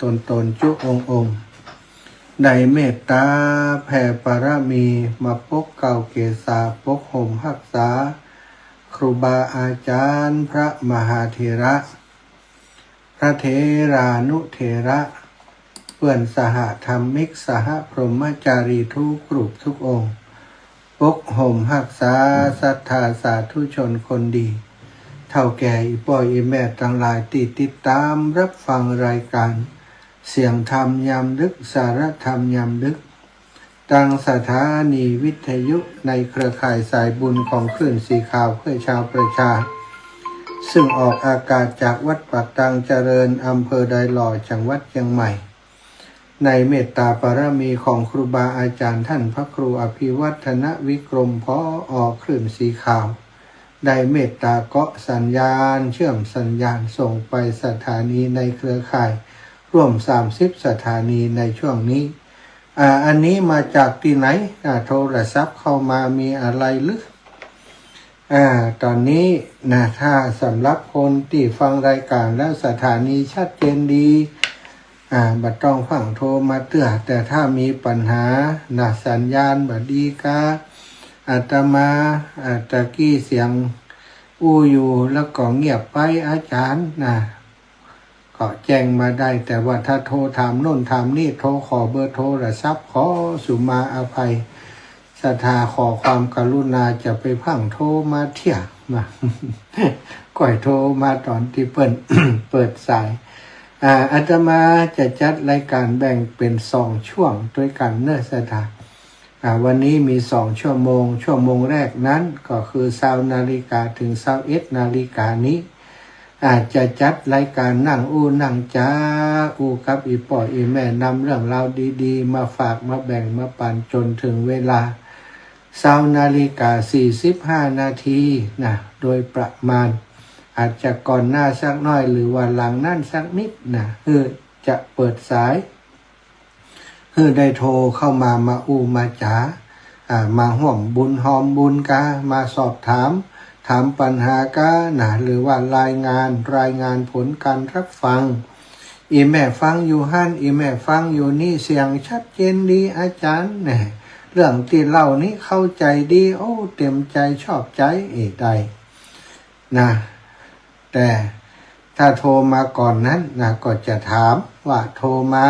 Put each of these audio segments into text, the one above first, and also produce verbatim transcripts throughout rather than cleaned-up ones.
ต๋นๆ จุองค์ๆ ได้เมตต๋าแผ่ปารมี มาปกเกล้าเกศา ปกห่มฮักษา ครูบาอาจ๋ารย์ พระมหาเถระ พระเถรานุเถระ เปื้อนสหธรรมิก สหพรหมจารี กู้รูปกู้องค์ ปกห่มฮักษาศรัทธาสาธุชนคนดี เฒ่าแก่อี่ป้ออี่แม่ตังหลายตี้ติดต๋ามฮับฟังรายก๋านเสียงธรรมยามดึก สาระธรรมยามดึก ตางสถานีวิทยุในเครือข่ายสายบุญของคลื่นสีขาวเพื่อชาวประชา ซึ่งออกอากาศจากวัดปากตางเจริญ อำเภอดอยหล่อ จังหวัดเจียงใหม่ ในเมตต๋าปารมีของครูบาอาจ๋ารย์ต้านพระครูอภิวัฒนวิกรม ผอ.คลื่นสีขาว ได้เมตต๋าเกาะสัญญาณ เชื่อมสัญญาณส่งไปสถานีในเครือข่ายร่วมสามสิบสถานีในช่วงนี้ อ่า อันนี้มาจากตี้ไหน อ่า โทรศัพท์เข้ามามีอะไรหรือ อ่า ต๋อนนี้นะ ถ้าสำหรับคนตี้ฟังรายก๋านแล้วสถานีชัดเจนดี อ่า บ่ต้องฟั่งโทรมาเตื้อ แต่ถ้ามีปัญหานะ สัญญาณบ่ดีกา อาตมา อ่า ตะกี้เสียงอู้อยู่แล้วก็เงียบไป อาจ๋ารย์นะ ก็แจ้งมาได้ แต่ว่าถ้าโทรถามโน่นถามนี่ โทรขอเบอร์โทรศัพท์ ขอสุมาอภัย ศรัทธาขอความกรุณา จะไปฟั่งโทรมาเตื้อนะ ก้อยโทรมาต๋อนตี้เปิ้น เปิดสาย อ่า อาตมาจะจัดรายก๋านแบ่งเป๋นสองช่วงตวยกั๋นเน่อศรัทธา อ่า วันนี้มีสองชั่วโมง ชั่วโมงแรกนั้นก็คือซาวนาฬิกาเถิงซาวเอ็ดนาฬิกานี้ อ่า จะจัดรายก๋านนั่งอู้นั่งจ๋า อู้กับอี่ป้ออี่แม่ นำเรื่องราวดีๆ มาฝากมาแบ่งมาปั๋นจ๋นเถิงเวลาซาวนาฬิกาสี่สิบห้านาทีนะ โดยประมาณ อาจจะก่อนหน้าสักหน้อย หรือว่าหลังนั้นสักนิดนะ หื้อจะเปิดสาย หื้อได้โทรเข้ามา มาอู้มาจ๋า อ่า มาฮ่วมบุญฮอมบุญกา มาสอบถาม ถามปัญหากานะ หรือว่ารายงาน รายงานผลการฮับฟัง อี่แม่ฟังอยู่หั้น อี่แม่ฟังอยู่นี่ เสียงชัดเจนดีอาจ๋ารย์ แหม เรื่องตี้เล่านี้เข้าใจ๋ดี โอ้ เต็มใจ๋ชอบใจ๋ เอ้ย ได้ นะ แต่ถ้าโทรมาก่อนนั้นนะ ก็จะถามว่าโทรมา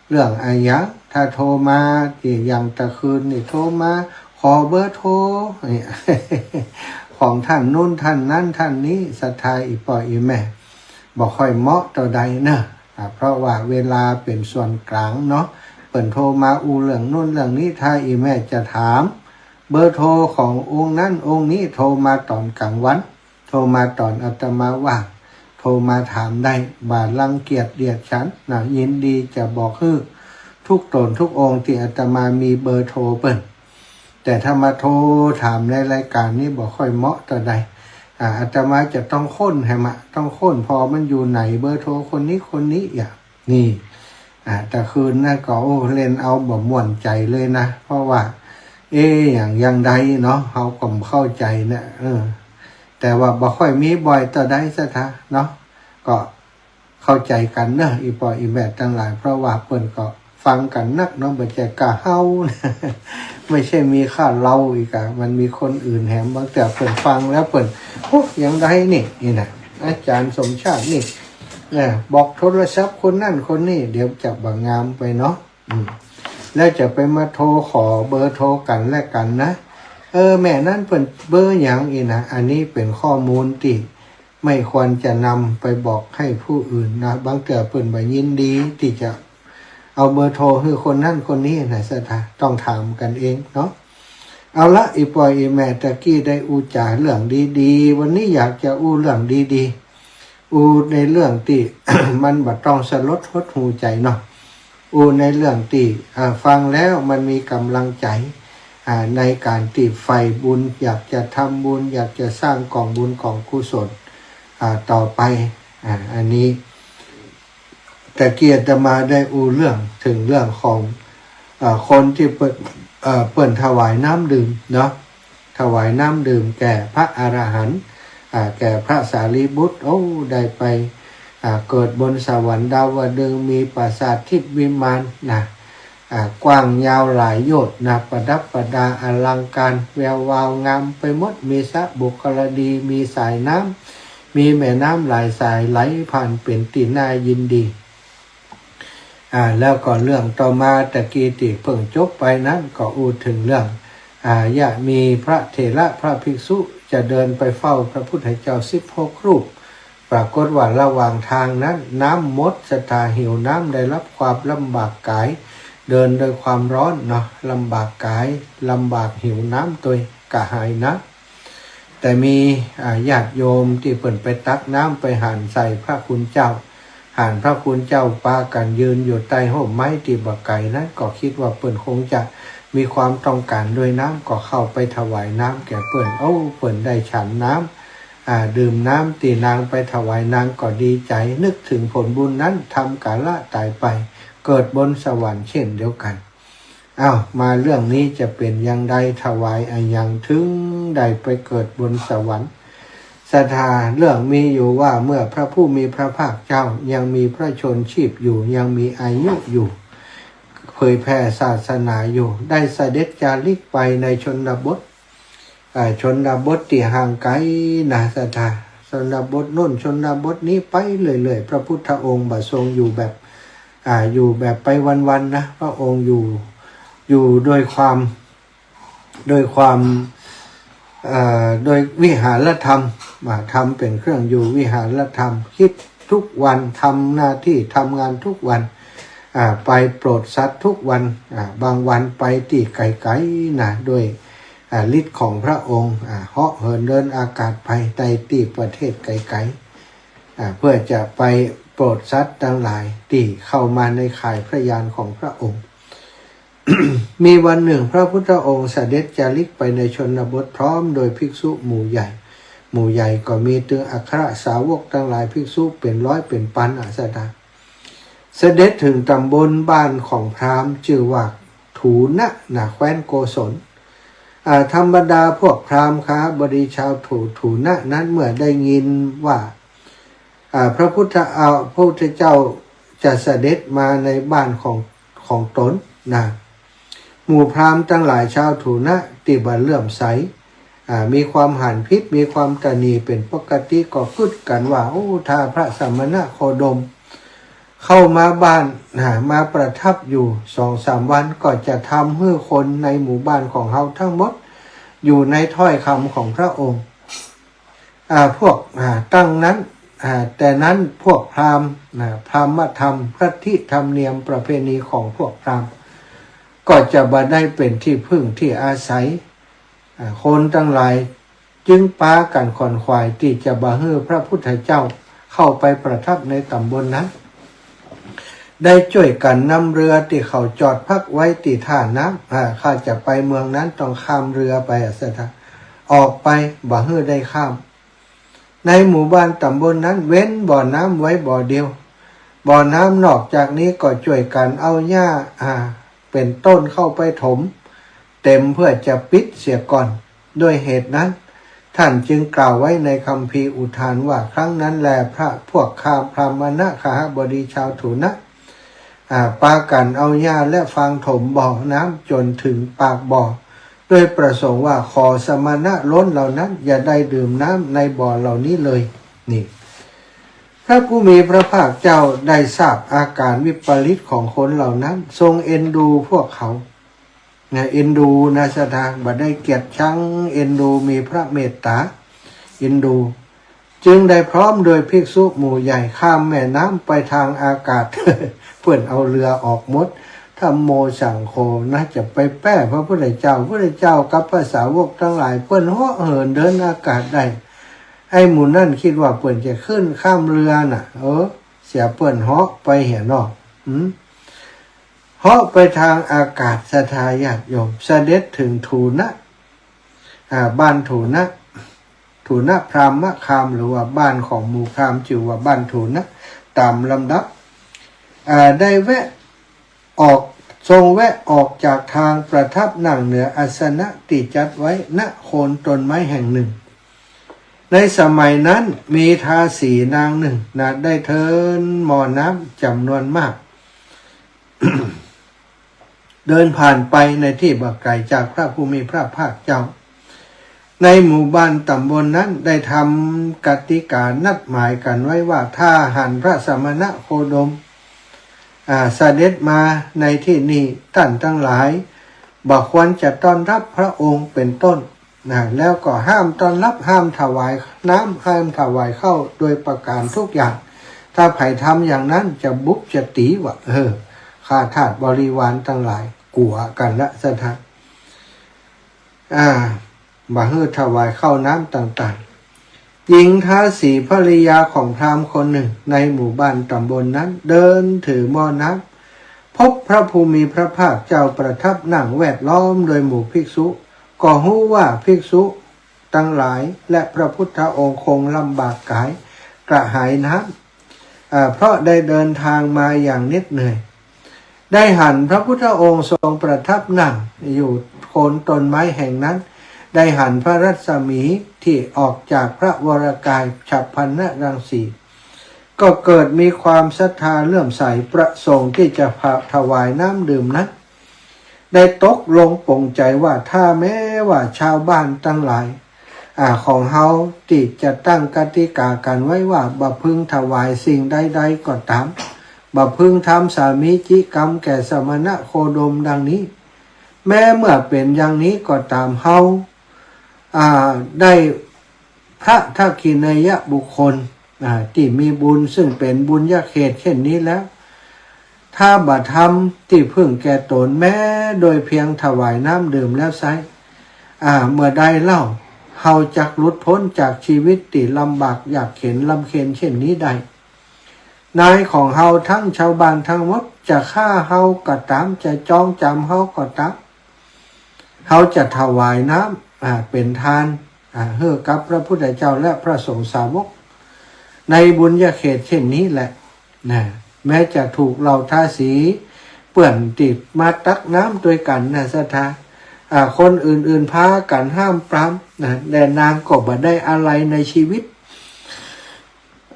เรื่องอะหยัง ถ้าโทรมาตี้อย่างตะคืนนี่ โทรมาขอเบอร์โทร ของต้านโน้นต้านนั้นต้านนี้ ศรัทธาอี่ป้ออี่แม่ บ่ค่อยเหมาะเต้าใดเน่อ อ่า เพราะว่าเวลาเป๋นส่วนก๋างเนาะ เปิ้นโทรมาอู้เรื่องโน้นเรื่องนี้ ถ้าอี่แม่จะถามเบอร์โทรขององค์นั้นองค์นี้ โทรมาต๋อนก๋างวัน โทรมาต๋อนอาตมาว่าง โทรมาถามได้ บ่ารังเกียจเดียดฉันนะ ยินดีจะบอกหื้อทุกต๋นทุกองค์ตี้อาตมามีเบอร์โทรเปิ้น แต่ถ้ามาโทรถามในรายก๋านนี้บ่ค่อยเหมาะเต้าใด อ่า อาตมาจะต้องค้นแหมอะ ต้องค้นผ่อมันอยู่ไหน เบอร์โทรคนนี้คนนี้ อย่างนี้ อ่า ตะคืนนั้นก็ โอ้ เล่นเอาบ่ม่วนใจ๋เลยนะ เพราะว่า เอ๊ะ อย่าง อย่างใดเนาะ เฮาก็บ่เข้าใจ๋นะ เออ แต่ว่าบ่ค่อยมีบ่อยเต้าใดศรัทธาเนาะ ก็เข้าใจ๋กั๋นเนาะ อี่ป้ออี่แม่ตังหลาย เพราะว่าเปิ้นก็ฟังกั๋นนักเนาะ บ่ใจ้ก้าเฮานะ ไม่ใช่มีข้าเฮาอีกอะ มันมีคนอื่นแหม บางเตื้อเปิ้นฟังแล้วเปิ้น โอ้ อย่างใดนี่ นี่นะ อาจ๋ารย์สมชาตินี่ เออ บอกโทรศัพท์คนนั้นคนนี้ เดี๋ยวจะบ่งามไปเนาะ อืม แล้วจะไปมาโทรขอเบอร์โทรกั๋นและกั๋นนะ เออ แม่นั้นเปิ้นเบอร์หยังอี้นะ อันนี้เป๋นข้อมูลตี้ไม่ควรจะนำไปบอกให้ผู้อื่นนะ บางเตื้อเปิ้นบ่ยินดีตี้จะเอาเบอร์โทรหื้อคนนั้นคนนี้นะศรัทธา ต้องถามกั๋นเองเนาะ เอาละ อี่ป้ออี่แม่ ตะกี้ได้อู้จ๋าเรื่องดีๆ วันนี้อยากจะอู้เรื่องดีๆ อู้ในเรื่องตี้ มันบ่ต้องสลดหดหู่ใจ๋เนาะ อู้ในเรื่องตี้ อ่า ฟังแล้วมันมีก๋ำลังใจ๋ อ่า ในก๋านตี้ใฝ่บุญ อยากจะทำบุญ อยากจะสร้างก๋องบุญก๋องกุศล อ่า ต่อไป อ่า อันนี้ ตะกี้อาตมาได้อู้เรื่องเถิงเรื่องของ เอ่อ คนตี้เปิ้น เอ่อ เปิ้นถวายน้ำดื่มเนาะ ถวายน้ำดื่มแก่พระอรหันต์ อ่า แก่พระสารีบุตร โอ้ ได้ไป อ่า เกิดบนสวรรค์ดาวดึงส์ มีปราสาททิพย์วิมานนะ อ่า กว้างยาวหลายโยชน์นะ ประดับประดาอลังการ แวววาวงามไปหมด มีสระบุคคลดี มีสายน้ำ มีแม่น้ำหลายสายไหลผ่าน เป๋นตี้น่ายินดี อ่า แล้วก็เรื่องต่อมาตะกี้ตี้เพิ่งจบไปนั้น ก็อู้เถิงเรื่อง อ่า ยะมีพระเถระพระภิกษุจะเดินไปเฝ้าพระพุทธเจ้าสิบหกรูป ปรากฏว่าระหว่างทางนั้นน้ำหมด ศรัทธาหิวน้ำ ได้รับความลำบากกาย เดินด้วยความร้อนเนาะ ลำบากกาย ลำบากหิวน้ำตวย กระหายน้ำ แต่มี อ่า ญาติโยมตี้เปิ้นไปตักน้ำไปหันใส่พระคุณเจ้า หันพระคุณเจ้าปากั๋นยืนอยู่ใต้ฮ่มไม้ตี้บ่ไก๋นั้น ก็กึ๊ดว่าเปิ้นคงจะมีความต้องก๋านด้วยน้ำ ก็เข้าไปถวายน้ำแก่เปิ้น โอ้ เปิ้นได้ฉันน้ำ อ่า ดื่มน้ำตี้นางไปถวาย นางก็ดีใจ๋ นึกเถิงผลบุญนั้น ทำก๋าละต๋ายไป เกิดบนสวรรค์เช่นเดียวกั๋น อ้าว มาเรื่องนี้จะเป๋นอย่างใด ถวายอะหยังเถิงได้ไปเกิดบนสวรรค์ ศรัทธา เรื่องมีอยู่ว่าเมื่อพระผู้มีพระภาคเจ้ายังมีพระชนม์ชีพอยู่ ยังมีอายุอยู่ เผยแผ่ศาสนาอยู่ ได้เสด็จจาริกไปในชนบท อ่า ชนบทตี้ห่างไก๋นะ ศรัทธา ชนบทโน้นชนบทนี้ไปเรื่อยๆ พระพุทธองค์บ่ทรงอยู่แบบ อ่า อยู่แบบไปวันๆ นะ พระองค์อยู่ อยู่โดยความ โดยความ เอ่อ โดยวิหารธรรม อ่า ธรรมเป๋นเครื่องอยู่ วิหารธรรม คิดทุกวัน ทำหน้าตี้ทำงานทุกวัน อ่า ไปโปรดสัตว์ทุกวัน อ่า บางวันไปตี้ไก๋ๆ นะ ด้วย อ่า ฤทธิ์ของพระองค์ อ่า เหาะเหินเดินอากาศไปในตี้ประเทศไก๋ๆ อ่า เพื่อจะไปโปรดสัตว์ตังหลายตี้เข้ามาในข่ายพระญาณของพระองค์ มีวันหนึ่งพระพุทธองค์เสด็จจาริกไปในชนบทพร้อมโดยภิกษุหมู่ใหญ่ หมู่ใหญ่ก็มีตึงอัครสาวกตังหลาย ภิกษุเป๋นร้อยเป๋นปัน อ่ะ ศรัทธา เสด็จเถิงต๋ำบลบ้านของพราหมณ์จื้อว่าถูนะ นะ แคว้นโกศล อ่า ธรรมดาพวกพราหมณ์คหบดีชาวถู ถูนะนั้นเมื่อได้ยินว่า อ่า พระพุทธ อ่า พระพุทธเจ้าจะเสด็จมาในบ้านของ ของต๋นนะ หมู่พราหมณ์ตังหลายชาวถูนะตี้บ่เลื่อมใส อ่า มีความหันผิด มีความตระหนี่เป๋นปกติ ก็กึ๊ดกั๋นว่า โอ้ ถ้าพระสมณโคดมเข้ามาบ้าน อ่า มาประทับอยู่สองสามวัน ก็จะทำหื้อคนในหมู่บ้านของเฮาทั้งหมด อยู่ในถ้อยกำของพระองค์ อ่า พวก อ่า ตั้งนั้น อ่า แต่นั้นพวกพราหมณ์ อ่า พราหมณ์ธรรม ลัทธิธรรมเนียมประเพณีของพวกพราหมณ์ ก็จะบ่ได้เป๋นตี้พึ่งตี้อาศัย อ่า คนตังหลายจึงปากั๋นขวนขวายตี้จะบ่หื้อพระพุทธเจ้าเข้าไปประทับในต๋ำบลนั้น ได้จ้วยกั๋นนำเฮือตี้เขาจอดพักไว้ตี้ท่าน้ำ อ่า ข้าจะไปเมืองนั้นต้องข้ามเฮือไป อ่ะ ศรัทธา ออกไป บ่หื้อได้ข้าม ในหมู่บ้านต๋ำบลนั้นเว้นบ่อน้ำไว้บ่อเดียว บ่อน้ำนอกจากนี้ก็จ้วยกั๋นเอาหญ้า อ่า เป๋นต้นเข้าไปถมเต็มเพื่อจะปิดเสียก่อน ด้วยเหตุนั้น ท่านจึงกล่าวไว้ในคัมภีร์อุทานว่า ครั้งนั้นแลพระพวกข้าพราหมณคหบดีชาวถูนะ อ่า ปากั๋นเอาหญ้าและฟางถมบ่อน้ำจ๋นเถิงปากบ่อ ด้วยประสงค์ว่าขอสมณะโล้นเหล่านั้นอย่าได้ดื่มน้ำในบ่อเหล่านี้เลย นี่ พระผู้มีพระภาคเจ้าได้ทราบอาก๋ารวิปริตของคนเหล่านั้น ทรงเอ็นดูพวกเขา นะ เอ็นดูนะ ศรัทธา บ่ได้เกลียดชัง เอ็นดู มีพระเมตต๋า เอ็นดู จึงได้พร้อมโดยภิกษุหมู่ใหญ่ข้ามแม่น้ำไปทางอากาศ เปิ้นเอาเฮือออกหมด ธัมโม สังโฆ นะ จะไปแป้พระพุทธเจ้า พุทธเจ้ากับพระสาวกตังหลาย เปิ้นเหาะเหินเดินอากาศได้ ไอ้หมู่นั้นกึ๊ดว่าเปิ้นจะขึ้นข้ามเฮือน่ะ เออ เสียเปิ้นเหาะไปเหียเนาะ อืม เหาะไปทางอากาศ ศรัทธาญาติโยม เสด็จเถิงถูนะ อ่า บ้านถูนะ ถูนะพราหมณ์คาม หรือว่าบ้านของหมู่พราหมณ์ จื้อว่าบ้านถูนะ ต๋ามลำดับ อ่า ได้แวะออก ทรงแวะออกจากทางประทับนั่งเหนืออาสนะตี้จัดไว้ ณ โคนต้นไม้แห่งหนึ่ง ในสมัยนั้นมีทาสีนางหนึ่งนะ ได้เทินหม้อน้ำจ๋ำนวนมาก เดินผ่านไปในตี้บ่ไก๋จากพระผู้มีพระภาคเจ้า ในหมู่บ้านต๋ำบลนั้นได้ทำกติกานัดหมายกั๋นไว้ว่า ถ้าหันพระสมณะโคดม อ่า เสด็จมาในตี้นี่ ต้านตังหลายบ่ควรจะต้อนฮับพระองค์เป๋นต้น นะ แล้วก็ห้ามต้อนฮับ ห้ามถวายน้ำ ห้ามถวายข้าวโดยประก๋านทุกอย่าง ถ้าใผทำอย่างนั้นจะบุบจะตี๋ ว่า เออ ข้าทาสบริวารตังหลายกั๋วกั๋นละ ศรัทธา อ่า บ่หื้อถวายข้าวน้ำต่างๆ หญิงทาสีภริยาของพราหมณ์คนหนึ่งในหมู่บ้านต๋ำบลนั้น เดินถือหม้อน้ำ พบพระผู้มีพระภาคเจ้าประทับนั่งแวดล้อมโดยหมู่ภิกษุ ก็ฮู้ว่าภิกษุตังหลายและพระพุทธองค์คงลำบากกายกระหายน้ำ อ่า เพราะได้เดินทางมาอย่างเหน็ดเหนื่อย ได้หันพระพุทธองค์ทรงประทับนั่งอยู่โคนต้นไม้แห่งนั้น ได้หันพระรัศมีที่ออกจากพระวรกายฉัพพรรณรังสี ก็เกิดมีความศรัทธาเลื่อมใสประสงค์ที่จะถวายน้ำดื่มนั้น ได้ตกลงปลงใจ๋ว่า ถ้าแม้ว่าชาวบ้านตังหลาย อ่า ของเฮาตี้จะตั้งกติกากั๋นไว้ว่า บ่พึงถวายสิ่งใดๆ ก็ต๋าม บ่พึงทำสามีจิกรรมแก่สมณะโคดมดังนี้ แม้เมื่อเป๋นอย่างนี้ก็ต๋าม เฮา อ่า ได้พระทักขิณายบุคคล อ่า ตี้มีบุญซึ่งเป๋นบุญญาเขตเช่นนี้แล้ว ถ้าบ่ทำตี้พึ่งแก่ต๋นแม้โดยเพียงถวายน้ำดื่มแล้วไซร้ อ่า เมื่อใดเล่า เฮาจักหลุดป๊นจากชีวิตตี้ลำบากยากเข็ญรำเค็ญเช่นนี้ได้ นายของเฮาทั้งชาวบ้านทั้งหมดจะฆ่าเฮาก็ต๋าม จะจองจ๋ำเฮาก็ต๋าม เฮาจะถวายน้ำ อ่า เป๋นทาน อ่า หื้อกับพระพุทธเจ้าและพระสงฆ์สาวก ในบุญญาเขตเช่นนี้แหละ นะ แม้จะถูกเหล่าทาสีเปื้อนตี้มาตักน้ำตวยกั๋นนะ ศรัทธา อ่า คนอื่นๆ พากั๋นห้ามปรามนะ แต่นางก็บ่ได้อาลัยในชีวิต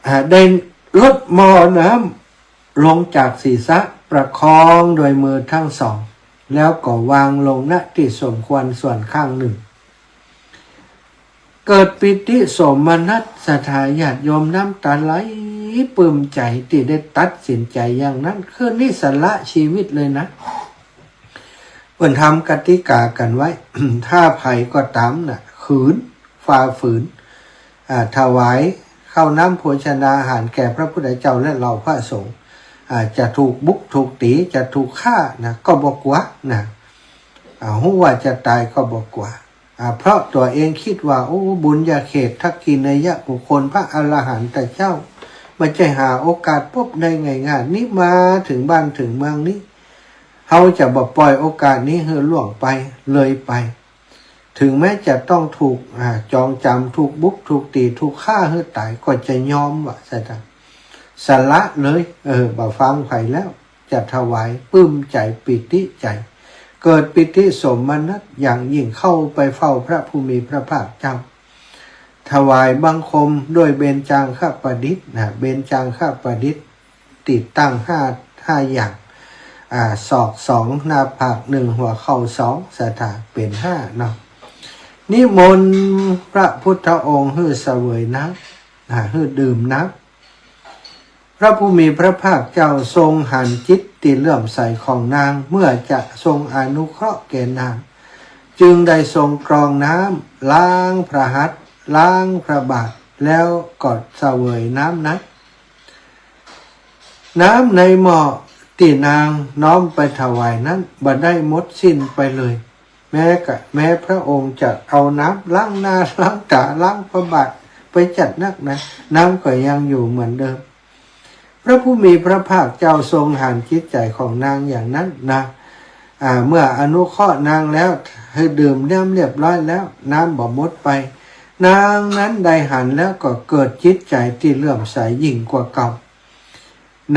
อ่า ได้ลดหม้อน้ำลงจากศีรษะ ประคองโดยมือทั้งสอง แล้วก็วางลง ณ ตี้สมควรส่วนข้างหนึ่ง เกิดปีติโสมนัส ศรัทธาญาติโยมน้ำต๋าไหลปลื้มใจ๋ตี้ได้ตัดสินใจ๋อย่างนั้น คืนนี้สละชีวิตเลยนะ เปิ้นทำกติกากั๋นไว้ ถ้าใผก็ต๋ามนะ ขืน ฝ่าฝืน อ่า ถวายข้าวน้ำโภชนาอาหารแก่พระพุทธเจ้าและเหล่าพระสงฆ์ อ่า จะถูกบุบถูกตี๋ จะถูกฆ่านะ ก็บ่กั๋วนะ อ่า ฮู้ว่าจะต๋ายก็บ่กั๋ว อ่า เพราะตั๋วเองกึ๊ดว่า โอ้ บุญญาเขต ทักขิณายบุคคล พระอรหันตเจ้า บ่ใจ้หาโอกาสปบได้ง่ายๆ นี้ มาเถิงบ้านเถิงเมืองนี้ เฮาจะบ่ป่อยโอกาสนี้หื้อล่วงไป เลยไป เถิงแม้จะต้องถูก อ่า จองจ๋ำ ถูกบุบ ถูกตี๋ ถูกฆ่าหื้อต๋าย ก็จะยอมว่า ศรัทธา สละเลย เออ บ่ฟังใผแล้ว จะถวาย ปลื้มใจ๋ ปีติใจ๋ เกิดปีติโสมนัสอย่างยิ่ง เข้าไปเฝ้าพระผู้มีพระภาคเจ้า ถวายบังคมด้วยเบญจางคประดิษฐ์นะ เบญจางคประดิษฐ์ ตี้ตั้งห้า ห้าอย่าง อ่า ศอกสอง หน้าผากหนึ่ง หัวเข่าสอง ศรัทธา เป๋นห้าเนาะ นิมนต์พระพุทธองค์หื้อเสวยน้ำ อ่า หื้อดื่มน้ำ พระผู้มีพระภาคเจ้าทรงหันจิตตี้เลื่อมใสของนาง เมื่อจะทรงอนุเคราะห์แก่นาง จึงได้ทรงกรองน้ำ ล้างพระหัตถ์ ล้างพระบาท แล้วก็เสวยน้ำนั้น น้ำในหม้อตี้นางน้อมไปถวายนั้นบ่ได้หมดสิ้นไปเลย แม้กะ แม้พระองค์จะเอาน้ำล้างหน้า ล้างต๋า ล้างพระบาทไปจัดนักนะ น้ำก็ยังอยู่เหมือนเดิม พระผู้มีพระภาคเจ้าทรงหันจิตใจ๋ของนางอย่างนั้นนะ อ่า เมื่ออนุเคราะห์นางแล้ว หื้อดื่มน้ำเรียบร้อยแล้ว น้ำบ่หมดไป นางนั้นได้หันแล้วก็เกิดจิตใจ๋ตี้เลื่อมใสยิ่งกว่าเก่า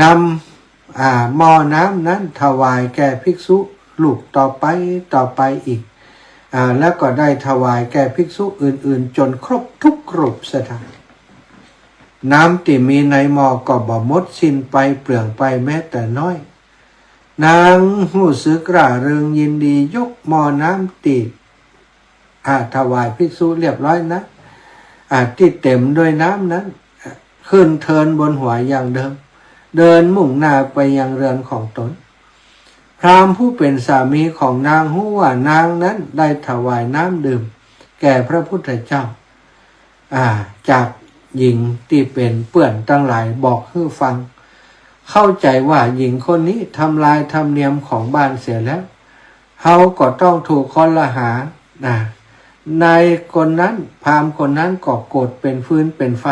นำ อ่า หม้อน้ำนั้นถวายแก่ภิกษุรูปต่อไป ต่อไปอีก อ่า แล้วก็ได้ถวายแก่ภิกษุอื่นๆ จ๋นครบทุกรูป ศรัทธา น้ำตี้มีในหม้อก็บ่หมดสิ้นไปเปลืองไปแม้แต่น้อย นางฮู้สึกร่าเริงยินดี ยกหม้อน้ำตี้ อ่า ถวายภิกษุเรียบร้อยนะ อ่า ตี้เต๋มด้วยน้ำนั้น อ่า ขึ้นเทินบนหัวอย่างเดิม เดินมุ่งหน้าไปยังเรือนของตน พราหมณ์ผู้เป๋นสามีของนางฮู้ว่านางนั้นได้ถวายน้ำดื่มแก่พระพุทธเจ้า อ่า จากหญิงตี้เป๋นเปื้อนตังหลายบอกหื้อฟัง เข้าใจ๋ว่าหญิงคนนี้ทำลายธรรมเนียมของบ้านเสียแล้ว เฮาก็ต้องถูกคอรหา นะ นายคนนั้น พราหมณ์คนนั้นก็โกรธเป๋นฟืนเป๋นไฟ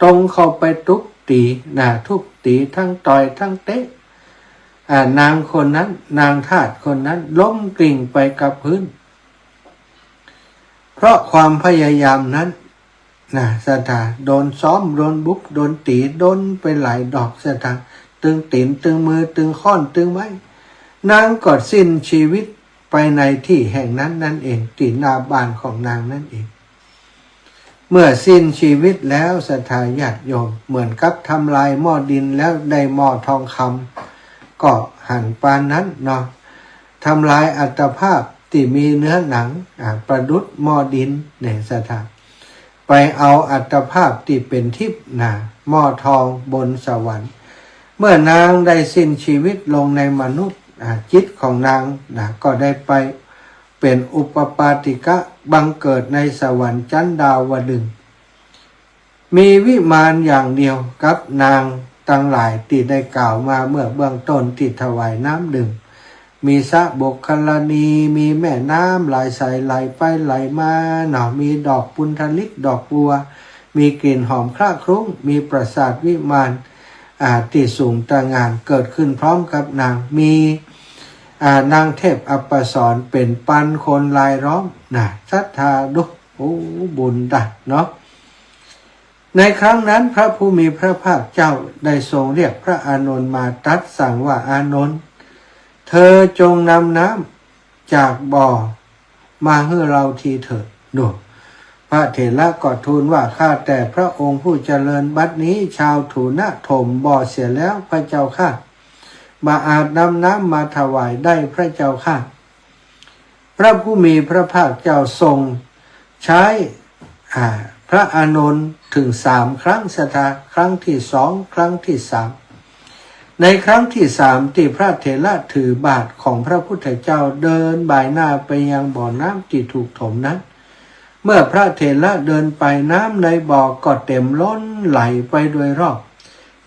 ตรงเข้าไปตุ๊บตี๋ นะ ทุบตี๋ทั้งต่อยทั้งเตะ อ่า นางคนนั้น นางทาสคนนั้นล้มกลิ้งไปกับพื้น เพราะความพยายามนั้น นะ ศรัทธา โดนซ้อม โดนบุบ โดนตี๋ โดนไปหลายดอก ศรัทธา ตึงตี๋น ตึงมือ ตึงค้อน ตึงไม้ นางก็สิ้นชีวิตไปในตี้แห่งนั้นนั่นเอง ตี้หน้าบ้านของนางนั่นเอง เมื่อสิ้นชีวิตแล้ว ศรัทธาญาติโยม เหมือนกับทำลายหม้อดินแล้วได้หม้อทองคำ ก็หันปานนั้นเนาะ ทำลายอัตภาพตี้มีเนื้อหนัง อ่า ประดุจหม้อดินเนี่ย ศรัทธา ไปเอาอัตภาพตี้เป๋นทิพย์ นะ หม้อทองบนสวรรค์ เมื่อนางได้สิ้นชีวิตลงในมนุษย์ อ่า จิตของนาง นะ ก็ได้ไปเป๋นอุปปาติกะ บังเกิดในสวรรค์จั๊นดาวดึงส์ มีวิมานอย่างเดียวกับนางตังหลายตี้ได้กล่าวมาเมื่อเบื้องต้นตี้ถวายน้ำดื่ม มีสระบกคลาณี มีแม่น้ำหลายสายไหลไปไหลมาเนาะ มีดอกปุณณธลิก ดอกบัว มีกลิ่นหอมคละคลุ้ง มีปราสาทวิมาน อ่า ตี้สูงตระหง่านเกิดขึ้นพร้อมกับนาง มี อ่า นางเทพอัปสรเป๋นปันคนรายล้อม นะ ศรัทธาดู โอ้ บุญตาเนาะ ในครั้งนั้นพระผู้มีพระภาคเจ้าได้ทรงเรียกพระอานนท์มาตรัสสั่งว่า อานนท์ เธอจงนำน้ำจากบ่อมาหื้อเราทีเถิด ดู พระเถระก็ทูลว่า ข้าแต่พระองค์ผู้เจริญ บัดนี้ชาวถูณะถมบ่อเสียแล้วพระเจ้าข้า บ่อาจนำน้ำมาถวายได้พระเจ้าข้า พระผู้มีพระภาคเจ้าทรงใช้ อ่า พระอานนท์ถึงสามครั้ง ศรัทธา ครั้งที่สอง ครั้งที่สาม ในครั้งที่สามตี้พระเถระถือบาตรของพระพุทธเจ้าเดินบ่ายหน้าไปยังบ่อน้ำตี้ถูกถมนั้น เมื่อพระเถระเดินไป น้ำในบ่อก็เต๋มล้นไหลไปโดยรอบ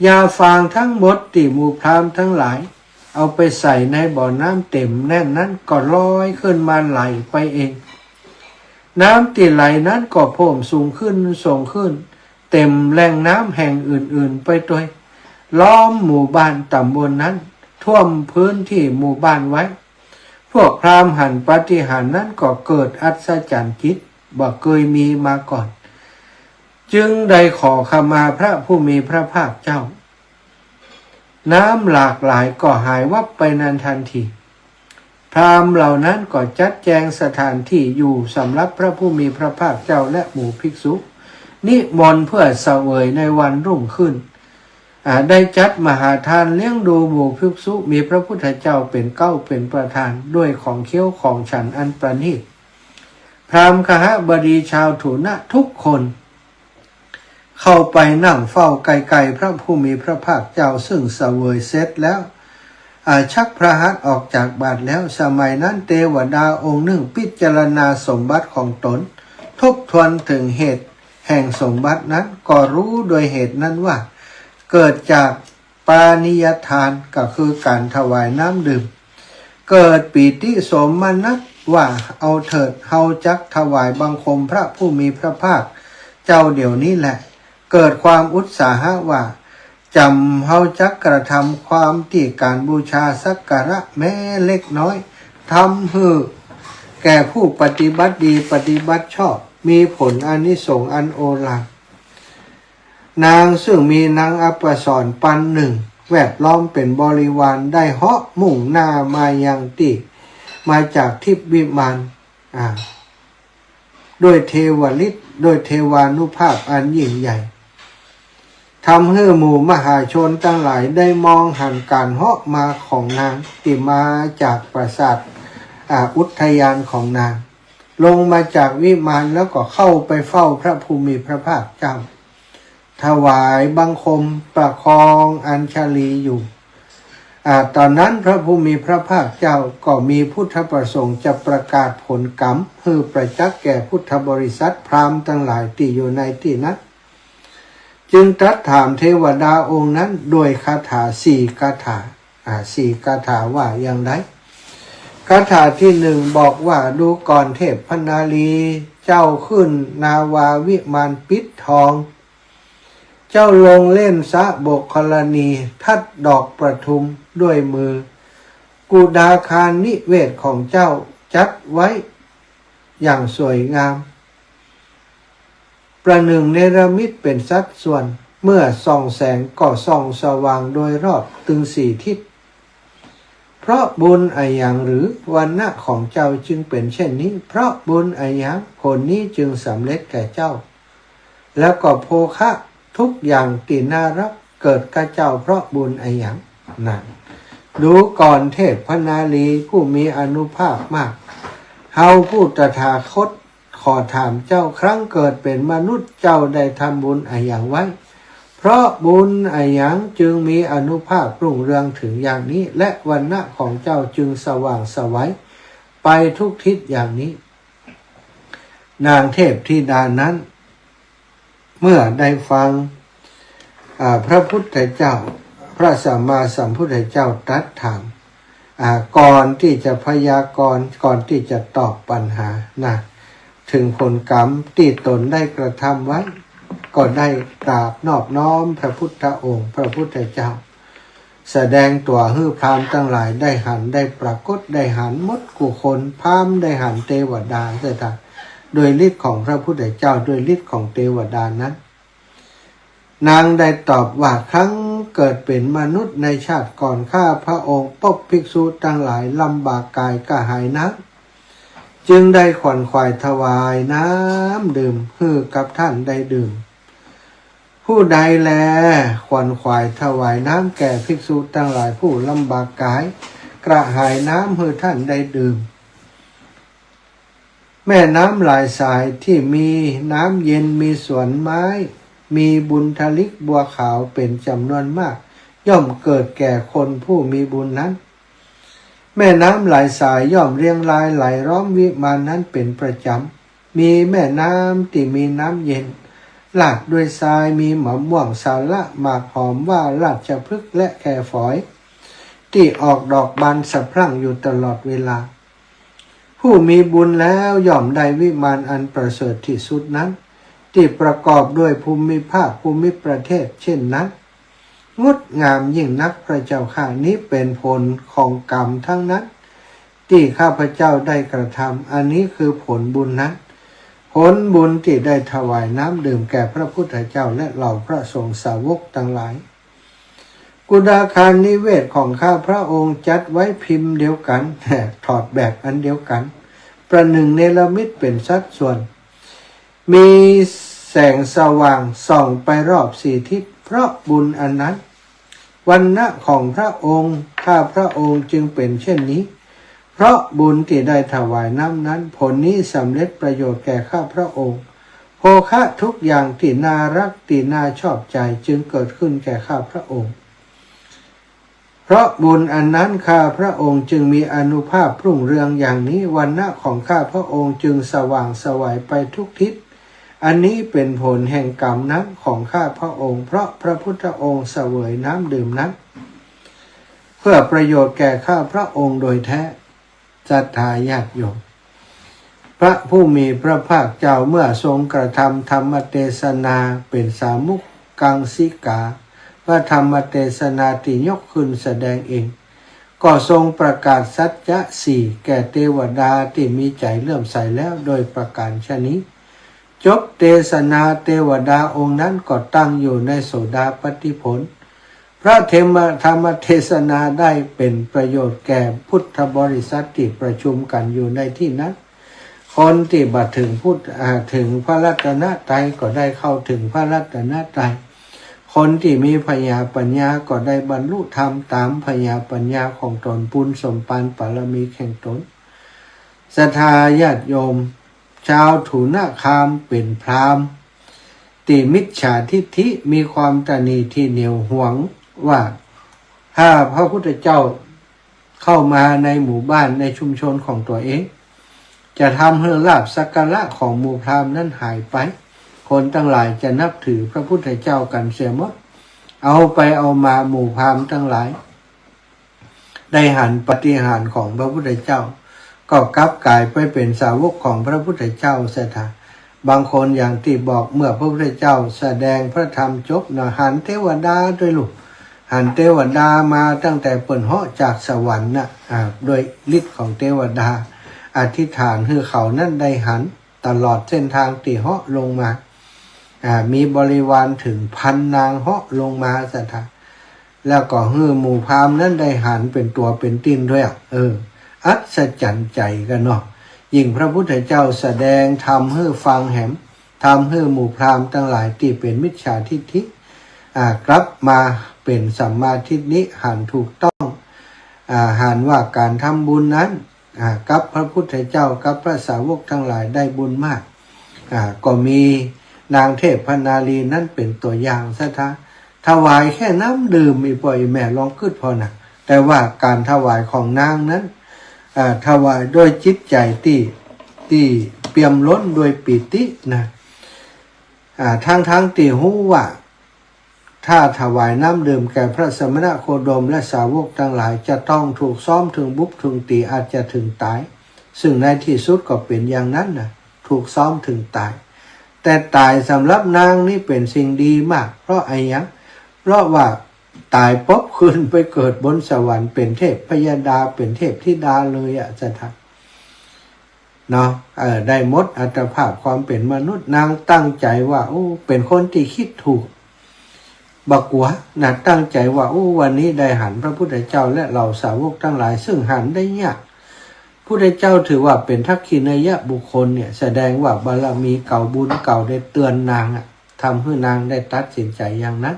ยาฟางทั้งหมดตี้หมู่พราหมณ์ทั้งหลายเอาไปใส่ในบ่อน้ำเต๋มแน่นนั้นก็ลอยขึ้นมาไหลไปเอง น้ำตี้ไหลนั้นก็เพิ่มสูงขึ้น สูงขึ้น เต๋มแหล่งน้ำแห่งอื่นๆไปตวย ล้อมหมู่บ้านต๋ำบลนั้น ท่วมพื้นตี้หมู่บ้านไว้ พวกพราหมณ์หันปาฏิหาริย์นั้นก็เกิดอัศจรรย์จิต บ่เกยมีมาก่อน จึงได้ขอขมาพระผู้มีพระภาคเจ้า น้ำหลากหลายก็หายวับไปในทันที พราหมณ์เหล่านั้นก็จัดแจงสถานที่อยู่สำหรับพระผู้มีพระภาคเจ้าและหมู่ภิกษุ นิมนต์เพื่อเสวยในวันรุ่งขึ้น อ่า ได้จัดมหาทานเลี้ยงดูหมู่ภิกษุ มีพระพุทธเจ้าเป๋นเก๊าเป๋นประธาน ด้วยของเคี้ยวของฉันอันประณีต พราหมณ์คหบดีชาวถูณะทุกคน เข้าไปนั่งเฝ้าใกล้ๆพระผู้มีพระภาคเจ้า ซึ่งเสวยเสร็จแล้ว อ่า ชักพระหัตถ์ออกจากบาตรแล้ว สมัยนั้นเตวดาองค์หนึ่งพิจารณาสมบัติของตน ทบทวนถึงเหตุแห่งสมบัตินั้น ก็รู้โดยเหตุนั้นว่า เกิดจากปานียทาน ก็คือการถวายน้ำดื่ม เกิดปีติโสมนัสว่า เอาเถิด เฮาจักถวายบังคมพระผู้มีพระภาคเจ้าเดี๋ยวนี้แล เกิดความอุตสาหะว่า จ๋ำเฮาจักกระทำความตี้การบูชาสักการะแม้เล็กน้อย ทำหื้อแก่ผู้ปฏิบัติดีปฏิบัติชอบ มีผลอานิสงส์อันโอฬาร นางซึ่งมีนางอัปสรปันหนึ่งแวดล้อมเป๋นบริวาร ได้เหาะมุ่งหน้ามายังตี้ มาจากทิพย์วิมาน อ่า ด้วยเทวฤทธิ์ ด้วยเทวานุภาพอันยิ่งใหญ่ ทำหื้อหมู่มหาชนตังหลายได้มองหันก๋านเหาะมาของนาง ตี้มาจากปราสาท อ่า อุทยานของนาง ลงมาจากวิมานแล้วก็เข้าไปเฝ้าพระผู้มีพระภาคเจ้า ถวายบังคมประคองอัญชลีอยู่ อ่า ต๋อนนั้นพระผู้มีพระภาคเจ้าก็มีพุทธประสงค์จะประกาศผลกรรมหื้อประจักษ์แก่พุทธบริษัทพราหมณ์ตังหลายตี้อยู่ในตี้นั้น จึงตรัสถามเทวดาองค์นั้นด้วยคาถาสี่คาถา อ่า สี่คาถาว่าอย่างไร คาถาตี้หนึ่งบอกว่า ดูก่อนเทพนารี เจ้าขึ้นนาวาวิมานปิดทอง เจ้าลงเล่นสระโบกครณี ทัดดอกประทุมด้วยมือ กุฎาคารนิเวศของเจ้าจัดไว้อย่างสวยงาม ประหนึ่งเนรมิตเป๋นสัดส่วน เมื่อส่องแสงก็ส่องสว่างโดยรอบตึงสี่ทิศ เพราะบุญอะหยังหรือ วรรณะของเจ้าจึงเป๋นเช่นนี้ เพราะบุญอะหยัง ผลนี้จึงสำเร็จแก่เจ้า แล้วก็โภคะทุกอย่างตี้น่ารักเกิดกับเจ้าเพราะบุญอะหยัง นั้น ดูก่อนเทพนารีผู้มีอานุภาพมาก เฮาผู้ตถาคตขอถามเจ้า ครั้งเกิดเป๋นมนุษย์เจ้าได้ทำบุญอะหยังไว้ เพราะบุญอะหยังจึงมีอานุภาพรุ่งเรืองถึงอย่างนี้ และวรรณะของเจ้าจึงสว่างไสวไปทุกทิศอย่างนี้ นางเทพธิดานั้น เมื่อได้ฟัง อ่า พระพุทธเจ้า พระสัมมาสัมพุทธเจ้าตรัสถาม อ่า ก่อนตี้จะพยากรณ์ ก่อนตี้จะตอบปัญหานะ ถึงผลกรรมตี้ตนได้กระทำไว้ ก็ได้กราบนอบน้อมพระพุทธองค์ พระพุทธเจ้า แสดงตั๋วหื้อพราหมณ์ตังหลายได้หัน ได้ปรากฏ ได้หันหมดกู้คน พราหมณ์ได้หัน เตวดาเสียทั้ง ด้วยฤทธิ์ของพระพุทธเจ้า ด้วยฤทธิ์ของเตวดานั้น นางได้ตอบว่า ครั้งเกิดเป๋นมนุษย์ในชาติก่อน ข้าพระองค์พบภิกษุตังหลายลำบากกายกระหายน้ำ จึงได้ขวนขวายถวายน้ำดื่มหื้อกับท่านได้ดื่ม ผู้ใดแลขวนขวายถวายน้ำแก่ภิกษุตังหลายผู้ลำบากกายกระหายน้ำหื้อท่านได้ดื่ม แม่น้ำหลายสายที่มีน้ำเย็น มีสวนไม้ มีบุญทลิกบัวขาวเป๋นจำนวนมาก ย่อมเกิดแก่คนผู้มีบุญนั้น แม่น้ำหลายสายย่อมเรียงรายไหลล้อมวิมานนั้นเป๋นประจำ มีแม่น้ำตี้มีน้ำเย็น ลาดด้วยทราย มีมะม่วง สาละ หมากหอม ว่า ราชพฤกษ์ และแคฝอย ตี้ออกดอกบานสะพรั่งอยู่ตลอดเวลา ผู้มีบุญแล้วย่อมได้วิมานอันประเสริฐที่สุดนั้น ตี้ประกอบด้วยภูมิภาคภูมิประเทศเช่นนั้น งดงามยิ่งนักพระเจ้าข้า นี้เป๋นผลของกรรมทั้งนั้น ตี้ข้าพเจ้าได้กระทำ อันนี้คือผลบุญนั้น ผลบุญตี้ได้ถวายน้ำดื่มแก่พระพุทธเจ้าและเหล่าพระสงฆ์สาวกตังหลาย กุฎาคารนิเวศของข้าพระองค์จัดไว้พิมพ์เดียวกัน ถอดแบบอันเดียวกัน ประหนึ่งเนรมิตเป๋นสัดส่วน มีแสงสว่างส่องไปรอบสี่ทิศ เพราะบุญอันนั้น วรรณะของพระองค์ ข้าพระองค์จึงเป๋นเช่นนี้ เพราะบุญตี้ได้ถวายน้ำนั้น ผลนี้สำเร็จประโยชน์แก่ข้าพระองค์ โภคะทุกอย่างตี้น่ารักตี้น่าชอบใจจึงเกิดขึ้นแก่ข้าพระองค์ เพราะบุญอันนั้นข้าพระองค์จึงมีอานุภาพรุ่งเรืองอย่างนี้ วรรณะของข้าพระองค์จึงสว่างไสวไปทุกทิศ อันนี้เป๋นผลแห่งกรรมนั้นของข้าพระองค์ เพราะพระพุทธองค์เสวยน้ำดื่มนั้น เพื่อประโยชน์แก่ข้าพระองค์โดยแท้ ศรัทธาญาติโยม พระผู้มีพระภาคเจ้าเมื่อทรงกระทำธรรมเตสนาเป๋นสามุคกังสิกา พระธรรมเตสนาตี้ยกขึ้นแสดงเอง ก็ทรงประกาศสัจจะสี่แก่เทวดาตี้มีใจ๋เลื่อมใสแล้วโดยประก๋านชะนี้ จบเตสนาเทวดาองค์นั้นก็ตั้งอยู่ในโสดาปัตติผล พระเทมะ ธรรมเทศนาได้เป๋นประโยชน์แก่พุทธบริษัทตี้ประชุมกั๋นอยู่ในตี้นั้น คนตี้บ่เถิงพุทธ อ่า เถิงพระรัตนตรัยก็ได้เข้าเถิงพระรัตนตรัย คนตี้มีผญาปัญญาก็ได้บรรลุธรรมต๋ามผญาปัญญาของต๋น ปูนสมปานปารมีแห่งต๋น ศรัทธาญาติโยม จาวถุนคามเป๋นพราหมณ์ตี้มิจฉาทิฏฐิ มีความตระหนี่ตี้เหนียวหวงว่า ถ้าพระพุทธเจ้าเข้ามาในหมู่บ้านในชุมชนของตั๋วเอง จะทำหื้อลาภสักการะของหมู่พราหมณ์นั้นหายไป คนตังหลายจะนับถือพระพุทธเจ้ากั๋นเสียหมด เอาไปเอามาหมู่พราหมณ์ตังหลาย ได้หันปาฏิหาริย์ของพระพุทธเจ้า ก็กลับก๋ายไปเป๋นสาวกของพระพุทธเจ้าเสียถา บางคนอย่างตี้บอก เมื่อพระพุทธเจ้าแสดงพระธรรมจบนะ หันเตวดาตวยลูก หันเตวดามาตั้งแต่เปิ้นเหาะจากสวรรค์นะ อ่า โดยฤทธิ์ของเตวดา อธิษฐานหื้อเขานั้นได้หันตลอดเส้นตางตี้เหาะลงมา อ่า มีบริวารเถิงพันนางเหาะลงมาเสียถา แล้วก็หื้อหมู่พราหมณ์นั้นได้หันเป๋นตั๋วเป๋นตี๋นตวยอะ เออ อัศจรรย์ใจ๋กั๋นเนาะ ยิ่งพระพุทธเจ้าแสดงธรรมหื้อฟังแหม ทำหื้อหมู่พราหมณ์ตังหลายตี้เป๋นมิจฉาทิฏฐิ อ่า กลับมาเป๋นสัมมาทิฏฐิ หันถูกต้อง อ่า หันว่าก๋านทำบุญนั้น อ่า กับพระพุทธเจ้ากับพระสาวกตังหลายได้บุญมาก อ่า ก็มีนางเทพนารีนั้นเป๋นตั๋วอย่างเสียถา ถวายแค่น้ำดื่ม อี่ป้ออี่แม่ลองกึ๊ดผ่อนะ แต่ว่าก๋านถวายของนางนั้น อ่า ถวายด้วยจิตใจ๋ตี้ ตี้เปี่ยมล้นด้วยปีตินะ อ่า ตังๆ ตี้ฮู้ว่า ถ้าถวายน้ำดื่มแก่พระสมณโคดมและสาวกตังหลาย จะต้องถูกซ้อม ถูกบุบ ถูกตี๋ อาจจะถึงต๋าย ซึ่งในตี้สุดก็เป๋นอย่างนั้นนะ ถูกซ้อมถึงต๋าย แต่ต๋ายสำหรับนางนี้เป๋นสิ่งดีมาก เพราะอะหยัง เพราะว่าต๋ายปุ๊บขึ้นไปเกิดบนสวรรค์ เป๋นเทพยดา เป๋นเทพธิดาเลยอะเสียถา เนาะ เออ ได้หมดอัตภาพความเป๋นมนุษย์ นางตั้งใจ๋ว่า โอ้ เป๋นคนตี้คิดถูก บ่กั๋วนะ ตั้งใจ๋ว่า โอ้ วันนี้ได้หันพระพุทธเจ้าและเหล่าสาวกตังหลาย ซึ่งหันได้ยาก พุทธเจ้าถือว่าเป๋นทักขิณัยบุคคลเนี่ย แสดงว่าบารมีเก่า บุญเก่าได้เตือนนางอะ ทำหื้อนางได้ตัดสินใจ๋อย่างนั้น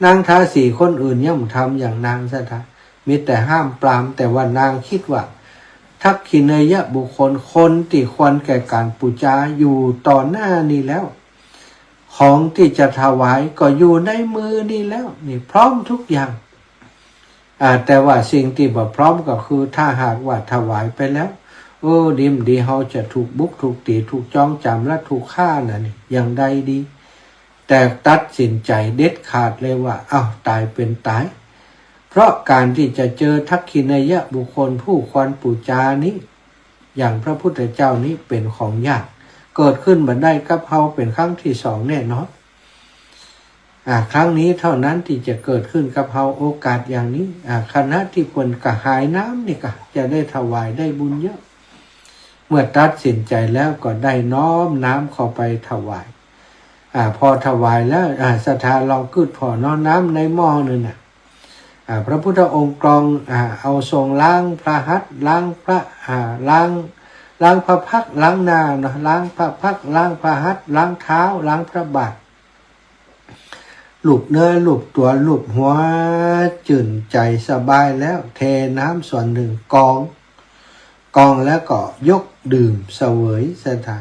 นางทาสีคนอื่นย่อมทำอย่างนางเสียถา มีแต่ห้ามปราม แต่ว่านางกึ๊ดว่า ทักขิณัยบุคคล คนตี้ควรแก่ก๋านปู๋จาอยู่ต่อหน้านี้แล้ว ของตี้จะถวายก็อยู่ในมือนี้แล้ว นี่พร้อมทุกอย่าง อ่า แต่ว่าสิ่งตี้บ่พร้อมก็คือ ถ้าหากว่าถวายไปแล้ว เออ ดีบ่ดีเฮาจะถูกบุบ ถูกตี๋ ถูกจองจ๋ำ และถูกฆ่าน่ะนี่ อย่างใดดี แต่ตัดสินใจ๋เด็ดขาดเลยว่า เอ้า ต๋ายเป๋นต๋าย เพราะก๋านตี้จะเจอทักขิณัยบุคคลผู้ควรปู๋จานี้ อย่างพระพุทธเจ้านี้เป๋นของยาก เกิดขึ้นบ่ได้กับเฮาเป๋นครั้งตี้สองแน่นอน อ่า ครั้งนี้เท่านั้นตี้จะเกิดขึ้นกับเฮา โอกาสอย่างนี้ อ่า ขณะตี้เปิ้นกระหายน้ำนี่ก็จะได้ถวายได้บุญเยอะ เมื่อตัดสินใจ๋แล้วก็ได้น้อมน้ำเข้าไปถวาย อ่า พอถวายแล้ว อ่า ศรัทธาลองกึ๊ดผ่อเนาะ น้ำในหม้อนั่นน่ะ อ่า พระพุทธองค์กรอง อ่า เอาทรงล้างพระหัตถ์ ล้างพระ อ่า ล้าง ล้างพระพักตร์ ล้างหน้าเนาะ ล้างพระพักตร์ ล้างพระหัตถ์ ล้างเท้า ล้างพระบาท ลูบเนื้อ ลูบตั๋ว ลูบหัว จื้นใจ๋สบายแล้ว เทน้ำส่วนนึ่งกรอง กรองแล้วก็ยกดื่มเสวยเสียถา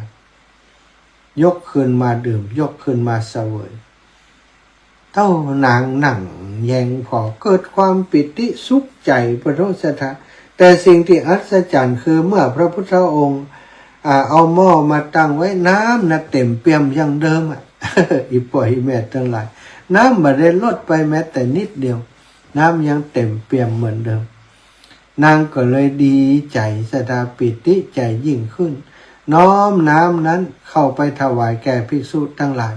ยกขึ้นมาดื่ม ยกขึ้นมาเสวย เต้านางนั่งแยงผ่อ เกิดความปีติสุขใจ๋ ปะโทเสียถา แต่สิ่งตี้อัศจรรย์คือเมื่อพระพุทธองค์ อ่า เอาหม้อมาตั้งไว้ น้ำน่ะเต็มเปี่ยมอย่างเดิมอะ อี่ป้ออี่แม่ตังหลาย น้ำบ่ได้ลดไปแม้แต่นิดเดียว น้ำยังเต็มเปี่ยมเหมือนเดิม นางก็เลยดีใจ๋ ศรัทธาปีติใจ๋ยิ่งขึ้น น้อมน้ำนั้นเข้าไปถวายแก่ภิกษุตังหลาย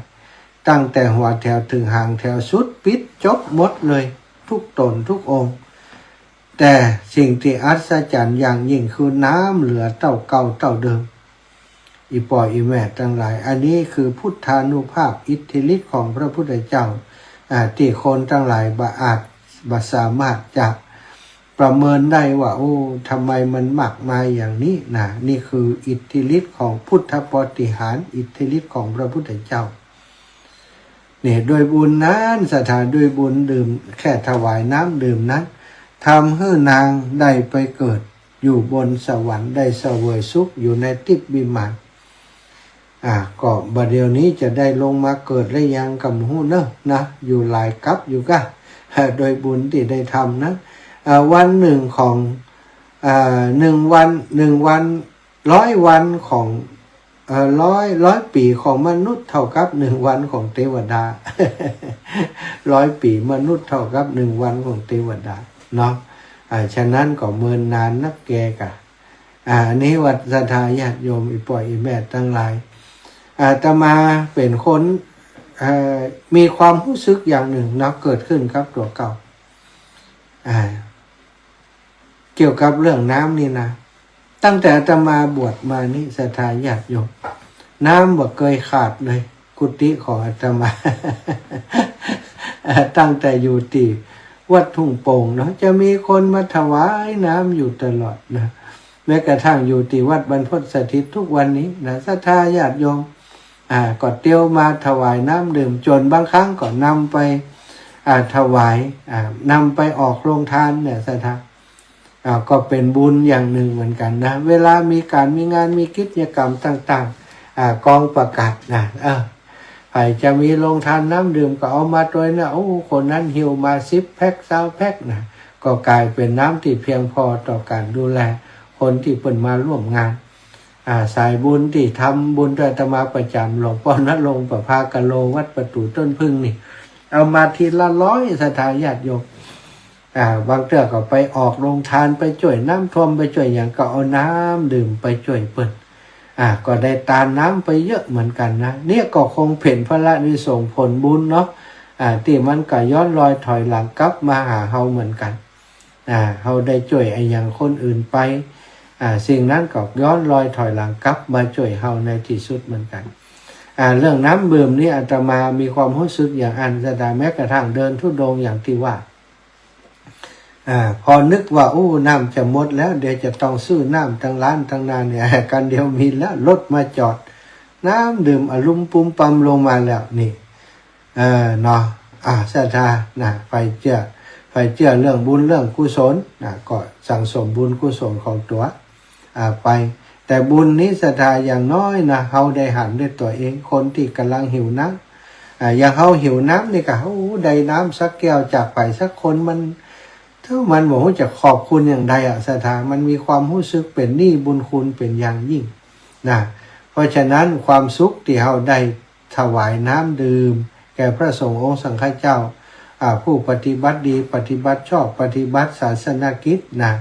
ตั้งแต่หัวแถวเถิงหางแถว สุดปิดจบหมดเลย ทุกต๋นทุกองค์ แต่สิ่งตี้อัศจรรย์อย่างยิ่งคือน้ำเหลือเต้าเก่าเต้าเดิม อี่ป้ออี่แม่ตังหลาย อันนี้คือพุทธานุภาพอิทธิฤทธิ์ของพระพุทธเจ้า อ่า ตี้คนตังหลายบ่อาจ บ่สามารถจะ ประเมินได้ว่า โอ้ ทำไมมันมากมายอย่างนี้นะ นี่คืออิทธิฤทธิ์ของพุทธปาฏิหาริย์ อิทธิฤทธิ์ของพระพุทธเจ้า นี่ ด้วยบุญนั้น ศรัทธา ด้วยบุญดื่ม แค่ถวายน้ำดื่มนั้น ทำหื้อนางได้ไปเกิดอยู่บนสวรรค์ ได้เสวยสุขอยู่ในทิพย์วิมาน อ่า ก็บ่าเดี่ยวนี้จะได้ลงมาเกิดหรือยังก็บ่ฮู้เนาะ นะ อยู่หลายกัปอยู่ก้า โดยบุญตี้ได้ทำนะ อ่า วันหนึ่งของ อ่า หนึ่งวัน หนึ่งวัน ร้อยวันของ เอ่อ ร้อย ร้อยปี๋ของมนุษย์เท่ากับหนึ่งวันของเตวดา ร้อยปี๋มนุษย์เท่ากับหนึ่งวันของเตวดาเนาะ อ่า ฉะนั้นก็เมินนานนักแกกะ อ่า อันนี้ว่าศรัทธาญาติโยม อี่ป้ออี่แม่ตังหลาย อาตมาเป๋นคน เอ่อ มีความฮู้สึกอย่างนึ่งเนาะ เกิดขึ้นกับตั๋วเก่า อ่า เกี่ยวกับเรื่องน้ำนี่นะ ตั้งแต่อาตมาบวชมานี่ ศรัทธาญาติโยม น้ำบ่เกยขาดเลย กุฏิของอาตมา ตั้งแต่อยู่ตี้วัดทุ่งโป่งเนาะ จะมีคนมาถวายน้ำอยู่ตลอดนะ แม้กระทั่งอยู่ตี้วัดบรรพตสถิตทุกวันนี้นะ ศรัทธาญาติโยม อ่า ก็เตียวมาถวายน้ำดื่ม จ๋นบางครั้งก็นำไป อ่า ถวาย อ่า นำไปออกโรงทานเนี่ย ศรัทธา อ่า ก็เป๋นบุญอย่างนึ่งเหมือนกั๋นนะ เวลามีก๋านมีงาน มีกิจกรรมต่างๆ อ่า กองประกาศนะ เออ ใผจะมีโรงทานน้ำดื่มก็เอามาตวยนะ โอ้ คนนั้นหิ้วมาสิบแพ็ค ซาวแพ็คนะ ก็ก๋ายเป๋นน้ำตี้เพียงพอต่อก๋านดูแลคนตี้เปิ้นมาร่วมงาน อ่า สายบุญตี้ทำบุญตวยอาตมาประจ๋ำ หลวงป้อณรงค์ ประภากะโล วัดประตู๋ต้นผึ้งนี่ เอามาทีละร้อย ศรัทธาญาติโยม อ่า บางเตื้อก็ไปออกโรงทาน ไปจ้วยน้ำท่วม ไปจ้วยหยัง ก็เอาน้ำดื่มไปจ้วยเปิ้น อ่า ก็ได้ตานน้ำไปเยอะเหมือนกั๋นนะ เนี่ยก็คงเป๋นผลานิสงส์ผลบุญเนาะ อ่า ตี้มันก็ย้อนรอยถอยหลังกลับมาหาเฮาเหมือนกั๋น อ่า เฮาได้จ้วยอะหยังคนอื่นไป อ่า สิ่งนั้นก็ย้อนรอยถอยหลังกลับมาจ้วยเฮาในตี้สุดเหมือนกั๋น อ่า เรื่องน้ำดื่มนี่อาตมามีความฮู้สึกอย่างอั้น ศรัทธา แม้กระทั่งเดินธุดงค์อย่างตี้ว่า อ่า พอนึกว่า อู้ น้ำจะหมดแล้ว เดี๋ยวจะต้องซื้อน้ำตังล้านตังนาเนี่ย กั๋นเดียวมีแล้ว รถมาจอด น้ำดื่มอะลุมปุมปัมลงมาแล้วนี่ เออ เนาะ อ่า ศรัทธา นะ ใผเจื้อ ใผเจื้อเรื่องบุญเรื่องกุศล นะ ก็สั่งสมบุญกุศลของตั๋ว อ่า ไป แต่บุญนี้ศรัทธาอย่างน้อยนะ เฮาได้หันด้วยตั๋วเอง คนตี้ก่ำลังหิวน้ำ อ่า อย่างเฮาหิวน้ำนี่ก็ โอ้ ได้น้ำสักแก้วจากใผสักคน มัน ถ้ามันบ่ฮู้จักขอบคุณอย่างใดอะ ศรัทธา มันมีความฮู้สึกเป๋นหนี้บุญคุณเป๋นอย่างยิ่งนะ เพราะฉะนั้นความสุขตี้เฮาได้ถวายน้ำดื่มแก่พระสงฆ์องค์สังฆเจ้า อ่า ผู้ปฏิบัติดี ปฏิบัติชอบ ปฏิบัติศาสนกิจนะ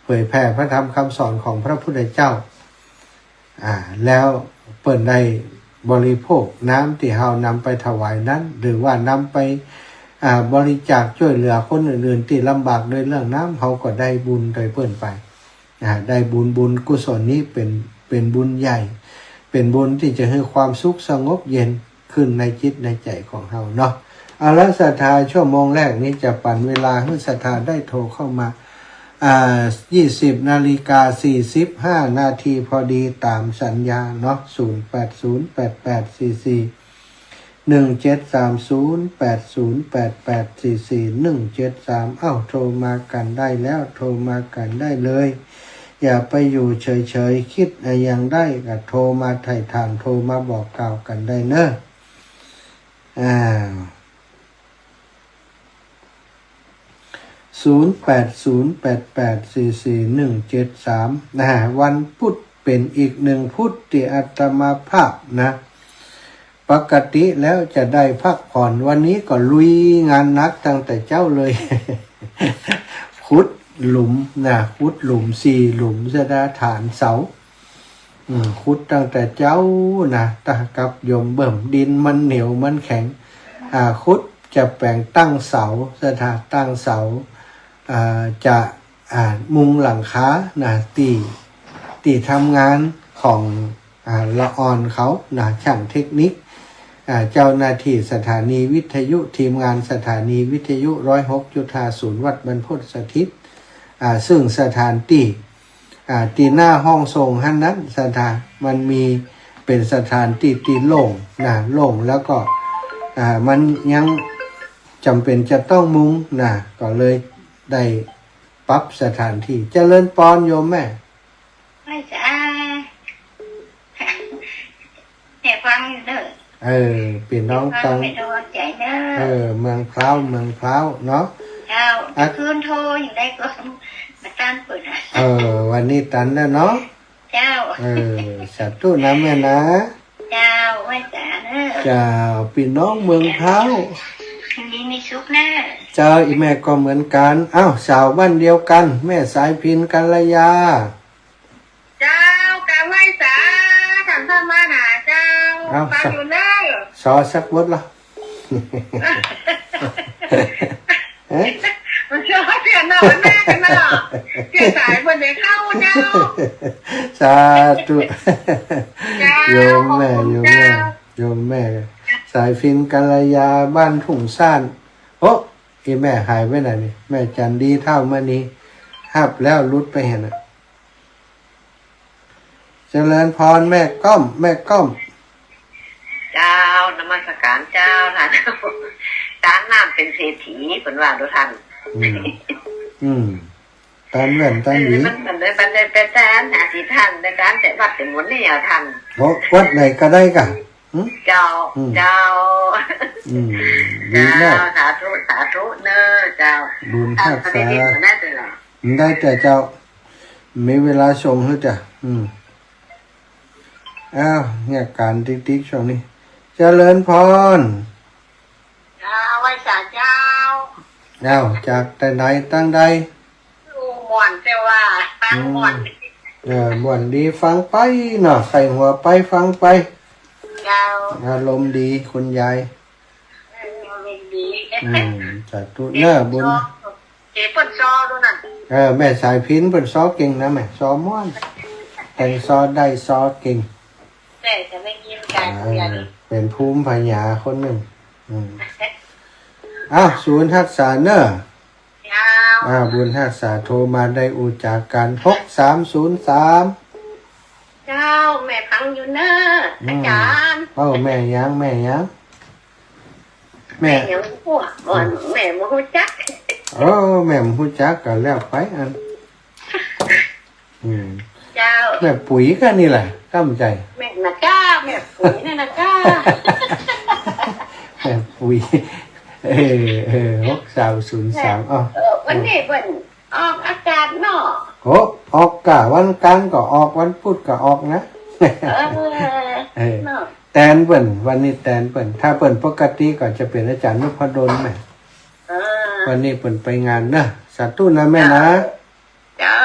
เผยแผ่พระธรรมคำสอนของพระพุทธเจ้า อ่า แล้วเปิ้นได้บริโภคน้ำตี้เฮานำไปถวายนั้น หรือว่านำไป อ่า บริจาคจ้วยเหลือคนอื่นๆ ตี้ลำบากด้วยเรื่องน้ำ เฮาก็ได้บุญโดยเปิ้นไป อ่า ได้บุญ บุญกุศลนี้เป๋น เป๋นบุญใหญ่ เป๋นบุญตี้จะหื้อความสุขสงบเย็น ขึ้นในจิตในใจ๋ของเฮาเนาะ เอาละศรัทธา ชั่วโมงแรกนี้จะปั๋นเวลาหื้อศรัทธาได้โทรเข้ามา อ่า ยี่สิบนาฬิกาสี่สิบห้านาทีพอดีต๋ามสัญญาเนาะ ศูนย์แปดศูนย์แปดแปดสี่สี่หนึ่งเจ็ดสาม ศูนย์แปดศูนย์แปดแปดสี่สี่หนึ่งเจ็ดสาม เอ้า โทรมากั๋นได้แล้ว โทรมากั๋นได้เลย อย่าไปอยู่เฉยๆ กึ๊ดอะหยังได้ก็โทรมาไถ่ถาม โทรมาบอกกล่าวกั๋นได้เนาะ อ่า ศูนย์แปดศูนย์แปดแปดสี่สี่หนึ่งเจ็ดสาม นะ วันพุธเป๋นอีกหนึ่งพุธตี้อาตมาภาพนะ ปกติแล้วจะได้พักผ่อน วันนี้ก็ลุยงานหนักตั้งแต่เจ๊าเลย ขุดหลุมนะ ขุดหลุมสี่หลุม ศรัทธา ฐานเสา อืม ขุดตั้งแต่เจ๊านะ ตะกับยมเบิ่ม ดินมันเหนียวมันแข็ง อ่า ขุดจะแป๋งตั้งเสา ศรัทธา ตั้งเสา อ่า จะ อ่า มุงหลังคานะ ตี้ ตี้ทำงานของ อ่า ละอ่อนเขานะ ช่างเทคนิค อ่า เจ้าหน้าตี้สถานีวิทยุ ทีมงานสถานีวิทยุร้อยหกจุดห้าศูนย์ วัดบรรพตสถิต อ่า ซึ่งสถานตี้ อ่า ตี้หน้าห้องส่งหั้นนั้น ศรัทธา มันมีเป๋นสถานตี้ตี้โล่งนะ โล่ง แล้วก็ อ่า มันยังจ๋ำเป๋นจะต้องมุงนะ ก็เลยได้ปรับสถานตี้ เจริญปอนโยมแม่ ไหว้สา แม่ฟังอยู่เน่อ เออ ปี้น้อง ฟัง ตัง แม่ดวงใจ๋เน่อ เออ เมืองพร้าว เมืองพร้าวเนาะ เจ้า อ่ะ คืนโทรอยู่ได้ก็มาตันเปิ้นนะ เออ วันนี้ตันแล้วเนาะ เจ้า เออ สาธุนะแม่นะ เจ้า ไหว้สาเน่อ เจ้า ปี้น้องเมืองพร้าว มี มีสุขเน่อ เจ้า อี่แม่ก็เหมือนกั๋น อ้าว สาวบ้านเดียวกั๋น แม่สายพิณ กัลยา เจ้า กราบไหว้สา ท่านพระมหาเจ้า เอ้า ฟังอยู่เน่อ สอสักบทละ เอ๊ะ มันเชื่อว่าเสียงนอนแม่กันมาหรอ เสียงสายเปิ้นได้เข้าเจ้า สาธุ เจ้า โยมแม่ ขอบคุณ โยมแม่ เจ้า โยมแม่ สายพิณ กัลยา บ้านทุ่งซ่าน โอ้ อี่แม่หายไปไหนนี่ แม่จันดี เฒ่ามณี ฮับแล้วหลุดไปหั้นน่ะ เจริญพรแม่ก้อม แม่ก้อม เจ้า นมัสการเจ้า ท่าน ตานน้ำเป๋นเศรษฐี เปิ้นว่าดูท่าน อืม อืม ตานแว่นตานหวี เออ มัน มันได้ มันได้ไปตานหาตี้ท่าน ได้ตานแต่วัดแต่มนต์นี่อะท่าน โอ้ วัดไหนก็ได้ก่ะ หึ เจ้า อืม เจ้า อืม ดีมาก เจ้า สาธุ สาธุเน่อเจ้า บุญฮักษา ท่านปฏิทินมันได้แต่ละ ได้แต่เจ้า มีเวลาส่งหื้อจ้ะ อืม อ้าว เงียบกั๋นติ๊กๆ ช่วงนี้ เจริญพร เจ้า ไหว้สาเจ้า อ้าว จากแต่ไหนตังใด อยู่ม่วนแต่ว่าฟังม่วน อืม เออ ม่วนดี ฟังไปเนาะ ใค่หัวไปฟังไป เจ้า อารมณ์ดีคุณยาย เออ อารมณ์ดี อืม สาธุเน่อ บุญ เจ้า เจ้าเปิ้นซอดูนั่น เออ แม่สายพิณเปิ้นซอเก่งนะแม่ ซอม่วน แต่งซอได้ซอเก่ง แต่จะได้ยินการเรียน อ่า เป๋นภูมิปัญญาคนนึ่ง อืม อ้าว ศูนย์ฮักษาเน่อ เจ้า อ่า บุญฮักษาโทรมาได้อู้จ๋ากั๋น หกสามศูนย์สาม เจ้า แม่ฟังอยู่เน่อ อืม อาจ๋ารย์ เอ้า แม่หยัง แม่หยัง แม่ แม่หยัง พวกอ่อน อืม แม่บ่ฮู้จัก เออ แม่บ่ฮู้จักก็แล้วไปอัน อืม เจ้า แม่ปุ๋ยก็นี่แหละ ก้ำใจ๋ แม่นะเจ้า แม่ปุ๋ยนี่นะเจ้า แม่ปุ๋ย เออ เออ หกสามศูนย์สาม แม่ อ้าว เออ วันนี้เปิ้นออกอากาศเนาะ โอ้ ออกก่ะ วันก๋านก็ออก วันปุดก็ออกนะ เออ เออ เนาะ แตนเปิ้น วันนี้แตนเปิ้น ถ้าเปิ้นปกติก็จะเป๋นอาจ๋ารย์นพดลแม่ เออ วันนี้เปิ้นไปงานเน่อ สาธุนะแม่นะ เจ้า เจ้า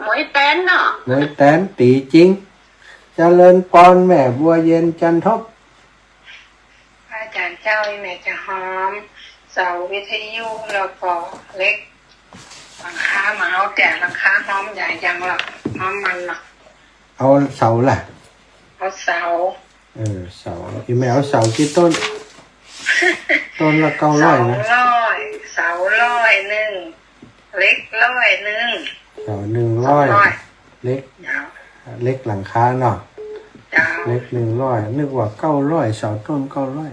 หมวยแตนเนาะ หมวยแตนตี๋จริง เจริญปอนแม่บัวเย็นจันทบ พระอาจ๋ารย์เจ้า อี่แม่จะฮ้อมเสาวิทยุ แล้วก็เหล็กหลังคามา เอาแต่หลังคาฮ้อม อย่ายังหรอก ฮ้อมมันหรอก เอาเสาล่ะ เอาเสา เออ เสา อี่แม่เอาเสากี่ต้น ต้นละเก้าร้อยนะ เสาร้อย เสาร้อยนึ่ง เหล็กร้อยนึ่ง เสานึ่งร้อย สองร้อย เหล็ก เจ้า เหล็กหลังคาเนาะ เจ้า เหล็กนึ่งร้อย นึกว่าเก้าร้อย เสาต้นเก้าร้อย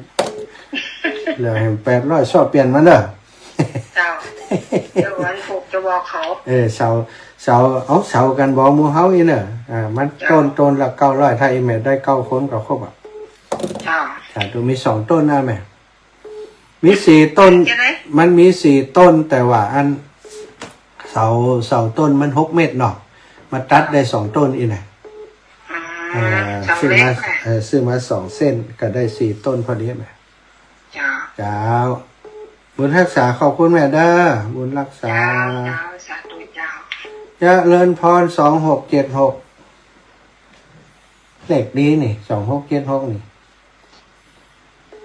เหลือแหมแปดร้อย ซ้อเปลี่ยนมาเน่อ เจ้า เดี๋ยววันพุธจะบอกเขา เออ เสา เสา เอาเสากั๋นบ่หมู่เฮาอี้เน่อ อ่า มัน เจ้า ต้น ต้นละเก้าร้อย ถ้าอี่แม่ได้เก้าคนก็ครบอ่ะ เจ้า สาธุ มีสองต้นนะแม่ มีสี่ต้น จะได้ มันมีสี่ต้น แต่ว่าอันเสา เสาต้นมันหกเมตรเนาะ มาตัดได้สองต้นอี้นะ อ่า เออ เสา ซื้อมา เล็กนะ เออ ซื้อมาสองเส้น ก็ได้สี่ต้นพอดีนะ เจ้า เจ้า บุญฮักษา ขอบคุณแม่เด้อ บุญฮักษา เจ้า เจ้า สาธุเจ้า เจริญพร สองหกเจ็ดหก เลขดีนี่ สองหกเจ็ดหก นี่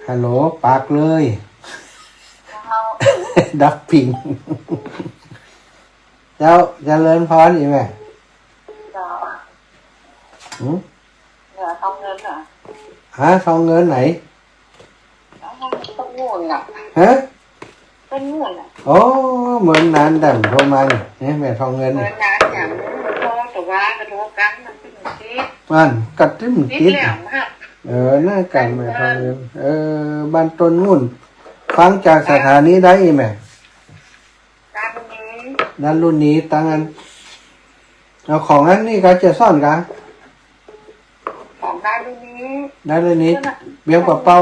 ฮัลโหล ปากเลย เจ้า ดับปิง เจ้า เจริญพร อี่แม่ เจ้า หืม เหลือทองเงินเหรอ ฮะ ทองเงินไหน แล้วมันต้องนู่นน่ะ ฮะ คนนู่นน่ะ โอ้ เมินนานแดมโทรมานี่ นี่แม่ทองเงิน เมิ นี่ นนานอย่าง โทรแต่ว่าก็โทรกัน มันติด มัน ก็ติด ติด ติดแล้วครับ เออ นั่นกัน แม่ทองเงิน เออ บ้านต้นนู่น ฟังจากสถานีใดแม่ ดารุณี ดารุณี ตังอัน เอาของอันนี้ก็จะซ่อนกะ ของดารุณี ดารุณี เวียงป่าเป้า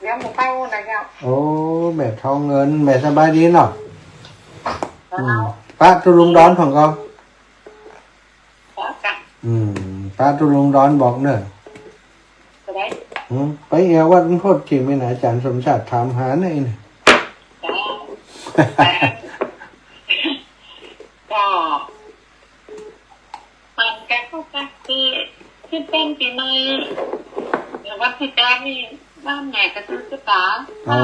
เวียงป่าเป้านะเจ้า โอ้ แม่ทองเงิน แม่สบายดีเนาะ เจ้า อืม ปะตุ๊ลุงดอนของเขา ปะกะ อืม ปะตุ๊ลุงดอนบอกเนอะ ก็ได้ อืม ไปแอววัดมันโพธิ์จริงไหมนะ อาจารย์สมชาติถามหาในนี่ เจ้า ก็ มันก็คือ คือเป็นปีใหม่ เดี๋ยววันที่แปดนี่ บ้านแม่ก็ซื้อตุ๊กตา อ๋อ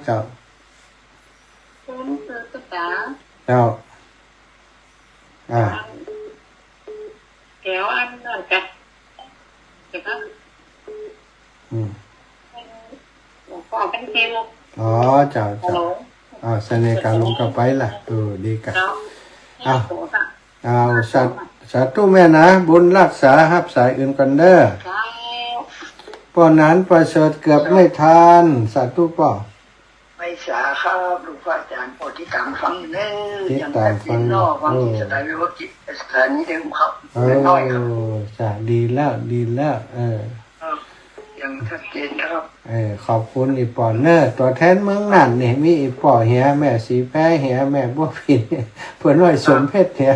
เจ้า ซื้อตุ๊กตา เจ้า อ่า แถวอันนั้นกะ เดี๋ยวก็ อืม หลวงพ่อเป็นคิว อ๋อ เจ้า ฮัลโหล เจ้า อ่า เสน่ห์กาลงกลับไปล่ะ เออ ดีกะ เจ้า อ่ะ ฮัลโหลค่ะ อ้าว สา สาธุแม่นะ บุญฮักษา ฮับสายอื่นก่อนเด้อ เจ้า ป้อหนานประเสริฐเกือบไม่ทัน สาธุป้อ ไหว้สาครับ ลูกพระอาจารย์ โปรดติดตามฟังเด้อ ติดตามฟัง ยังแป๊บเดียวเนาะ ฟัง เออ ที่สถานีวิทยุ สถานีเดิมครับ เออ น้อยครับ จ้ะ ดีแล้ว ดีแล้ว เออ ครับ ยังชัดเจนนะครับ เออ ขอบคุณอี่ป้อเนอะ ตั๋วแทนเมืองน่านนี่ มีอี่ป้อเหีย แม่ศรีแพรเหีย แม่บัวผิน เปื้อน้อยสมเพชรเหีย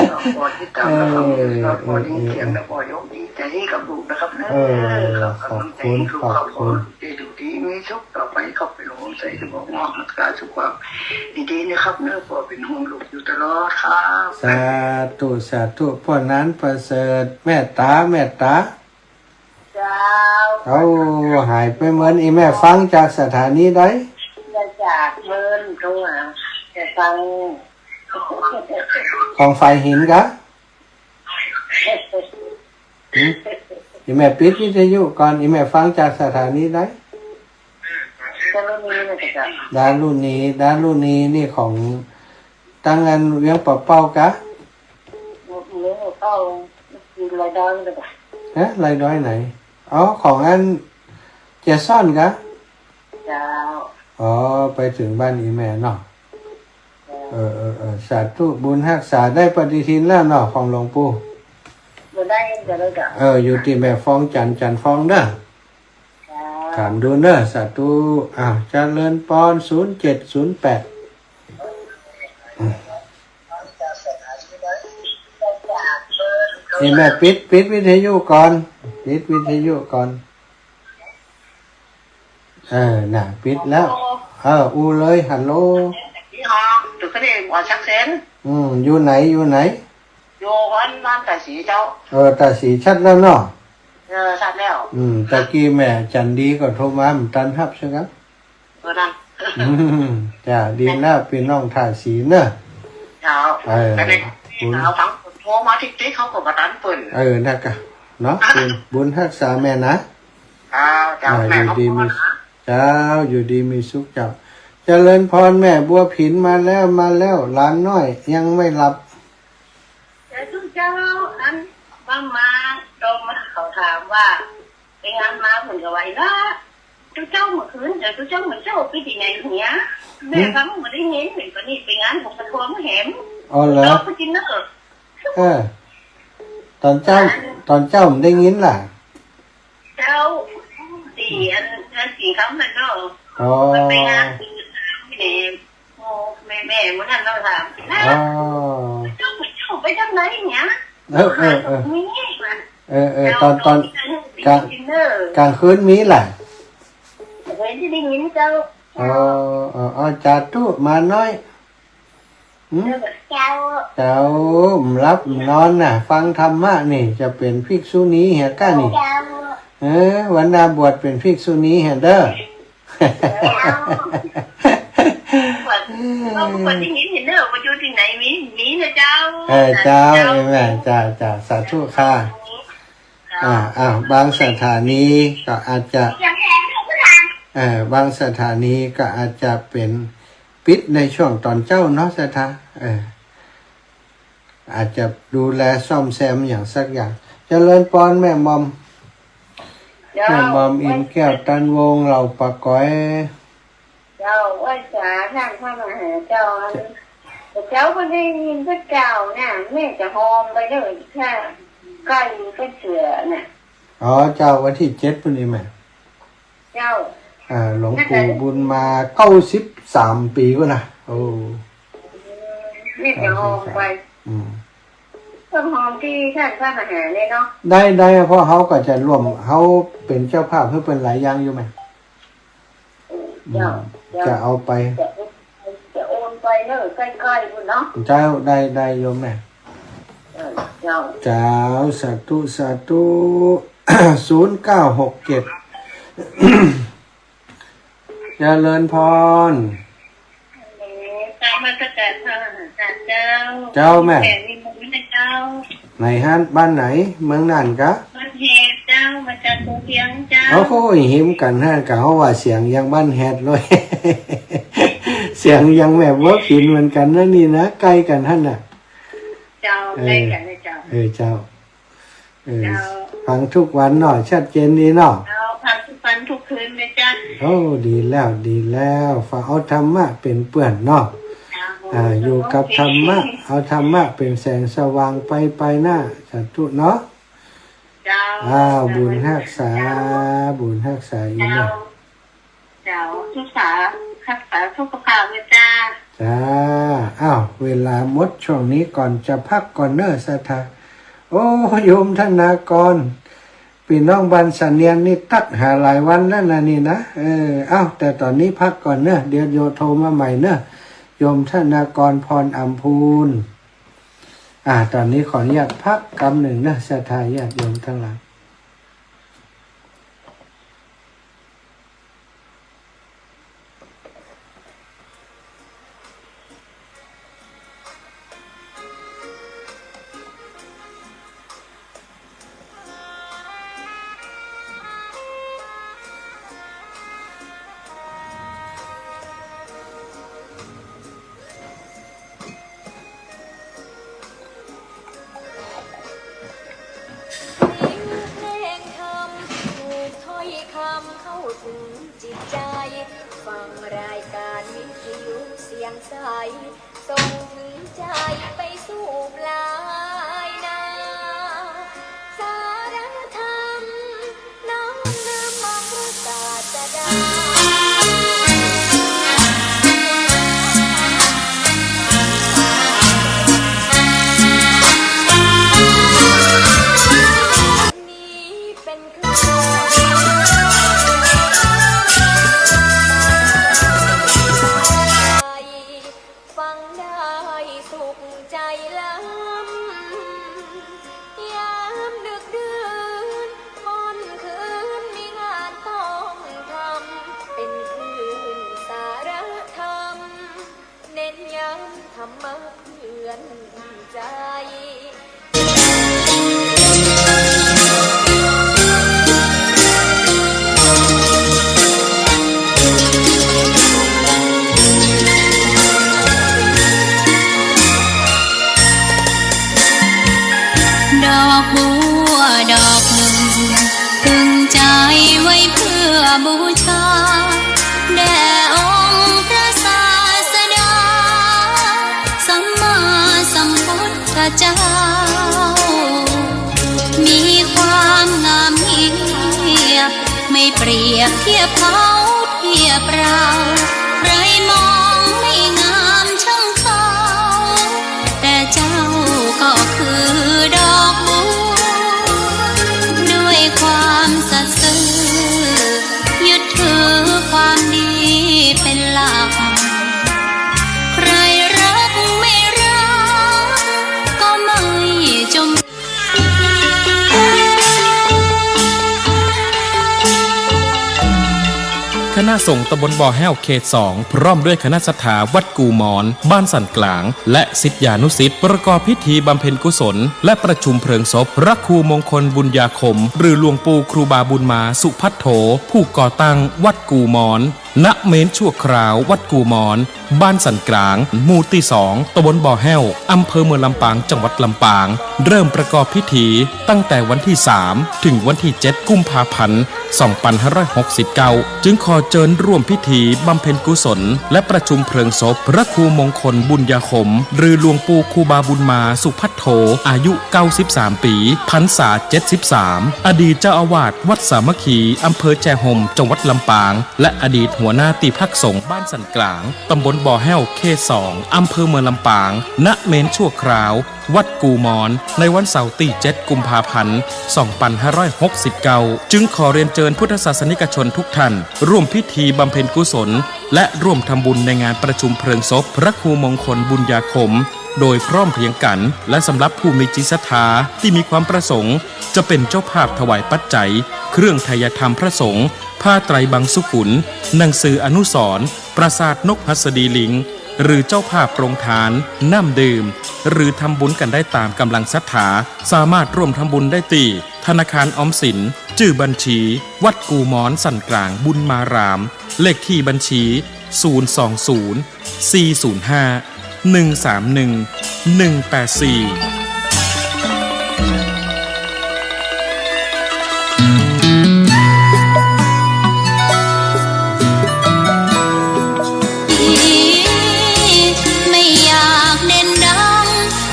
ครับ โปรดติดตามนะครับ เออ ครับ โปรดได้ยินเสียง เออ แล้วก็ยกดีใจให้กับลูกนะครับ เออ ครับ ขอบคุณ กำลังใจให้ลูกครับ ขอบคุณ ขอให้ลูกดีมีสุขต่อไปครับ เป็นห่วงใย จะบอกว่ารักษาสุขภาพดีๆนะครับเนอะ พ่อเป็นห่วงลูกอยู่ตลอดครับ สาธุ สาธุ ป้อหนานประเสริฐ แม่ต๋า แม่ต๋า เจ้า เอา หายไปเมิน อี่แม่ฟังจากสถานีใด มาจากเมินตรงอ่ะ จะฟัง ของฝ่ายหินกะ หืม อี่แม่ปิดวิทยุก่อน อี่แม่ฟังจากสถานีใด ดารุณีนะเจ้า ดารุณี ดารุณีนี่ของตังอันเวียงป่าเป้ากะ เวียงป่าเป้า ลอยดอยนะเจ้า ฮะ ลอยดอยไหน อ๋อ ของอันเจียซ่อนกะ เจ้า อ๋อ ไปเถิงบ้านอี่แม่เนาะ เออ เออ เออ สาธุ บุญฮักษา ได้ปฏิทินแล้วเนาะ ของหลวงปู่ บ่ได้ บ่ได้กะ เออ อยู่ตี้แม่ฟองจันทร์ จันทร์ฟองเด้อ เจ้า ถามดูเนอะ สาธุ อ้าว เจริญพร ศูนย์เจ็ดศูนย์แปด นี่แม่ปิด ปิดวิทยุก่อน ปิดวิทยุก่อน เออ น่ะ ปิดแล้ว ฮัลโหล เออ อู้เลย ฮัลโหล นี่ฮะ ตึกนี่ บ่อสักเซน อืม อยู่ไหน อยู่ไหน อยู่บ้าน บ้านตาศรีเจ้า เออ ตาศรีชัดแล้วเนาะ เออ ชัดแล้ว อืม ตะกี้แม่จันดีก็โทรมา บ่ตันฮับใช่ไหม เออ นั่น อืม จ้ะ ดีแล้ว ปี้น้องตาศรีเนอะ เจ้า เออ แต่ใน บุญ เขาฟังโทรมาติ๊กๆ เขาก็บ่ตันเปิ้น เออ นั่นกะ เนาะ บุญ บุญฮักษาแม่นะ เจ้า เจ้า อ่า แม่ อยู่ดีมี ขอบคุณนะ เจ้า อยู่ดีมีสุขเจ้า เจริญพรแม่บัวผิน มาแล้ว มาแล้ว หลานน้อยยังไม่หลับ เจ้า เจ้า อันว่ามา ตอนมาเขาถามว่า ไปงานมาเปิ้นก็ว่า เนาะ ตุ๊เจ้าเมื่อคืน เจ้า ตุ๊เจ้าเมื่อเจ๊าไปตี้ไหนเหีย แม่ฟังบ่ได้ยิน เปิ้นก็นี่ไปงานของกระทรวงแหม อ๋อเหรอ ตุ๊เจ้าไปกินเนอะ เออ ตอนเจ๊า ตอนเจ๊าบ่ได้ยินล่ะ เจ้า ตี้อัน อันตี้คำนั่นเนาะ อ๋อ มันไปงานตี้นี่ โอ้ แม่ แม่มื้อนั้นเราถาม อ๋อ เจ้า เจ้าไปตางไหนเนี่ย เออ เออ เออ มี เออ เออ ตอน ตอน เจ้า กลาง ดินเนอร์ กลางคืนมีล่ะ เฮ้ย ได้ยินเจ้า อ๋อ อ๋อ อ๋อ สาธุ มาน้อย หืม เจ้า เจ้า บ่หลับบ่นอนน่ะ ฟังธรรมะนี่ จะเป๋นภิกษุณีเหียก้านี่ เจ้า เออ วันหน้าบวชเป๋นภิกษุณีเหียเด้อ เจ้า บวช ก็บวชตี้นี่เนอะ บ่อยู่ตี้ไหน มี มีนะเจ้า เออ เจ้า เจ้า เออ แม่ จ้า จ้า สาธุค่ะ เจ้า อ่า อ่า บางสถานีก็อาจจะ เออ บางสถานีก็อาจจะเป๋น ปิดในช่วงต๋อนเจ๊าเนาะ ศรัทธา เออ อาจจะดูแลซ่อมแซมอย่างสักอย่าง เจริญปอนแม่หม่อม เจ้า แม่หม่อมอินแก้ว ตันวงศ์ เหล่าป่าก๋อย เจ้า ไหว้สาต้านพระมหาเจ้า อัน เจ้า เจ้าบ่ได้ยินพระเจ้าน่ะ แม่จะหอมไปเด้อ ถ้าใก้ก็เจื้อน่ะ อ๋อ เจ้า วันตี้เจ็ดปู้นนี่แม่ เจ้า อ่า หลวงปู่บุญมา เก้าสิบสามปี๋ปู้นนะ โอ้ แม่จะหอมไป อืม ต้องหอมตี้ต้านพระมหาเลยเนาะ ได้ ได้ เพราะเฮาก็จะร่วม เฮาเป๋นเจ้าภาพหื้อเปิ้นหลายอย่างอยู่แม่ เจ้า อืม เจ้า จะเอาไป จะ จะโอนไปเนอะ ใก้ๆ ปู้นเนาะ เจ้า ได้ ได้โยมแม่ เจ้า เจ้า เจ้า สาธุ สาธุ ศูนย์เก้าหกเจ็ด เจริญพอน กราบนมัสก๋านพระอาจ๋ารย์เจ้า เจ้าแม่ แผ่นิมนต์นะเจ้า ไหนฮะ บ้านไหน เมืองน่านกะ บ้านแฮดเจ้า มาจากภูเพียงเจ้า โอ้โห หิมกั๋นฮะ กะเฮาว่าเสียงยังบ้านแฮดเลย เสียงยังแม่บัวผินเหมือนกั๋นนะนี่นะ ใก้กั๋นหั้นน่ะ เจ้า เออ ใก้กั๋นเลยเจ้า เออ เจ้า เออ เจ้า ฟังกู้วันเนาะ ชัดเจนดีเนาะ เจ้า ฟังกู้วันกู้คืนเลยเจ้า โอ้ ดีแล้ว ดีแล้ว ฟังเอาธรรมะเป๋นเปื้อนเนาะ เจ้า อ่า อยู่กับธรรมะ เอาธรรมะเป๋นแสงสว่างไป ไปหน้า สาธุเนาะ เจ้า อ้าว บุญฮักษา เจ้า บุญฮักษาอีกเนาะ เจ้า เจ้า สุขสา ฮักษาสุขภาพด้วยจ้า จ้า อ้าว เวลาหมดช่วงนี้ก่อน จะพักก่อนเน้อ ศรัทธา โอ้ โยมธนากร ปี้น้องบ้านสะเนียนนี่ตั๊กหาหลายวันแล้วนะนี่นะ เออ อ้าว แต่ต๋อนนี้พักก่อนเน้อ เดี๋ยวโยมโทรมาใหม่เน้อ โยมธนากร พรอำพูน อ่า ต๋อนนี้ขออนุญาตพักกำนึ่งเน้อ ศรัทธาญาติโยมตังหลาย เสียงเพลงธรรม ผูกถ้อยคำเข้าถึงจิตใจ ฟังรายการวิทยุเสียงใส ส่งถึงใจไปสู่ปลายนา สาระธรรม น้อมนำมาพระศาสดา นี้เป็นเครื่อง ฟังได้สุขใจล้ำ ยามดึกดื่นค่ำคืนมีงานต้องทำ เป็นคลื่นสาระธรรม เน้นย้ำธรรมะเตือนใจ ดอกบัวดอกหนึ่ง ตึงใจไว้เพื่อบูชา แด่องค์พระศาสดา สัมมาสัมพุทธเจ้า มีความงามเงียบ ไม่เปรียบเทียบเขาเทียบเรา ใครมองไม่งามช่างเขา แต่เจ้าก็คือดอกบัว ด้วยความสัตย์ซื่อ ยึดถือความดีเป็นหลัก ใครรักไม่รัก ก็ไม่จม คณะสงฆ์ตำบลบ่อแห้วเขตสอง พร้อมด้วยคณะศรัทธาวัดกู่หมอน บ้านสันกลาง และศิษยานุศิษย์ ประกอบพิธีบำเพ็ญกุศล และประชุมเพลิงศพพระครูมงคลบุญญาคม หรือหลวงปู่ครูบาบุญมาสุภัทโธ ผู้ก่อตั้งวัดกู่หมอน ณ เมรุธชั่วคราววัดกู่มอน บ้านสันกลาง หมู่ตี้สอง ตำบลบ่อแห้ว อำเภอเมืองลำปาง จังหวัดลำปาง เริ่มประกอบพิธีตั้งแต่วันตี้สาม ถึงวันตี้เจ็ด กุมภาพันธ์ สองปันห้าร้อยหกสิบเก้า จึงขอเจิญร่วมพิธีบำเพ็ญกุศล และประชุมเพลิงศพพระครูมงคลบุญญาคม หรือหลวงปู่ครูบาบุญมาสุภัทโท อายุเก้าสิบสามปี๋ พรรษาเจ็ดสิบสาม อดีตเจ้าอาวาสวัดสามัคคี อำเภอแจ้ห่ม จังหวัดลำปาง และอดีตหัวหน้าตี้พักสงฆ์บ้านสันกลาง ตำบลบ่อแห้ว เขตสอง อำเภอเมืองลำปาง ณ เมรุธชั่วคราว วัดกู่มอน ในวันเสาร์ตี้เจ็ด กุมภาพันธ์ สองปันห้าร้อยหกสิบเก้า จึงขอเรียนเจิญพุทธศาสนิกชนทุกท่าน ร่วมพิธีบำเพ็ญกุศล และร่วมทำบุญในงานประชุมเพลิงศพพระครูมงคลบุญญาคม โดยพร้อมเพรียงกั๋น และสำหรับผู้มีจิตศรัทธาตี้มีความประสงค์ จะเป๋นเจ้าภาพถวายปัจจัย เครื่องไทยธรรมพระสงฆ์ ผ้าไตรบังสุกุล หนังสืออนุสรณ์ ปราสาทนกหัสดีลิง หรือเจ้าภาพโปรงทาน น้ำดื่ม หรือทำบุญกั๋นได้ต๋ามก๋ำลังศรัทธา สามารถร่วมทำบุญได้ตี้ธนาคารออมสิน จื้อบัญชี วัดกู่มอนสันกลางบุญมาราม เลขตี้บัญชี ศูนย์สองศูนย์ สี่ศูนย์ห้า หนึ่งสามหนึ่ง หนึ่งแปดสี่ ไม่อยากเด่นดัง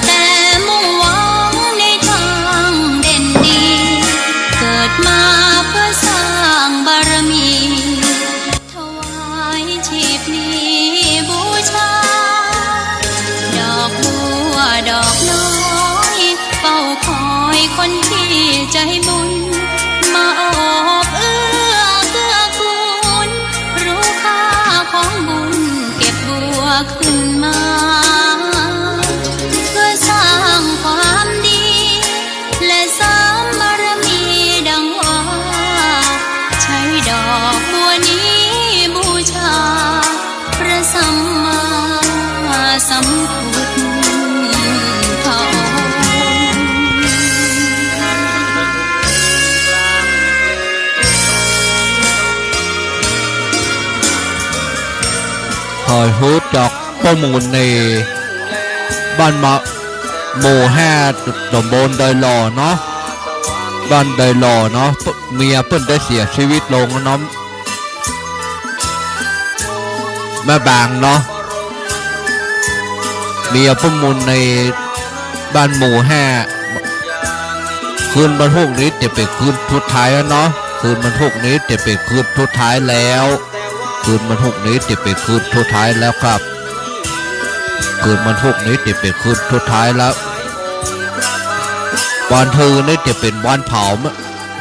แต่มุ่งหวังในทางเด่นดี เกิดมาเพื่อสร้างบารมี ถวายชีพนี้บูชา ดอกบัวดอกน้อย เฝ้าคอยคนที่ใจบุญ มาโอบเอื้อเกื้อกูล รู้ค่าของบุญเก็บบัวขึ้นมา เพื่อสร้างความดี และเสริมบารมีดังว่า ใช้ดอกบัวนี้บูชา พระสัมมาสัมพุทธองค์ ใผฮู้จักป้อมูลใน บ้านมะ หมู่ห้า ตำบลดอยหล่อเนาะ บ้านดอยหล่อเนาะ เมียเปิ้นได้เสียชีวิตลงเนาะ แม่บางเนาะ เมียป้อมูลในบ้านหมู่ห้า คืนวันพุธนี้จะเป๋นคืนสุดท้ายแล้วเนาะ คืนวันพุธนี้จะเป๋นคืนสุดท้ายแล้ว คืนวันพุธนี้จะเป๋นคืนสุดท้ายแล้วครับ คืนวันพุธนี้จะเป๋นคืนสุดท้ายแล้ว วันฮือนี้จะเป๋นวันเผา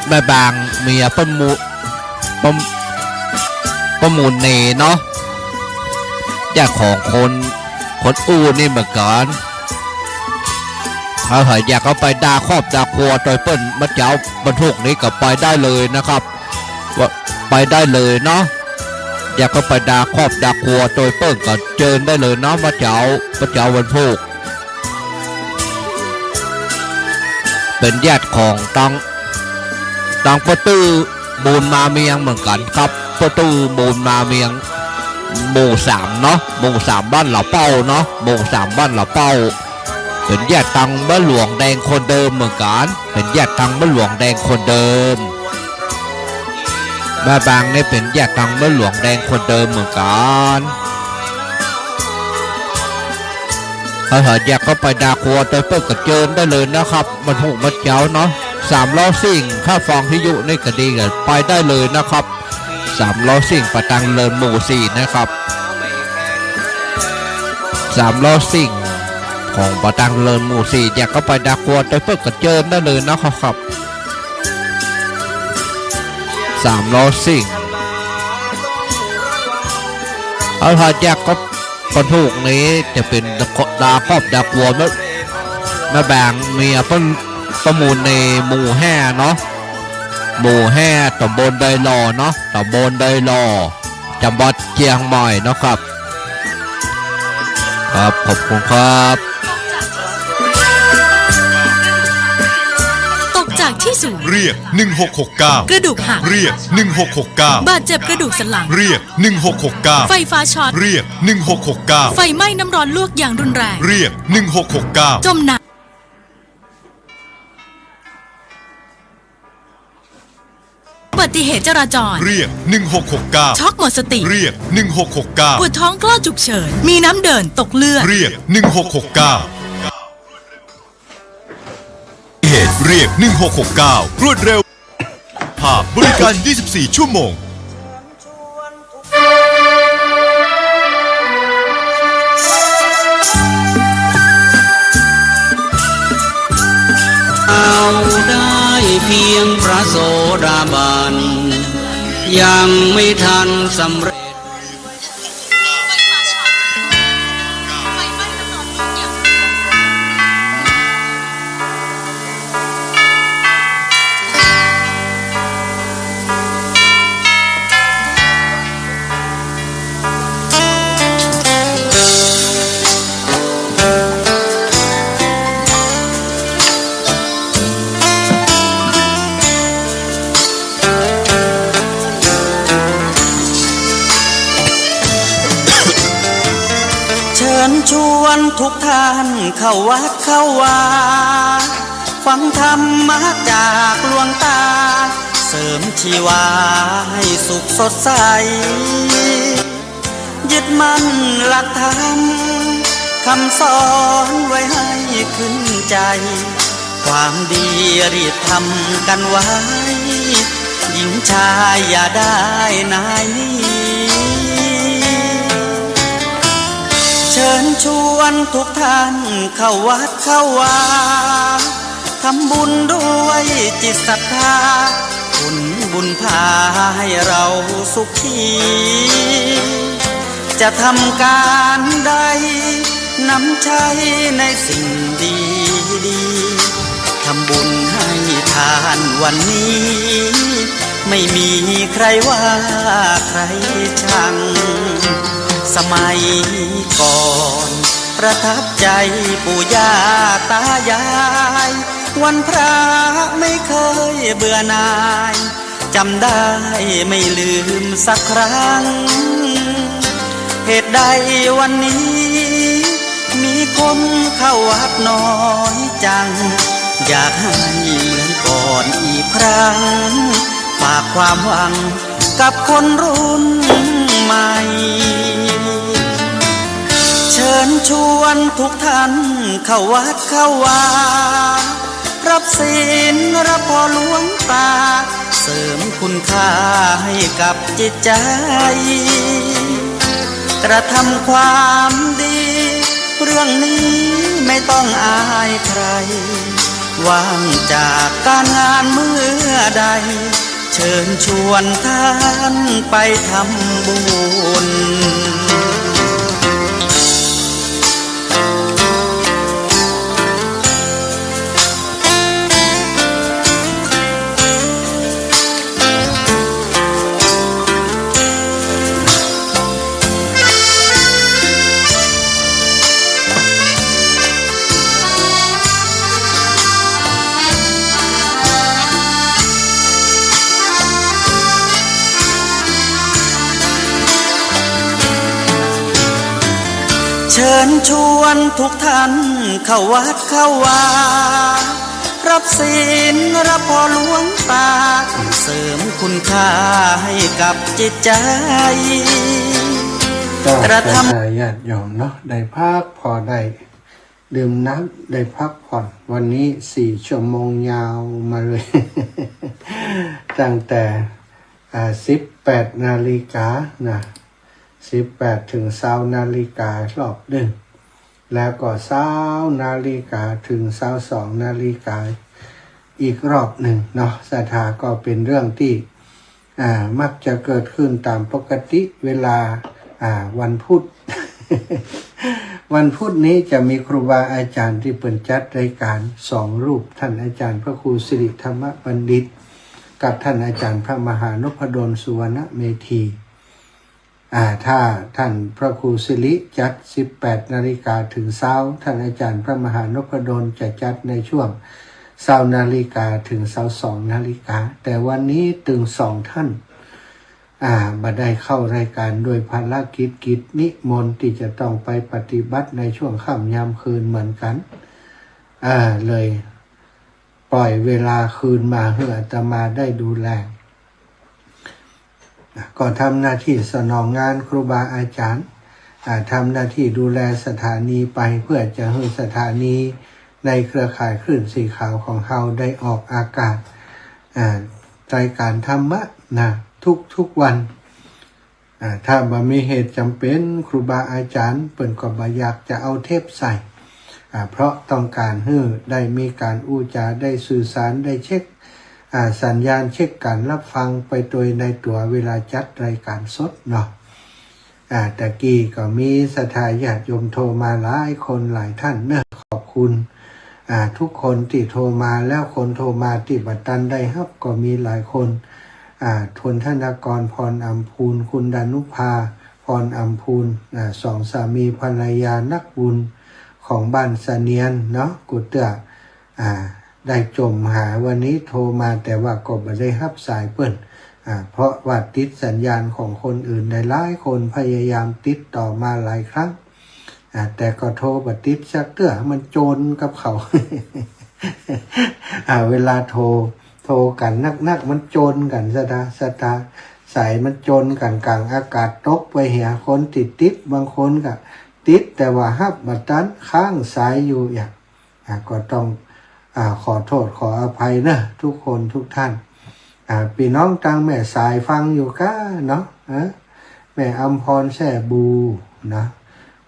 แม่บางเมียป้อมูล ป้อ ป้อมูลเนเนาะ ญาติของคน คนอู้นี่เหมือนกั๋น ถ้าใผอยากจะไปดาครอบดาครัวโตยเปิ้นเมื่อเจ๊าวันพุธนี้ก็ไปได้เลยนะครับ ว่าไปได้เลยเนาะ อยากจะไปดาครอบดาครัวโตยเปิ้นก็เจิญได้เลยเนาะ เมื่อเจ๊า เมื่อเจ๊าวันพุธ เป๋นญาติของตัง ตังป้อตู้มูลมาเมียงเหมือนกั๋นครับ ป้อตู้มูลมาเมียง หมู่สามเนาะ หมู่สามบ้านหล่าเป้าเนาะ หมู่สามบ้านหล่าเป้า เป๋นญาติตังแม่หลวงแดงคนเดิมเหมือนกั๋น เป๋นญาติตังแม่หลวงแดงคนเดิม แม่บางนี่เป๋นญาติตังแม่หลวงแดงคนเดิมเหมือนกั๋น ถ้าใผอยากจะไปดาครัวโตยเปิ้นก็เจิญได้เลยนะครับ วันพุธเมื่อเจ๊าเนาะ สามล้อซิ่ง ถ้าฟังวิทยุนี่ก็ดีก็ไปได้เลยนะครับ สามล้อซิ่งป่าตังเลินหมู่สี่นะครับ สามล้อซิ่งของป่าตังเลินหมู่สี่ อยากจะไปดาครัวโตยเปิ้นก็เจิญได้เลยนะครับ สามล้อซิ่ง ถ้าใผอยากจะ วันพุธนี้จะเป๋นดาครอบดาครัวแม่ แม่บางเมียป้อ ป้อมูลในหมู่ห้าเนาะ หมู่ห้า ตำบลดอยหล่อเนาะ ตำบลดอยหล่อ จังหวัดเจียงใหม่เนาะครับ ครับ ขอบคุณครับ ตกใจ จากที่สูง เรียก หนึ่งหกหกเก้า กระดูกหัก เรียก หนึ่งหกหกเก้า บาดเจ็บกระดูกสันหลัง เรียก หนึ่งหกหกเก้า ไฟฟ้าช็อต เรียก หนึ่งหกหกเก้า ไฟไหม้น้ำร้อนลวกอย่างรุนแรง เรียก หนึ่งหกหกเก้า จมน้ำ อุบัติเหตุจราจร เรียก หนึ่งหกหกเก้า ช็อกหมดสติ เรียก หนึ่งหกหกเก้า ปวดท้องคลอดฉุกเฉิน มีน้ำเดิน ตกเลือด เรียก หนึ่งหกหกเก้า เหตุ เรียก หนึ่งหกหกเก้า รวดเร็ว ภาพบริการ ยี่สิบสี่ ชั่วโมง เอาได้เพียงพระโสดาบัน ยังไม่ทันสำเร็จ เชิญชวนทุกท่านเข้าวัดเข้าวา ฟังธรรมะจากหลวงตา เสริมชีวาให้สุขสดใส ยึดมั่นหลักธรรม คำสอนไว้ให้ขึ้นใจ ความดีรีบทำกันไว้ หญิงชายอย่าได้นายหนี เชิญชวนทุกท่านเข้าวัดเข้าวา ทำบุญด้วยจิตศรัทธา ผลบุญพาให้เราสุขี จะทำการใด นำใช้ในสิ่งดีๆ ทำบุญให้ทานวันนี้ ไม่มีใครว่าใครชัง สมัยก่อนประทับใจปู่ย่าตายาย วันพระไม่เคยเบื่อหน่าย จำได้ไม่ลืมสักครั้ง เหตุใดวันนี้มีคนเข้าวัดน้อยจัง อยากให้เหมือนก่อนอีกครั้ง ฝากความหวังกับคนรุ่นใหม่ เชิญชวนทุกท่านเข้าวัดเข้าวา รับศีลรับพรหลวงตา เสริมคุณค่าให้กับจิตใจ กระทำความดี เรื่องนี้ไม่ต้องอายใคร ว่างจากการงานเมื่อใด เชิญชวนท่านไปทำบุญ เชิญชวนทุกท่านเข้าวัดเข้าวา รับศีลรับพรหลวงตา เสริมคุณค่าให้กับจิตใจ ก็ กระทำ ศรัทธาญาติโยมเนาะ ได้พักผ่อนได้ ดื่มน้ำได้พักผ่อน วันนี้สี่ชั่วโมงยาวมาเลย ตั้งแต่ อ่า สิบแปดนาฬิกานะ สิบแปดถึงซาวนาฬิการอบหนึ่ง แล้วก็ซาวนาฬิกาถึงซาวสองนาฬิกาอีกรอบหนึ่งเนาะ ศรัทธา ก็เป็นเรื่องที่ อ่า มักจะเกิดขึ้นตามปกติเวลา อ่า วันพุธ วันพุธนี้จะมีครูบาอาจารย์ที่เปิ้นจัดรายการสองรูป ท่านอาจารย์พระครูสิริธรรมบัณฑิต กับท่านอาจารย์พระมหานพดลสุวรรณเมธี อ่า ถ้าท่านพระครูสิริจัดสิบแปดนาฬิกาถึงซาว ท่านอาจารย์พระมหานพดลจะจัดในช่วง ซาวนาฬิกาเถิงซาวสองนาฬิกา แต่วันนี้ตึงสองท่าน อ่า บ่ได้เข้ารายการโดยภารกิจกิจนิมนต์ตี้จะต้องไปปฏิบัติในช่วงค่ำยามคืนเหมือนกั๋น อ่า เลยปล่อยเวลาคืนมาหื้ออาตมาได้ดูแล ก็ทำหน้าที่สนองงานครูบาอาจารย์ อ่า ทำหน้าที่ดูแลสถานีไป เพื่อจะหื้อสถานีในเครือข่ายคลื่นสีขาวของเฮาได้ออกอากาศ อ่า รายการธรรมะนะ ทุกๆ วัน อ่า ถ้าบ่มีเหตุจ๋ำเป๋น ครูบาอาจารย์เปิ้นก็บ่อยากจะเอาเทปใส่ อ่า เพราะต้องก๋านหื้อได้มีก๋านอู้จ๋า ได้สื่อสาร ได้เช็ค อ่า สัญญาณ เช็คก๋านรับฟังไปโดยในตั๋วเวลาจัดรายการสดเนาะ อ่า ตะกี้ก็มีศรัทธาญาติโยมโทรมาหลายคนหลายท่านเนาะ ขอบคุณ อ่า ทุกคนตี้โทรมา แล้วคนโทรมาตี้บ่ตันได้ฮับก็มีหลายคน อ่า คุณธนกร พรอำพูน คุณดานุภา พรอำพูน อ่า สองสามีภรรยานักบุญของบ้านเสนียนเนาะ กูเตื้อ อ่า ได้จ่มหาวันนี้โทรมา แต่ว่าก็บ่ได้ฮับสายเปิ้น อ่า เพราะว่าติดสัญญาณของคนอื่น หลายๆ คนพยายามติดต่อมาหลายครั้ง อ่า แต่ก็โทรบ่ติดสักเตื้อ มันโจนกับเขา อ่า เวลาโทร โทรกั๋นนักๆ มันโจนกั๋น ศรัทธา ศรัทธา สายมันโจนกั๋น ก๋างอากาศตกไปเหีย คนติดติด บางคนก็ติด แต่ว่าฮับบ่ตัน ค้างสายอยู่อย่าง อ่า ก็ต้อง อ่า ขอโทษขออภัยเนาะ ทุกคนทุกท่าน อ่า ปี้น้องตางแม่สายฟังอยู่ก้าเนาะ เออ แม่อำพร แซ่บูเนาะ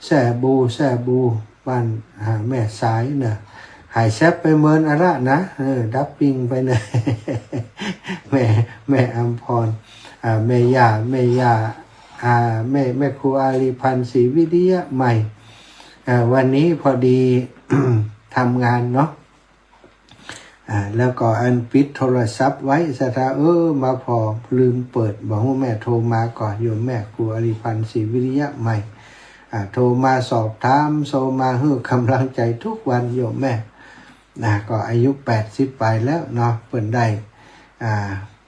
แซ่บู แซ่บู บ้าน อ่า แม่สายเนาะ หายแซบไปเมินอะละนะ เออ ดับปิ้งไปเนาะ แม่ แม่อำพร อ่า แม่ย่า แม่ย่า อ่า แม่ แม่ครูอารีพันธ์ ศรีวิริยะใหม่ อ่า วันนี้พอดี ทำงานเนาะ อ่า แล้วก็อันปิดโทรศัพท์ไว้ ศรัทธา เออ มาผ่อ ลืมเปิด บ่ฮู้แม่โทรมาก่อ โยมแม่ครูอารีพันธ์ ศรีวิริยะใหม่ อ่า โทรมาสอบถาม โทรมาหื้อก๋ำลังใจ๋ทุกวัน โยมแม่ นะ ก็อายุแปดสิบปลายแล้วเนาะ เปิ้นได้ อ่า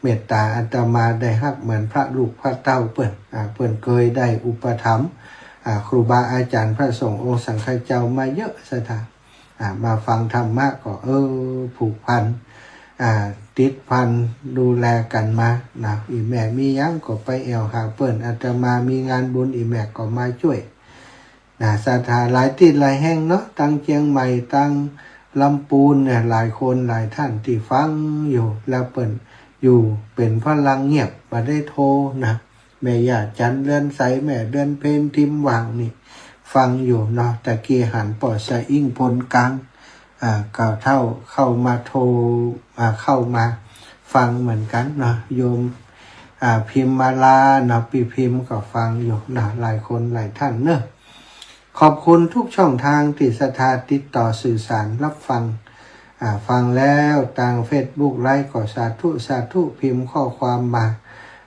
เมตตาอาตมาได้ฮักเหมือนพระลูกพระเต้าเปิ้น อ่า เปิ้นเกยได้อุปถัมภ์ อ่า ครูบาอาจ๋ารย์พระสงฆ์องค์สังฆเจ้ามาเยอะ ศรัทธา อ่า มาฟังธรรมะก็ เออ ผูกพัน อ่า ติดพันดูแลกั๋นมานะ อี่แม่มีหยังก็ไปแอ่วหาเปิ้น อาตมามีงานบุญ อี่แม่ก็มาจ้วย นะ ศรัทธาหลายตี้หลายแห่งเนาะ ตังเจียงใหม่ ตังลำปูนเนี่ย หลายคนหลายท่านตี้ฟังอยู่ แล้วเปิ้นอยู่เป๋นพลังเงียบ บ่ได้โทรนะ แม่ย่าจันเรือนใส แม่เดือนเพ็ญ ทิมหว่างนี่ ฟังอยู่เนาะ ตะกี้หันป้อสะอิ้งพลกลาง อ่า ก็เท่าเข้ามาโทร อ่า เข้ามาฟังเหมือนกั๋นเนาะ โยม อ่า พิมมาลาเนาะ ปี้พิมก็ฟังอยู่เนาะ หลายคนหลายท่านเนาะ ขอบคุณทุกช่องทางตี้ศรัทธาติดต่อสื่อสารรับฟัง อ่า ฟังแล้วตางเฟซบุ๊กไลฟ์ก็สาธุ สาธุ พิมข้อความมา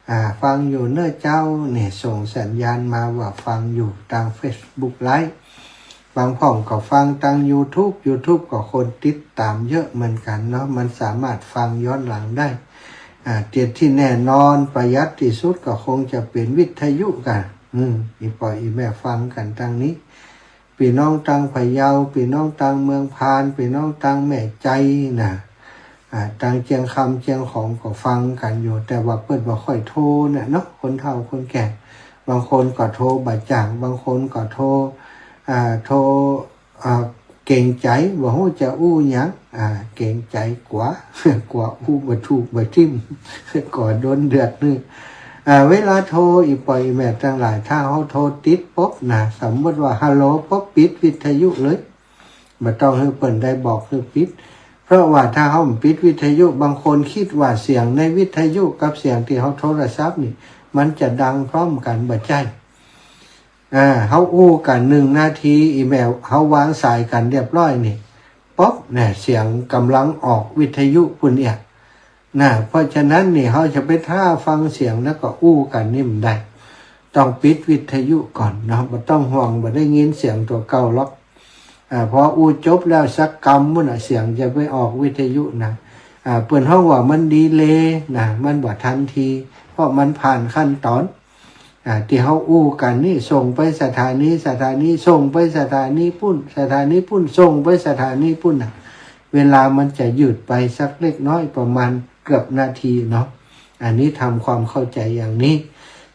อ่า ฟังอยู่เนาะเจ้า นี่ส่งสัญญาณมาว่าฟังอยู่ตางเฟซบุ๊กไลฟ์ บางพ่องก็ฟังตางยูทูบ ยูทูบก็คนติดต๋ามเยอะเหมือนกั๋นเนาะ มันสามารถฟังย้อนหลังได้ อ่า เตียที่แน่นอนประหยัดตี้สุดก็คงจะเป๋นวิทยุกั๋น อืม อี่ป้ออี่แม่ฟังกั๋นตางนี้ ปี้น้องตางพะเยา ปี้น้องตางเมืองพาน ปี้น้องตางแม่ไจนะ อ่า ตางเจียงคำเจียงของก็ฟังกั๋นอยู่ แต่ว่าเปิ้นบ่ค่อยโทรเนี่ยเนาะ คนเฒ่าคนแก่ บางคนก็โทรบ่จ้าง บางคนก็โทร อ่า โทร อ่า เก๋งใจ๋ บ่ฮู้จะอู้หยัง อ่า เก๋งใจ๋กั๋ว กั๋วอู้บ่ถูกบ่ถิ่ม กั๋วโดนเดือดนึ่ง อ่า เวลาโทร อี่ป้ออี่แม่ตังหลาย ถ้าเฮาโทรติดปุ๊บนะ สมมุติว่าฮัลโหลปุ๊บ ปิดวิทยุเลย บ่ต้องหื้อเปิ้นได้บอกหื้อปิด เพราะว่าถ้าเฮาบ่ปิดวิทยุ บางคนกึ๊ดว่าเสียงในวิทยุกับเสียงตี้เฮาโทรศัพท์นี่ มันจะดังพร้อมกั๋น บ่ใจ้ อ่า เฮาอู้กั๋นหนึ่งนาที อี่แม่เฮาวางสายกั๋นเรียบร้อยนี่ ปุ๊บ เนี่ย เสียงก่ำลังออกวิทยุปู้นเอียด นะ เพราะฉะนั้นนี่ เฮาจะไปท่าฟังเสียงแล้วก็อู้กั๋นนี่บ่ได้ ต้องปิดวิทยุก่อนเนาะ บ่ต้องห่วง บ่ได้ยินเสียงตั๋วเก่าหรอก อ่า พออู้จบแล้วสักกำปุ้นน่ะ เสียงจะไปออกวิทยุนะ อ่า เปิ้นฮ้องว่ามันดีเลย์นะ มันบ่ทันที เพราะมันผ่านขั้นตอน อ่า ตี้เฮาอู้กั๋นนี่ ส่งไปสถานี สถานีส่งไปสถานีปุ้น สถานีปุ้นส่งไปสถานีปุ้นน่ะ เวลามันจะยืดไปสักเล็กน้อย ประมาณเกือบนาทีเนาะ อันนี้ทำความเข้าใจอย่างนี้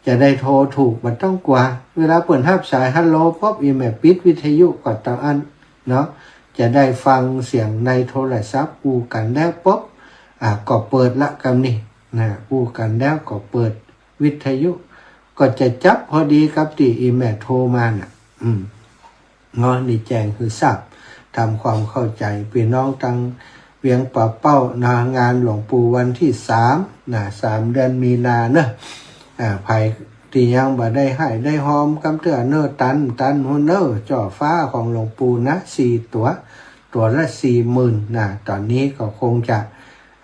จะได้โทรถูก บ่ต้องกั๋ว เวลาเปิ้นฮับสาย ฮัลโหล ป๊อบ อีแม่ปิดวิทยุก่อน ตางอั้นเนาะ จะได้ฟังเสียงในโทรศัพท์ อู้กั๋นแล้วป๊อบ อ่า ก็เปิดละกำนี้นะ อู้กั๋นแล้วก็เปิดวิทยุ ก็จะจับพอดีกับตี้อีแม่โทรมาน่ะ อืม เนาะ นี่แจ้งหื้อทราบ ทำความเข้าใจ ปี้น้องตางเวียงป่าเป้านะ งานหลวงปู่วันตี้สามนะ สามเดือนมีนาเนาะ อ่า ใผตี้ยังบ่ได้ไห้ได้ฮอมกำเตื้อเนาะ ตัน ตันหั้นเนาะ จ้อฟ้าของหลวงปู่นะ สี่ตั๋ว ตั๋วละสี่หมื่นนะ ต๋อนนี้ก็คงจะ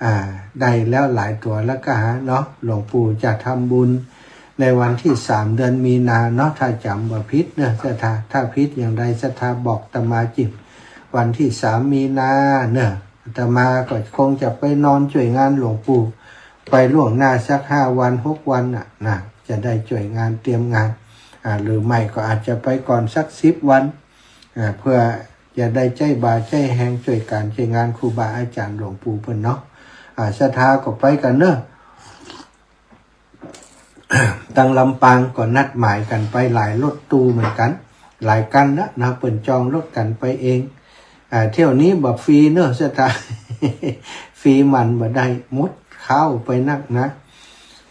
อ่า ได้แล้วหลายตั๋วแล้วก็หาเนาะ หลวงปู่จะทำบุญในวันตี้สามเดือนมีนาเนาะ ถ้าจ๋ำบ่ผิดเนาะศรัทธา ถ้าผิดอย่างใดศรัทธาบอกอาตมาจิ่ง วันตี้สามมีนาเนาะ อาตมาก็คงจะไปนอนจ้วยงานหลวงปู่ไปล่วงหน้าสักห้าวันหกวันน่ะนะ จะได้จ้วยงานเตรียมงาน อ่า หรือไม่ก็อาจจะไปก่อนสักสิบวัน อ่า เพื่อ จะได้ใจ๊บ่าใจ๊แฮงจ้วยก๋านจ้วยงานครูบาอาจ๋ารย์หลวงปู่เปิ้นเนาะ อ่า ศรัทธาก็ไปกั๋นเนาะ ตางลำปางก็นัดหมายกั๋นไปหลายรถตู้เหมือนกั๋น หลายคันนะนะ เปิ้นจองรถกั๋นไปเอง อ่า เที่ยวนี้บ่ฟรีเนาะศรัทธา ฟรีมันบ่ได้ หมดข้าวไปนักนะ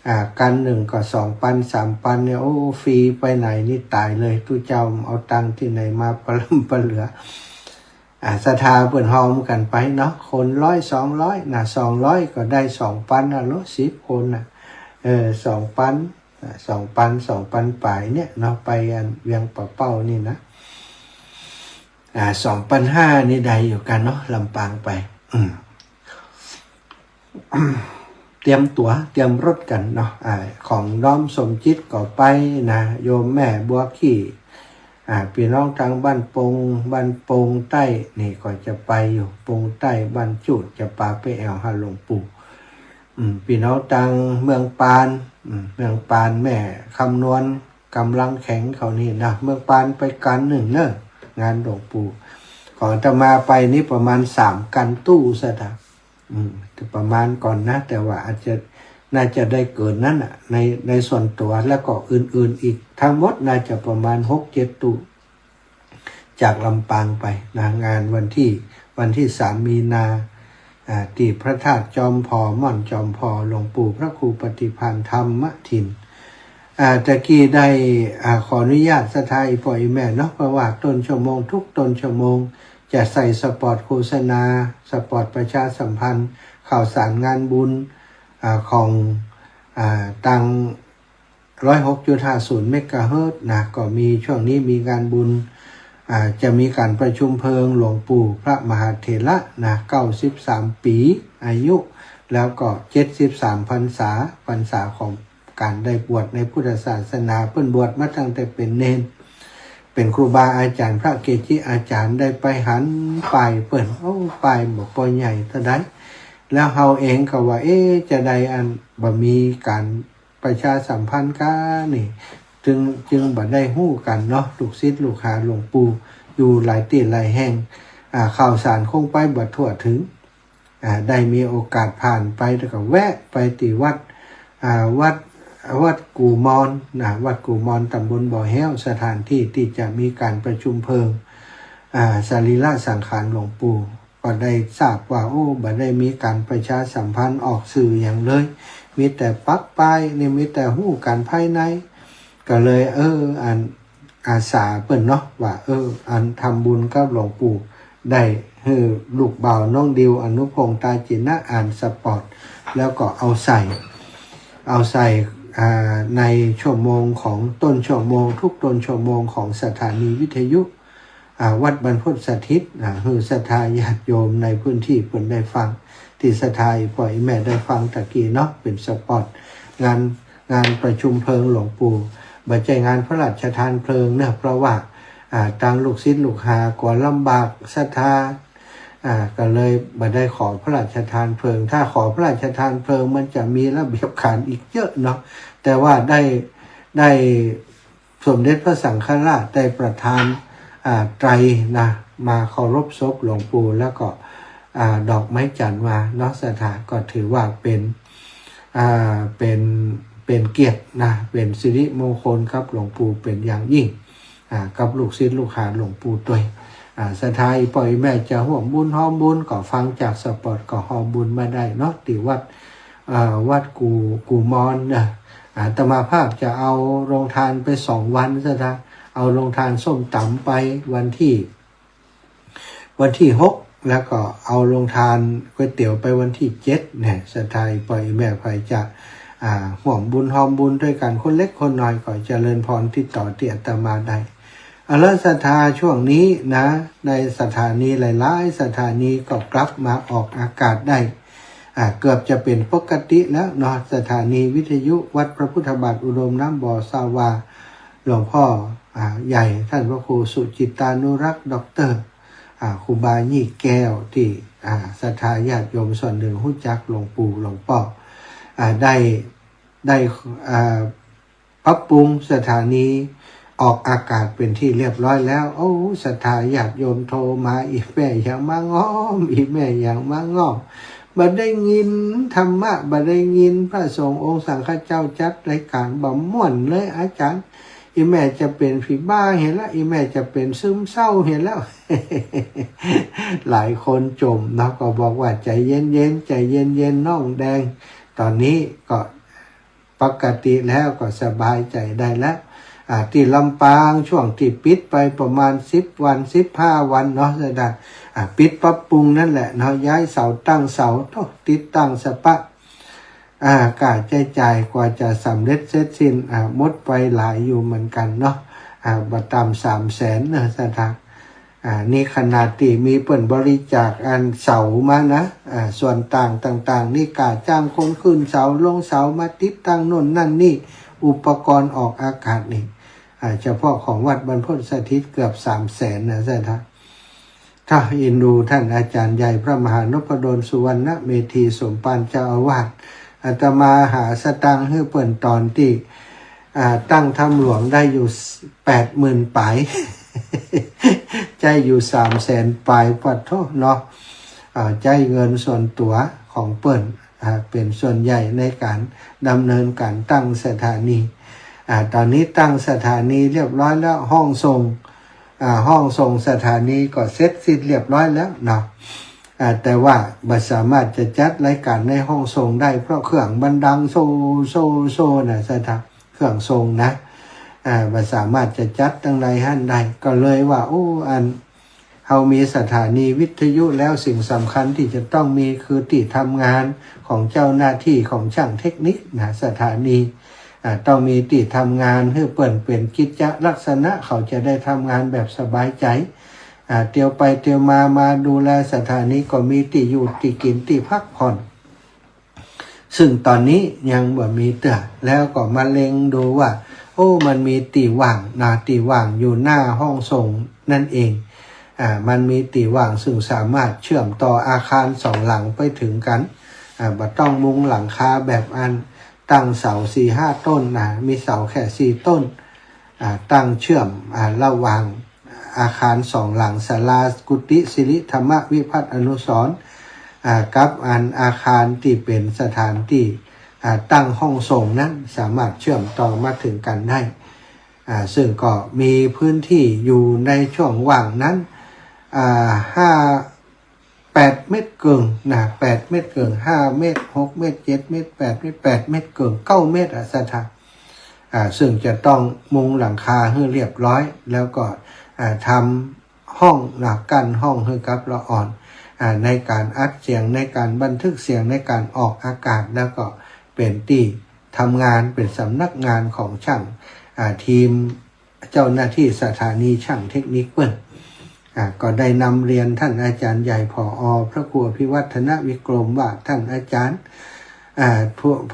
อ่า คันนึ่งก็สองปันสามปันเนี่ย โอ้ ฟรีไปไหนนี่ต๋ายเลย ตุ๊เจ้าเอาตังค์ตี้ไหนมาปะล้ำปะเหลือ อ่า ศรัทธาเปิ้นฮอมกั๋นไปเนาะ คนร้อยสองร้อยนะ สองร้อยก็ได้สองปันน่ะ รถสิบคนน่ะ เออ สองปัน อ่า สองปัน สองปันป๋ายเนี่ยเนาะ ไปอันเวียงป่าเป้านี่นะ อ่า สองปันห้านี่ได้อยู่กั๋นเนาะ ลำปางไป อืม เตรียมตั๋วเตรียมรถกั๋นเนาะ อ่า ของน้อมสมจิตก็ไปนะ โยมแม่บัวขี้ อ่า ปี้น้องตางบ้านปง บ้านปงใต้นี่ก็จะไปอยู่ ปงใต้บ้านจูด จะปาไปแอ่วหาหลวงปู่ อืม ปี้น้องตางเมืองปาน อืม เมืองปานแม่คำนวณ กำลังแข็งเขานี่นะ เมืองปานไปคันนึ่งเนาะ งานหลวงปู่ ของอาตมาไปนี่ประมาณสามคันตู้ศรัทธา อืม แต่ประมาณก่อนนะ แต่ว่าอาจจะ น่าจะได้เกินนั้นน่ะ ใน ในส่วนตั๋ว แล้วก็อื่นๆ อีก ทั้งหมดน่าจะประมาณหกเจ็ดตู้ จากลำปางไปนะ งานวันตี้ วันตี้สามมีนา อ่า ตี้พระธาตุจอมผ่อ ม่อนจอมผ่อ หลวงปู่พระครูปฏิภาณธรรมถิน อ่า ตะกี้ได้ อ่า ขออนุญาตศรัทธาอี่ป้ออี่แม่เนาะ เพราะว่าต้นชั่วโมง ทุกต้นชั่วโมง จะใส่สปอตโฆษณา สปอตประชาสัมพันธ์ ข่าวสารงานบุญ อ่า ของ อ่า ตาง ร้อยหกจุดห้าศูนย์เมกะเฮิรตซ์นะ ก็มี ช่วงนี้มีงานบุญ อ่า จะมีก๋านประชุมเพลิงหลวงปู่พระมหาเถระนะ เก้าสิบสามปี๋อายุ แล้วก็เจ็ดสิบสามพรรษา พรรษาของก๋านได้บวชในพุทธศาสนา เปิ้นบวชมาตั้งแต่เป๋นเณร เป๋นครูบาอาจ๋ารย์ พระเกจิอาจ๋ารย์ ได้ไปหันป้ายเปิ้น โอ้ ป้ายบ่ปอใหญ่เต้าใด แล้วเฮาเองก็ว่า เอ๊ะ จะใดอันบ่มีก๋าน ประชาสัมพันธ์กั๋นนี่ จึง จึงบ่ได้ฮู้กั๋นเนาะ ลูกศิษย์ลูกหาหลวงปู่อยู่หลายตี้หลายแห่ง อ่า ข่าวสารคงไปบ่ทั่วถึง อ่า ได้มีโอกาสผ่านไปแล้วก็แวะไปตี้วัด อ่า วัด วัดกู่มอนนะ วัดกู่มอน ตำบลบ่อแฮ้ว สถานที่ตี้จะมีก๋านประชุมเพลิง อ่า สรีระสังขารหลวงปู่ ก็ได้ทราบว่า โอ้ บ่ได้มีก๋านประชาสัมพันธ์ออกสื่อหยังเลย มีแต่ปักป้ายนี่ มีแต่ฮู้กั๋นภายใน ก็เลย เออ อันอาสาเปิ้นเนาะ ว่า เออ อันทำบุญกับหลวงปู่ ได้หื้อลูกบ่าวน้องดิว อนุพงษ์ ตาจินะ อ่านสปอต แล้วก็เอาใส่ เอาใส่ อ่า ในชั่วโมงของ ต้นชั่วโมง ทุกต้นชั่วโมงของสถานีวิทยุ อ่า วัดบรรพตสถิต อ่า หื้อศรัทธาญาติโยมในพื้นที่เปิ้นได้ฟัง ตี้ศรัทธาอี่ป้ออี่แม่ได้ฟังตะกี้เนาะ เป๋นสปอต งาน งานประชุมเพลิงหลวงปู่ บ่ใจ้งานพระราชทานเพลิงเนาะ เพราะว่า อ่า ตังลูกศิษย์ลูกหากั๋วลำบากศรัทธา อ่า ก็เลยบ่ได้ขอพระราชทานเพลิง ถ้าขอพระราชทานเพลิงมันจะมีระเบียบขันอีกเยอะเนาะ แต่ว่าได้ ได้สมเด็จพระสังฆราชได้ประทาน อ่า ไตรนะ มาเคารพศพหลวงปู่ แล้วก็ อ่า ดอกไม้จันทร์มาเนาะศรัทธา ก็ถือว่าเป๋น อ่า เป๋น เป๋นเกียรตินะ เป๋นสิริมงคลกับหลวงปู่เป๋นอย่างยิ่ง อ่า กับลูกศิษย์ลูกหาหลวงปู่ตวย อ่า ศรัทธาอี่ป้ออี่แม่จะฮ่วมบุญฮอมบุญ ก็ฟังจากสปอตก็ฮอมบุญมาได้เนาะ ตี้วัด อ่า วัดกู่ กู่มอนนะ อาตมาภาพจะเอาโรงทานไปสองวันศรัทธา เอาโรงทานส้มต๋ำไปวันตี้ วันตี้หก แล้วก็เอาโรงทานก๋วยเตี๋ยวไปวันตี้เจ็ดเนี่ย ศรัทธาอี่ป้ออี่แม่ใผจะ อ่า ฮ่วมบุญฮอมบุญตวยกั๋น คนเล็กคนน้อยก็เจริญพรติดต่อตี้อาตมาได้ เอาละศรัทธา ช่วงนี้นะ ในสถานีหลายๆ สถานีก็กลับมาออกอากาศได้ อ่า เกือบจะเป๋นปกติแล้วเนาะ สถานีวิทยุวัดพระพุทธบาทอุดมน้ำบ่อ ซาวา หลวงป้อ อ่า ใหญ่ต้านพระครูสุจิตตานุรักษ์ ด็อกเตอร์ อ่า ครูบายี่แก้ว ตี้ อ่า ศรัทธาญาติโยมส่วนนึ่งฮู้จักหลวงปู่หลวงป้อ อ่า ได้ ได้ อ่า ปรับปรุงสถานีออกอากาศเป๋นตี้เรียบร้อยแล้ว โอ้ ศรัทธาญาติโยมโทรมา อี่แม่ยังมาง่อม อี่แม่ยังมาง่อม บ่ได้ยินธรรมะ บ่ได้ยินพระสงฆ์องค์สังฆเจ้าจัดรายก๋าน บ่ม่วนเลยอาจ๋ารย์ อี่แม่จะเป๋นผีบ้าเหียแล้ว อี่แม่จะเป๋นซึมเศร้าเหียแล้ว หลายคนจ่มเนาะ ก็บอกว่า ใจ๋เย็นๆ ใจ๋เย็นๆ น้องแดง ต๋อนนี้ก็ ปกติแล้วก็สบายใจ๋ได้แล้ว อ่า ตี้ลำปางช่วงตี้ปิดไปประมาณสิบวัน สิบห้าวันเนาะศรัทธา อ่า ปิดปรับปรุงนั่นแหละเนาะ ย้ายเสาตั้งเสา โธ่ ติดตั้งสปะ อ่า ค่าใจ๊จ่ายกว่าจะสำเร็จเสร็จสิ้น อ่า หมดไปหลายอยู่เหมือนกั๋นเนาะ อ่า บ่ต่ำสามแสนเนาะศรัทธา อ่า นี่ขนาดตี้มีเปิ้นบริจาคอันเสามานะ อ่า ส่วนต่างต่างๆ นี่ ค่าจ้างคนขึ้นเสา ลงเสา มาติดตั้งโน่นนั่นนี่ อุปกรณ์ออกอากาศนี่ อ่า เฉพาะของวัดบรรพตสถิตเกือบสามแสนนะศรัทธา ถ้าเอ็นดูต้านอาจ๋ารย์ใหญ่พระมหานพดล สุวรรณเมธี สมภารเจ้าอาวาส อาตมาหาสตางค์หื้อเปิ้นต๋อนตี้ อ่า ตั้งถ้ำหลวงได้อยู่แปดหมื่นป๋าย ใจ๊อยู่สามแสนป๋าย ปะโธ่เนาะ อ่า ใจ๊เงินส่วนตั๋วของเปิ้น อ่า เป๋นส่วนใหญ่ในก๋านดำเนินก๋านตั้งสถานี อ่า ต๋อนนี้ตั้งสถานีเรียบร้อยแล้ว ห้องส่ง อ่า ห้องส่งสถานีก็เสร็จสิ้นเรียบร้อยแล้วเนาะ อ่า แต่ว่าบ่สามารถจะจัดรายก๋านในห้องส่งได้ เพราะเครื่องมันดังโซ โซ โซนะศรัทธา เครื่องส่งนะ อ่า บ่สามารถจะจัดตังในหั้นได้ ก็เลยว่า โอ้ อัน เฮามีสถานีวิทยุแล้ว สิ่งสำคัญตี้จะต้องมีคือตี้ทำงานของเจ้าหน้าตี้ของช่างเทคนิคนะ สถานี อ่า ต้องมีตี้ทำงานหื้อเปิ้นเป๋นกิจจะลักษณะ เขาจะได้ทำงานแบบสบายใจ๋ อ่า เตียวไปเตียวมา มาดูแลสถานีก็มีตี้อยู่ตี้กิ๋นตี้พักผ่อน ซึ่งต๋อนนี้ยังบ่มีเตื้อ แล้วก็มาเล็งดูว่า โอ้ มันมีตี้ว่างนะ ตี้ว่างอยู่หน้าห้องส่งนั่นเอง อ่า มันมีตี้ว่างซึ่งสามารถเชื่อมต่ออาคารสองหลังไปถึงกั๋น อ่า บ่ต้องมุงหลังคาแบบอันตั้งเสาสี่ห้าต้นนะ มีเสาแค่สี่ต้น อ่า ตั้งเชื่อม อ่า ระหว่าง อาคารสองหลัง ศาลากุฏิสิริธรรมวิพัฒน์อนุสรณ์ อ่า กับอันอาคารตี้เป๋นสถานตี้ อ่า ตั้งห้องส่งนั้น สามารถเชื่อมต่อมาถึงกั๋นได้ อ่า ซึ่งก็มีพื้นที่อยู่ในช่วงว่างนั้น อ่า ห้า แปดเมตรเกิ่งนะ แปดเมตรเกิ่ง ห้าเมตร หกเมตร เจ็ดเมตร แปดเมตร แปดเมตรเกิ่ง เก้าเมตรอะศรัทธา อ่า ซึ่งจะต้องมุงหลังคาหื้อเรียบร้อย แล้วก็ อ่า ทำห้องนะ กั้นห้องหื้อกับละอ่อน อ่า ในก๋านอัดเสียง ในก๋านบันทึกเสียง ในก๋านออกอากาศ แล้วก็เป๋นตี้ทำงาน เป๋นสำนักงานของช่าง อ่า ทีม เจ้าหน้าตี้สถานีช่างเทคนิคเปิ้น อ่า ก็ได้นำเรียนต้านอาจ๋ารย์ใหญ่ ผอ พระครูอภิวัฒนวิกรม ว่าต้านอาจ๋ารย์ อ่า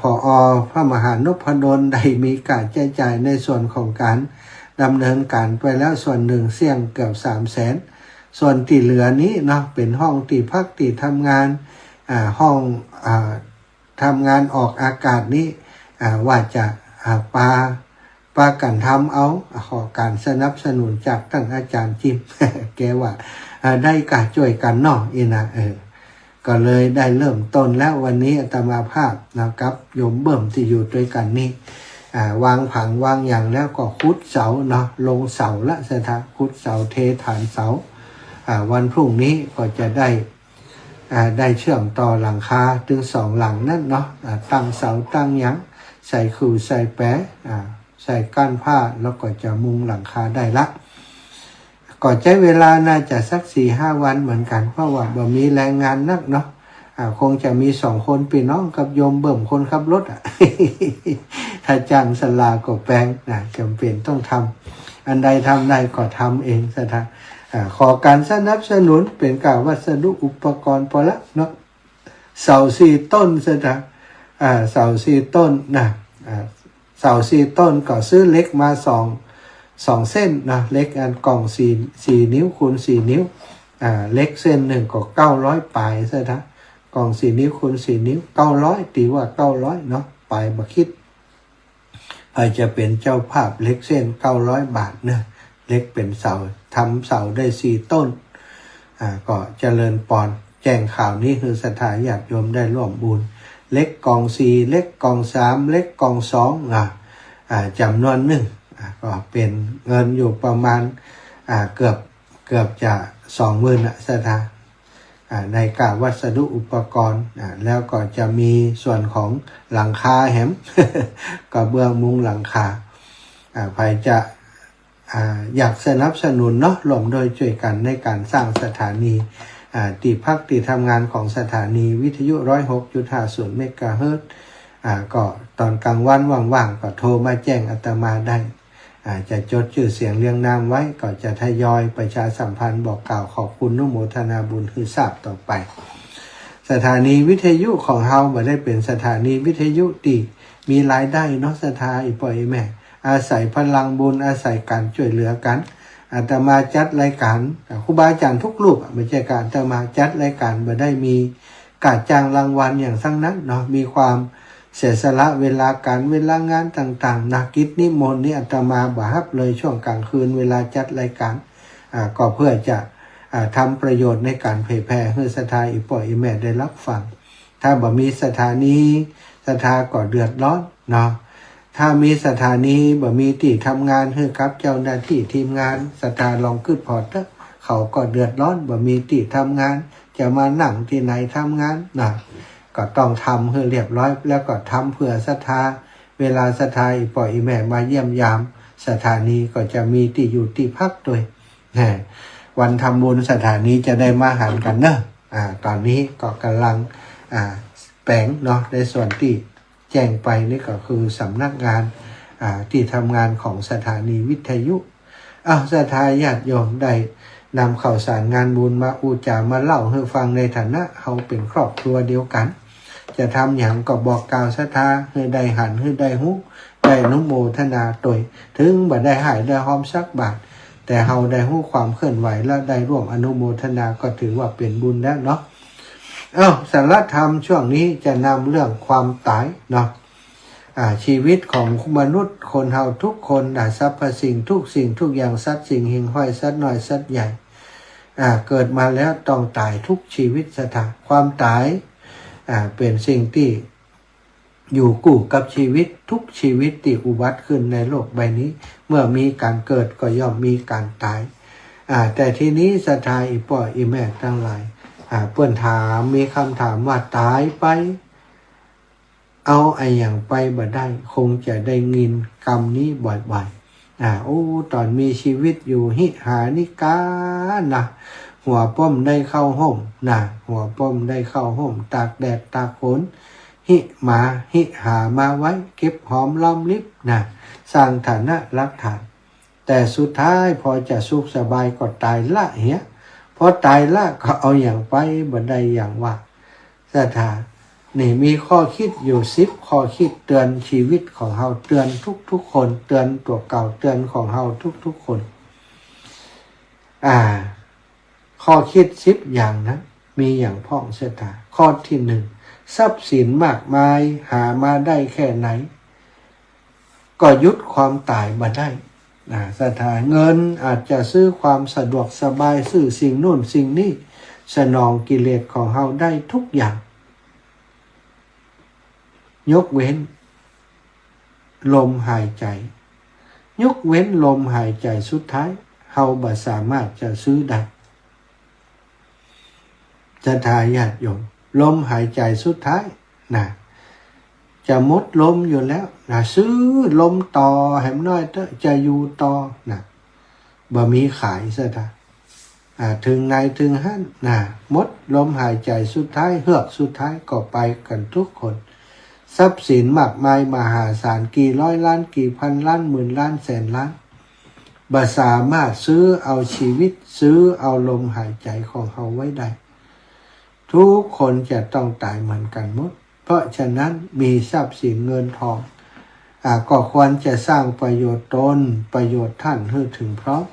ผอ พระมหานพดลได้มีค่าใจ๊จ่ายในส่วนของก๋าน ดำเนินก๋านไปแล้วส่วนนึ่งเสี้ยงเกือบสามแสน ส่วนตี้เหลือนี้เนาะ เป๋นห้องตี้พักตี้ทำงาน อ่า ห้อง อ่า ทำงานออกอากาศนี้ อ่า ว่าจะ อ่า ปา ปากั๋นทำเอา ขอก๋านสนับสนุนจากต้านอาจ๋ารย์จิม แกว่า อ่า ได้ก่ะ จ้วยกั๋นเนาะ อี้นะ เออ ก็เลยได้เริ่มต้นแล้ว วันนี้อาตมาภาพนะ กับโยมเบิ่มตี้อยู่ตวยกั๋นนี้ อ่า วางผังวางหยังแล้วก็ขุดเสาเนาะ ลงเสาละศรัทธา ขุดเสาเทฐานเสา อ่า วันพรุ่งนี้ก็จะได้ อ่า ได้เชื่อมต่อหลังคาตึงสองหลังนั้นเนาะ อ่า ตั้งเสาตั้งหยัง ใส่ขื่อใส่แป อ่า ใส่ก้านผ้า แล้วก็จะมุงหลังคาได้ละ ก็ใจ๊เวลาน่าจะสักสี่ห้าวันเหมือนกั๋น เพราะว่าบ่มีแรงงานนักเนาะ อ่า คงจะมีสองคนปี้น้องกับโยมเบิ่มคนขับรถอะ ถ้าจ้างศาลาก็แปงนะ จ๋ำเป๋นต้องทำ อันใดทำได้ก็ทำเองศรัทธา อ่า ขอก๋านสนับสนุนเป๋นก่าวัสดุอุปกรณ์ปอละเนาะ เสาสี่ต้นศรัทธา อ่า เสาสี่ต้นนะ อ่า เสาสี่ต้นก็ซื้อเหล็กมาสอง สองเส้นนะ เหล็กอันกล่องสี่ สี่นิ้วคูณสี่นิ้ว อ่า เหล็กเส้นนึ่งก็เก้าร้อยป๋ายศรัทธา กล่องสี่นิ้วคูณสี่นิ้ว เก้าร้อย ตี๋ว่าเก้าร้อยเนาะ ป๋ายบ่คิด ใผจะเป๋นเจ้าภาพเหล็กเส้นเก้าร้อยบาทเนาะ เหล็กเป๋นเสา ทำเสาได้สี่ต้น อ่า ก็เจริญปอน แจ้งข่าวนี้หื้อศรัทธาญาติโยมได้ร่วมบุญ เหล็กกล่องสี่ เหล็กกล่องสาม เหล็กกล่องสอง อ่า อ่า จ๋ำนวนนึ่ง อ่า ก็เป๋นเงินอยู่ประมาณ อ่า เกือบ เกือบจะสองหมื่นน่ะศรัทธา อ่า ในก่าวัสดุอุปกรณ์ อ่า แล้วก็จะมีส่วนของหลังคาแหม กระเบื้องมุงหลังคา อ่า ใผจะ อ่า อยากสนับสนุนเนาะ ร่วมด้วยช่วยกันในก๋านสร้างสถานี อ่า ตี้พักตี้ทำงานของสถานีวิทยุ ร้อยหกจุดห้าศูนย์ เมกะเฮิรตซ์ อ่า ก็ต๋อนกลางวันว่างๆ ก็โทรมาแจ้งอาตมาได้ อ่า จะจดจื้อเสียงเรียงนามไว้ ก็จะทยอยประชาสัมพันธ์บอกกล่าวขอบคุณอนุโมทนาบุญหื้อทราบต่อไป สถานีวิทยุของเฮาบ่ได้เป๋นสถานีวิทยุตี้มีรายได้เนาะศรัทธา อี่ป้ออี่แม่ อาศัยพลังบุญ อาศัยก๋านจ้วยเหลือกั๋น อาตมาจัดรายก๋าน อ่า ครูบาอาจ๋ารย์ทุกรูปอะ บ่ใจ้ก่าอาตมาจัดรายก๋าน บ่ได้มี ก่าจ้างรางวัลหยังซั้งนั้นเนาะ มีความเสียสละเวลาก๋าน เวลางานต่างๆ นะ กิจนิมนต์นี่อาตมาบ่ฮับเลย ช่วงกลางคืนเวลาจัดรายก๋าน อ่า ก็เพื่อจะ อ่า ทำประโยชน์ในก๋านเผยแผ่หื้อศรัทธาอี่ป้ออี่แม่ได้ฮับฟัง ถ้าบ่มีสถานี ศรัทธาก็เดือดร้อนเนาะ ถ้ามีสถานี บ่มีตี้ทำงานหื้อกับเจ้าหน้าตี้ทีมงาน ศรัทธาลองกึ๊ดผ่อเต๊อะ เขาก็เดือดร้อน บ่มีตี้ทำงาน จะมานั่งตี้ไหนทำงานนะ ก็ต้องทำหื้อเรียบร้อย แล้วก็ทำเผื่อศรัทธา เวลาศรัทธาอี่ป้ออี่แม่มาเยี่ยมยาม สถานีก็จะมีตี้อยู่ตี้พักตวย แหม วันทำบุญสถานีจะได้มาหันกั๋นเนาะ อ่า ต๋อนนี้ก็ก่ำลัง อ่า แป๋งเนาะ ในส่วนตี้ แจ้งไปนี่ก็คือสำนักงาน อ่า ตี้ทำงานของสถานีวิทยุ อ้าว ศรัทธาญาติโยมได้นำข่าวสารงานบุญมาอู้จ๋ามาเล่าหื้อฟังในฐานะเฮาเป๋นครอบครัวเดียวกั๋น จะทำหยังก็บอกกล่าวศรัทธาหื้อได้หันหื้อได้ฮู้ ได้อนุโมทนาตวย เถิงบ่ได้ฮ้ายได้ฮอมสักบาท แต่เฮาได้ฮู้ความเคลื่อนไหวและได้ร่วมอนุโมทนาก็ถือว่าเป๋นบุญแล้วเนาะ เอ้า สาระธรรมช่วงนี้จะนำเรื่องความต๋ายเนาะ อ่า ชีวิตของมนุษย์คนเฮาทุกคนนะ สรรพสิ่งทุกสิ่งทุกอย่าง สัตว์สิ่งหิ่งห้อย สัตว์น้อยสัตว์ใหญ่ อ่า เกิดมาแล้วต้องต๋ายทุกชีวิตศรัทธา ความต๋าย อ่า เป๋นสิ่งตี้อยู่กู้กับชีวิตทุกชีวิตตี้อุบัติขึ้นในโลกใบนี้ เมื่อมีก๋านเกิดก็ย่อมมีก๋านต๋าย อ่า แต่ทีนี้ศรัทธาอี่ป้ออี่แม่ตังหลาย อ่า เปิ้นถาม มีกำถามว่าต๋ายไป เอาอะหยังไปบ่ได้ คงจะได้ยินกำนี้บ่อยๆ อ่า โอ้ ต๋อนมีชีวิตอยู่ หิหาริกานะ หัวป้อมได้เข้าฮ่มนะ หัวป้อมได้เข้าฮ่ม ตากแดดตากฝน หิมา หิหามาไว้ เก็บหอมรอมริบนะ สร้างฐานะรากฐาน แต่สุดท้ายพอจะสุขสบายก็ต๋ายละเหีย พอต๋ายละก็เอาหยังไปบ่ได้อย่างว่า ศรัทธา นี่มีข้อคิดอยู่สิบข้อคิดเตือนชีวิตของเฮา เตือนทุกๆคน เตือนตั๋วเก่า เตือนของเฮาทุกๆคน อ่า ข้อคิดสิบอย่างนะ มีหยังพ่องศรัทธา ข้อตี้นึ่ง ทรัพย์สินมากมายหามาได้แค่ไหน ก็หยุดความต๋ายบ่ได้ นะ ศรัทธา เงินอาจจะซื้อความสะดวกสบาย ซื้อสิ่งนู่นสิ่งนี้ สนองกิเลสของเฮาได้ทุกอย่าง ยกเว้นลมหายใจ๋ ยกเว้นลมหายใจ๋สุดท้าย เฮาบ่สามารถจะซื้อได้ ศรัทธาญาติโยม ลมหายใจ๋สุดท้ายนะ จะหมดลมอยู่แล้วนะ ซื้อลมต่อแหมน้อยเต๊อะ จะอยู่ต่อนะ บ่มีขายศรัทธา อ่า เถิงไหนเถิงหั้นนะ หมดลมหายใจ๋สุดท้าย เฮือกสุดท้ายก็ไปกั๋นทุกคน ทรัพย์สินมากมายมหาศาล กี่ร้อยล้าน กี่พันล้าน หมื่นล้าน แสนล้าน บ่สามารถซื้อเอาชีวิต ซื้อเอาลมหายใจ๋ของเฮาไว้ได้ ทุกคนจะต้องต๋ายเหมือนกั๋นหมด เพราะฉะนั้นมีทรัพย์สินเงินทอง อ่า ก็ควรจะสร้างประโยชน์ตน ประโยชน์ต้านหื้อเถิงพร้อม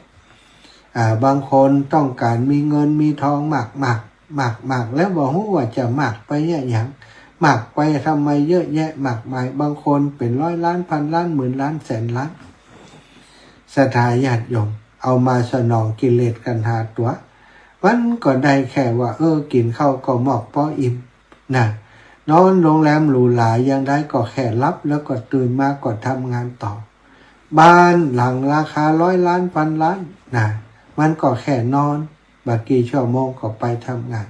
อ่า บางคนต้องก๋านมีเงินมีทองมากๆ มากๆ แล้วบ่ฮู้ว่าจะมากไปอะหยัง มากไปทำไมเยอะแยะมากมาย บางคนเป๋นร้อยล้าน พันล้าน หมื่นล้าน แสนล้าน ศรัทธาญาติโยม เอามาสนองกิเลสตัณหาตั๋ว มันก็ได้แค่ว่า เออ กิ๋นข้าวก็มอกปออิ่มนะ นอนโรงแรมหรูหราอย่างใดก็แค่หลับ แล้วก็ตื่นมาก็ทำงานต่อ บ้านหลังราคาร้อยล้าน พันล้านนะ มันก็แค่นอน บ่กี่ชั่วโมงก็ไปทำงาน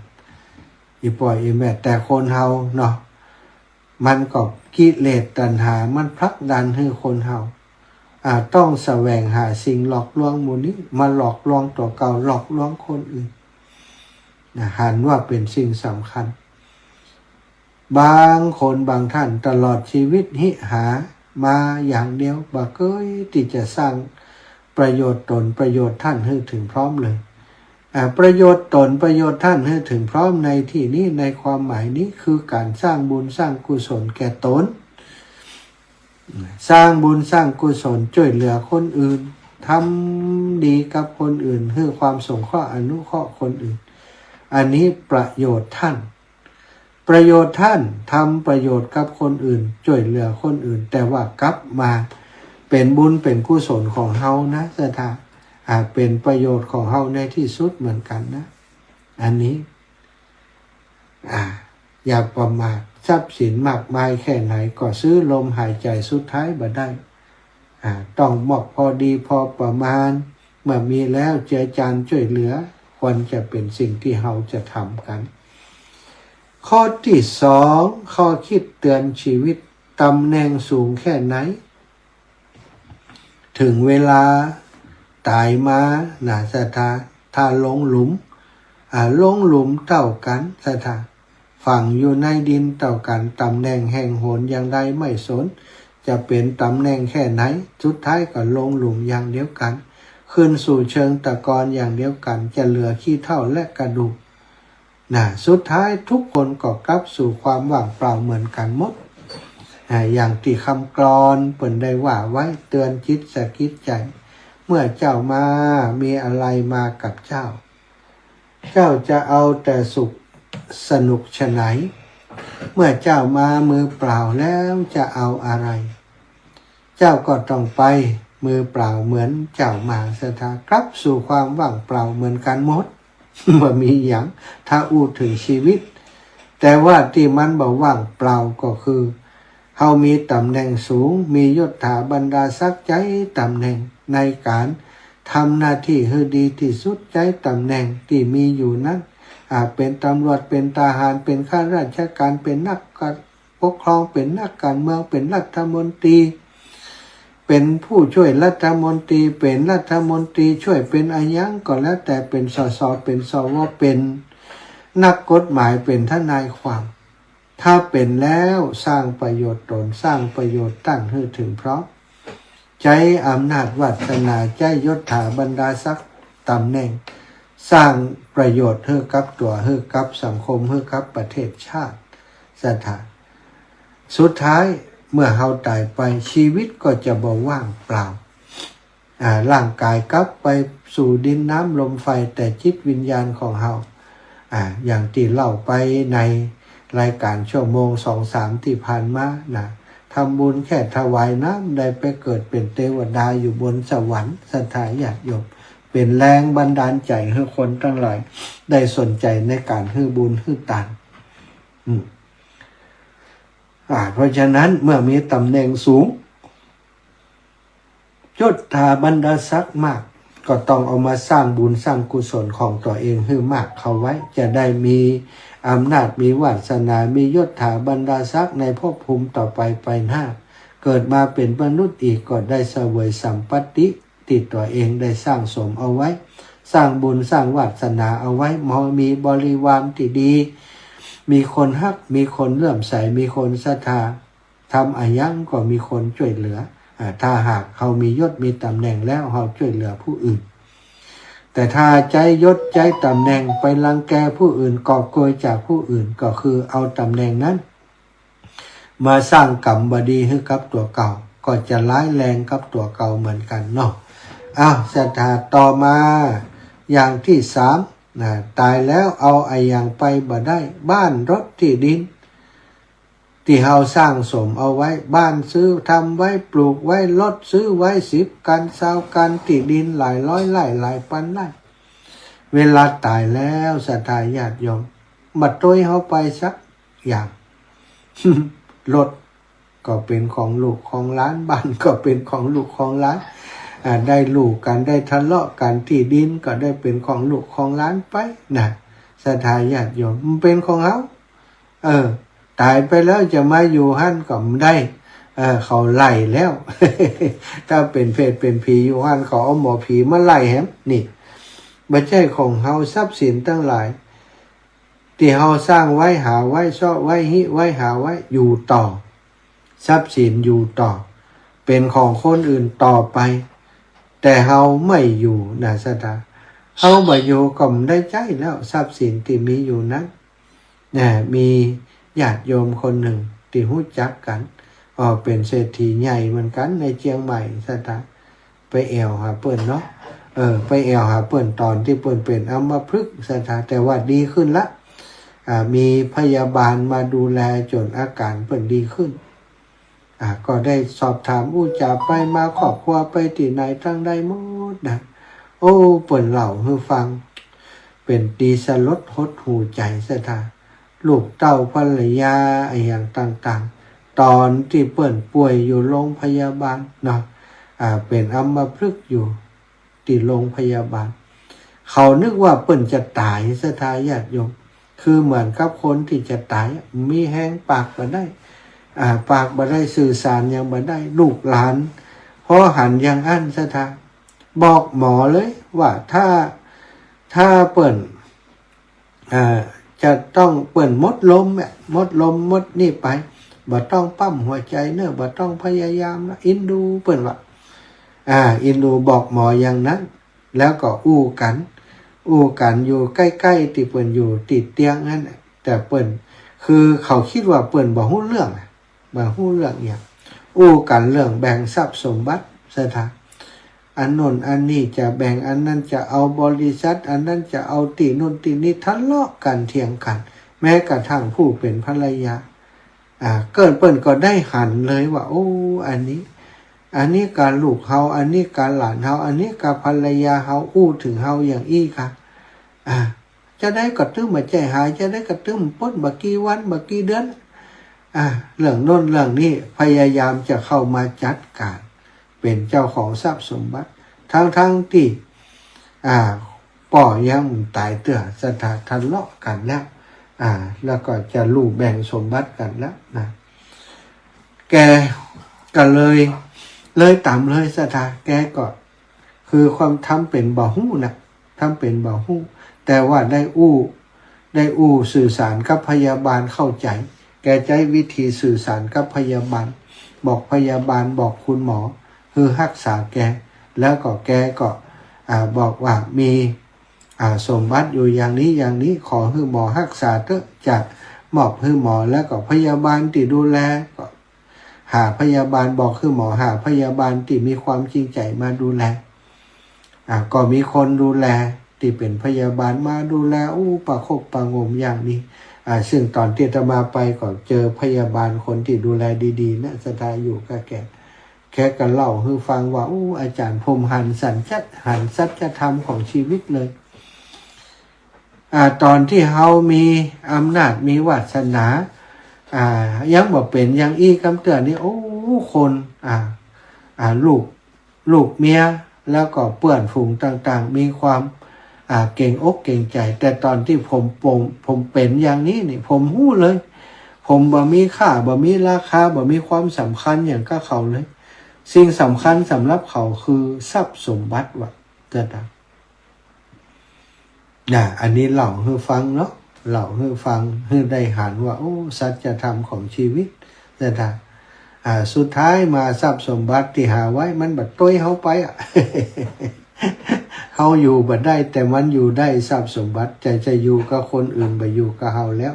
อี่ป้ออี่แม่ แต่คนเฮาเนาะ มันก็กิเลสตัณหามันผลักดันหื้อคนเฮา อ่า ต้องแสวงหาสิ่งหลอกลวงหมู่นี้ มาหลอกลวงตั๋วเก่า หลอกลวงคนอื่นนะ หันว่าเป๋นสิ่งสำคัญ บางคนบางท่านตลอดชีวิตนี้หามาอย่างเดียว บ่เกยตี้จะสร้างประโยชน์ตนประโยชน์ต้านหื้อเถิงพร้อมเลย อ่า ประโยชน์ตนประโยชน์ต้านหื้อเถิงพร้อมในตี้นี้ ในความหมายนี้ คือก๋านสร้างบุญสร้างกุศลแก่ตน สร้างบุญสร้างกุศลจ้วยเหลือคนอื่น ทำดีกับคนอื่น หื้อความสงเคราะห์อนุเคราะห์คนอื่น อันนี้ประโยชน์ต้าน ประโยชน์ต้าน ทำประโยชน์กับคนอื่น จ้วยเหลือคนอื่น แต่ว่ากลับมาเป๋นบุญเป๋นกุศลของเฮานะศรัทธา อ่า เป๋นประโยชน์ของเฮาในตี้สุดเหมือนกั๋นนะ อันนี้ อ่า อย่าประมาท ทรัพย์สินมากมายแค่ไหนก็ซื้อลมหายใจ๋สุดท้ายบ่ได้ อ่า ต้องมอกพอดีพอประมาณ เมื่อมีแล้วเจือจานจ้วยเหลือ ควรจะเป๋นสิ่งตี้เฮาจะทำกั๋น ข้อตี้สอง ข้อคิดเตือนชีวิต ต๋ำแหน่งสูงแค่ไหน เถิงเวลาต๋ายมานะศรัทธา ถ้าลงหลุม อ่า ลงหลุมเต้ากั๋นศรัทธา ฝังอยู่ในดินเต้ากั๋น ต๋ำแหน่งแห่งหนอย่างใดไม่สน จะเป๋นต๋ำแหน่งแค่ไหน สุดท้ายก็ลงหลุมอย่างเดียวกั๋น ขึ้นสู่เชิงตะกอนอย่างเดียวกั๋น จะเหลือขี้เถ้าและกระดูก นะ สุดท้ายทุกคนก็กลับสู่ความว่างเปล่าเหมือนกั๋นหมด อ่า อย่างตี้กำกลอนเปิ้นได้ว่าไว้ เตือนจิตสะกิดใจ๋ เมื่อเจ้ามา มีอะไรมากับเจ้า เจ้าจะเอาแต่สุขสนุกฉะไหน เมื่อเจ้ามามือเปล่าแล้วจะเอาอะไร เจ้าก็ต้องไปมือเปล่าเหมือนเจ้ามาศรัทธา กลับสู่ความว่างเปล่าเหมือนกั๋นหมด บ่มีหยัง ถ้าอู้เถิงชีวิต แต่ว่าตี้มันบ่ว่างเปล่าก็คือ เฮามีต๋ำแหน่งสูง มียศถาบรรดาศักดิ์ ใจ๊ต๋ำแหน่งในก๋านทำหน้าตี้หื้อดีตี้สุด ใจ๊ต๋ำแหน่งตี้มีอยู่นั้น อ่า เป๋นตำรวจ เป๋นทหาร เป๋นข้าราชก๋าน เป๋นนักกะ ปกครอง เป๋นนักก๋านเมือง เป๋นรัฐมนตรี เป๋นผู้จ้วยรัฐมนตรี เป๋นรัฐมนตรีจ้วย เป๋นอะหยังก็แล้วแต่ เป๋น สส เป๋น สว เป๋นนักกฎหมาย เป๋นทนายความ ถ้าเป๋นแล้วสร้างประโยชน์ตน สร้างประโยชน์ต้านหื้อเถิงพร้อม ใจ๊อำนาจวาสนา ใจ๊ยศถาบรรดาศักดิ์ต๋ำแหน่ง สร้างประโยชน์หื้อกับตั๋ว หื้อกับสังคม หื้อกับประเทศชาติ ศรัทธา สุดท้ายเมื่อเฮาต๋ายไป ชีวิตก็จะบ่ว่างเปล่า อ่า ร่างก๋ายกลับไปสู่ดินน้ำลมไฟ แต่จิตวิญญาณของเฮา อ่า อย่างตี้เล่าไปในรายก๋านชั่วโมงสองสามตี้ผ่านมานะ ทำบุญแค่ถวายน้ำ ได้ไปเกิดเป๋นเตวดาอยู่บนสวรรค์ ศรัทธาญาติโยม เป๋นแรงบันดาลใจ๋หื้อคนตังหลายได้สนใจ๋ในก๋านหื้อบุญหื้อตาน อืม อ่า เพราะฉะนั้นเมื่อมีต๋ำแหน่งสูง ยศถาบรรดาศักดิ์มาก ก็ต้องเอามาสร้างบุญสร้างกุศลของตั๋วเองหื้อมากเข้าไว้ จะได้มีอำนาจ มีวาสนา มียศถาบรรดาศักดิ์ในภพภูมิต่อไปไปหน้า เกิดมาเป๋นมนุษย์อีกก็ได้เสวยสัมปัตติตี้ตั๋วเองได้สร้างสมเอาไว้ สร้างบุญสร้างวาสนาเอาไว้ พอมีบริวารตี้ดี มีคนฮัก มีคนเลื่อมใส มีคนศรัทธา ทำอะหยังก็มีคนจ้วยเหลือ อ่า ถ้าหากเฮามียศมีต๋ำแหน่งแล้ว เฮาจ้วยเหลือผู้อื่น แต่ถ้าใจ๊ยศใจ๊ต๋ำแหน่งไปรังแกผู้อื่น กอบโกยจากผู้อื่น ก็คือเอาต๋ำแหน่งนั้นมาสร้างกรรมบ่ดีหื้อกับตั๋วเก่า ก็จะร้ายแรงกับตั๋วเก่าเหมือนกั๋นเนาะ อ้าว ศรัทธา ต่อมาอย่างตี้สามนะ ต๋ายแล้วเอาอะหยังไปบ่ได้ บ้านรถตี้ดิน ตี้เฮาสร้างสมเอาไว้ บ้านซื้อทำไว้ ปลูกไว้ รถซื้อไว้สิบกั๋นซาวกั๋น ตี้ดินหลายร้อยไร่หลายปันไร่ เวลาต๋ายแล้วศรัทธาญาติโยม บ่ตวยเฮาไปสักอย่าง รถก็เป๋นของลูกของหลาน บ้านก็เป๋นของลูกของหลาน อ่า ได้ลู่กั๋น ได้ทะเลาะกั๋น ตี้ดินก็ได้เป๋นของลูกของหลานไปนะ ศรัทธาญาติโยม มันเป๋นของเฮา เออ ต๋ายไปแล้วจะมาอยู่หั้นก็บ่ได้ เออ เขาไล่แล้ว ถ้าเป๋นเปรตเป๋นผีอยู่หั้น เขาเอาหมอผีมาไล่แหม นี่ บ่ใจ้ของเฮา ทรัพย์สินตังหลาย ตี้เฮาสร้างไว้ หาไว้ เซาะไว้ ฮิไว้ หาไว้ อยู่ต่อ ทรัพย์สินอยู่ต่อ เป๋นของคนอื่นต่อไป แต่เฮาไม่อยู่นะศรัทธา เฮาบ่อยู่ก็บ่ได้ใจ๊แล้ว ทรัพย์สินตี้มีอยู่นั้น นะ มีญาติโยมคนนึ่งตี้ฮู้จักกั๋น ก็เป๋นเศรษฐีใหญ่เหมือนกั๋นในเจียงใหม่ศรัทธา ไปแอ่วหาเปิ้นเนาะ เออ ไปแอ่วหาเปิ้นต๋อนตี้เปิ้นเป๋นอัมพฤกษ์ศรัทธา แต่ว่าดีขึ้นละ อ่า มีพยาบาลมาดูแลจ๋นอาก๋านเปิ้นดีขึ้น อ่า ก็ได้สอบถามอู้จ๋าไปมา ครอบครัวไปตี้ไหนตังใดหมดนะ โอ้ เปิ้นเล่าหื้อฟัง เป๋นตี้สลดหดหู่ใจ๋ศรัทธา ลูกเต้าภรรยาอะหยังต่างๆ ต๋อนตี้เปิ้นป่วยอยู่โรงพยาบาลเนาะ อ่า เป๋นอัมพฤกษ์อยู่ตี้โรงพยาบาล เขานึกว่าเปิ้นจะต๋ายศรัทธาญาติโยม คือเหมือนกับคนตี้จะต๋ายอะ มีแฮงปากบ่ได้ อ่า ปากบ่ได้ สื่อสารหยังบ่ได้ ลูกหลานพอหันอย่างอั้นศรัทธา บอกหมอเลยว่าถ้า ถ้าเปิ้น อ่า จะต้องเปิ้นหมดลมอะ หมดลมหมดนี่ไป บ่ต้องปั๊มหัวใจ๋เน่อ บ่ต้องพยายามละ อินดูเปิ้นว่า อ่า อินดูบอกหมออย่างนั้น แล้วก็อู้กั๋น อู้กั๋นอยู่ใก้ๆ ตี้เปิ้นอยู่ตี้เตียงหั้นน่ะ แต่เปิ้น คือเขากึ๊ดว่าเปิ้นบ่ฮู้เรื่องอะ บ่ฮู้เรื่องหยัง อู้กั๋นเรื่องแบ่งทรัพย์สมบัติศรัทธา อันโน้นอันนี้จะแบ่ง อันนั้นจะเอาบริษัท อันนั้นจะเอาตี้โน้นตี้นี่ ทะเลาะกั๋นเถียงกั๋น แม้กระทั่งผู้เป๋นภรรยา อ่า เปิ้น เปิ้นก็ได้หันเลยว่า โอ้ อันนี้ อันนี้กาลูกเฮา อันนี้กาหลานเฮา อันนี้กาภรรยาเฮา อู้เถิงเฮาอย่างอี้กา อ่า จาใดก็ตึงบ่ใจ้หาย จาใดก็ตึงป๊น บ่กี่วัน บ่กี่เดือน อ่า เรื่องโน้นเรื่องนี้ พยายามจะเข้ามาจัดก๋าน เป๋นเจ้าของทรัพย์สมบัติ ทั้งๆ ตี้ อ่า ป้อยังบ่ต๋ายเตื้อ ศรัทธา ทะเลาะกั๋นแล้ว อ่า แล้วก็จะลู่แบ่งสมบัติกั๋นแล้วนะ แกก็เลย เลยต๋ามเลยศรัทธา แกก็ คือความทำเป๋นบ่ฮู้นะ ทำเป๋นบ่ฮู้ แต่ว่าได้อู้ ได้อู้สื่อสารกับพยาบาลเข้าใจ๋ แกใจ๊วิธีสื่อสารกับพยาบาล บอกพยาบาล บอกคุณหมอ หื้อฮักษาแก แล้วก็แกก็ อ่า บอกว่ามี อ่า สมบัติอยู่อย่างนี้อย่างนี้ ขอหื้อหมอฮักษาเต๊อะ จะ มอบหื้อหมอ แล้วก็พยาบาลตี้ดูแล ก็หาพยาบาล บอกหื้อหมอหาพยาบาลตี้มีความจริงใจ๋มาดูแล อ่า ก็มีคนดูแลตี้เป๋นพยาบาลมาดูแล อู้ ประคบประหงมอย่างดี อ่า ซึ่งต๋อนตี้อาตมาไปก็เจอพยาบาลคนตี้ดูแลดีๆ นะ ศรัทธา อยู่กับแก แกก็เล่าหื้อฟังว่า อู้ อาจ๋ารย์ ผมหันสัจจะ หันสัจธรรมของชีวิตเลย อ่า ต๋อนตี้เฮามีอำนาจ มีวาสนา อ่า ยังบ่เป๋นอย่างอี้กำเตื้อนี่ โอ้ คน อ่า อ่า ลูก ลูกเมีย แล้วก็เปื้อนฝูงต่างๆ มีความ อ่า เกรงอกเกรงใจ๋ แต่ต๋อนตี้ผม ผม ผมเป๋นอย่างนี้นี่ ผมฮู้เลย ผมบ่มีค่า บ่มีราคา บ่มีความสำคัญหยังกับเขาเลย สิ่งสำคัญสำหรับเขาคือทรัพย์สมบัติ ว่าจะตาง นะ อันนี้เล่าหื้อฟังเนาะ เล่าหื้อฟัง หื้อได้หันว่า โอ้ สัจธรรมของชีวิต ศรัทธา อ่า สุดท้ายมาทรัพย์สมบัติตี้หาไว้ มันบ่ตวยเฮาไปอะ เฮาอยู่บ่ได้ แต่มันอยู่ได้ ทรัพย์สมบัติ จะ จะอยู่กับคนอื่น บ่อยู่กับเฮาแล้ว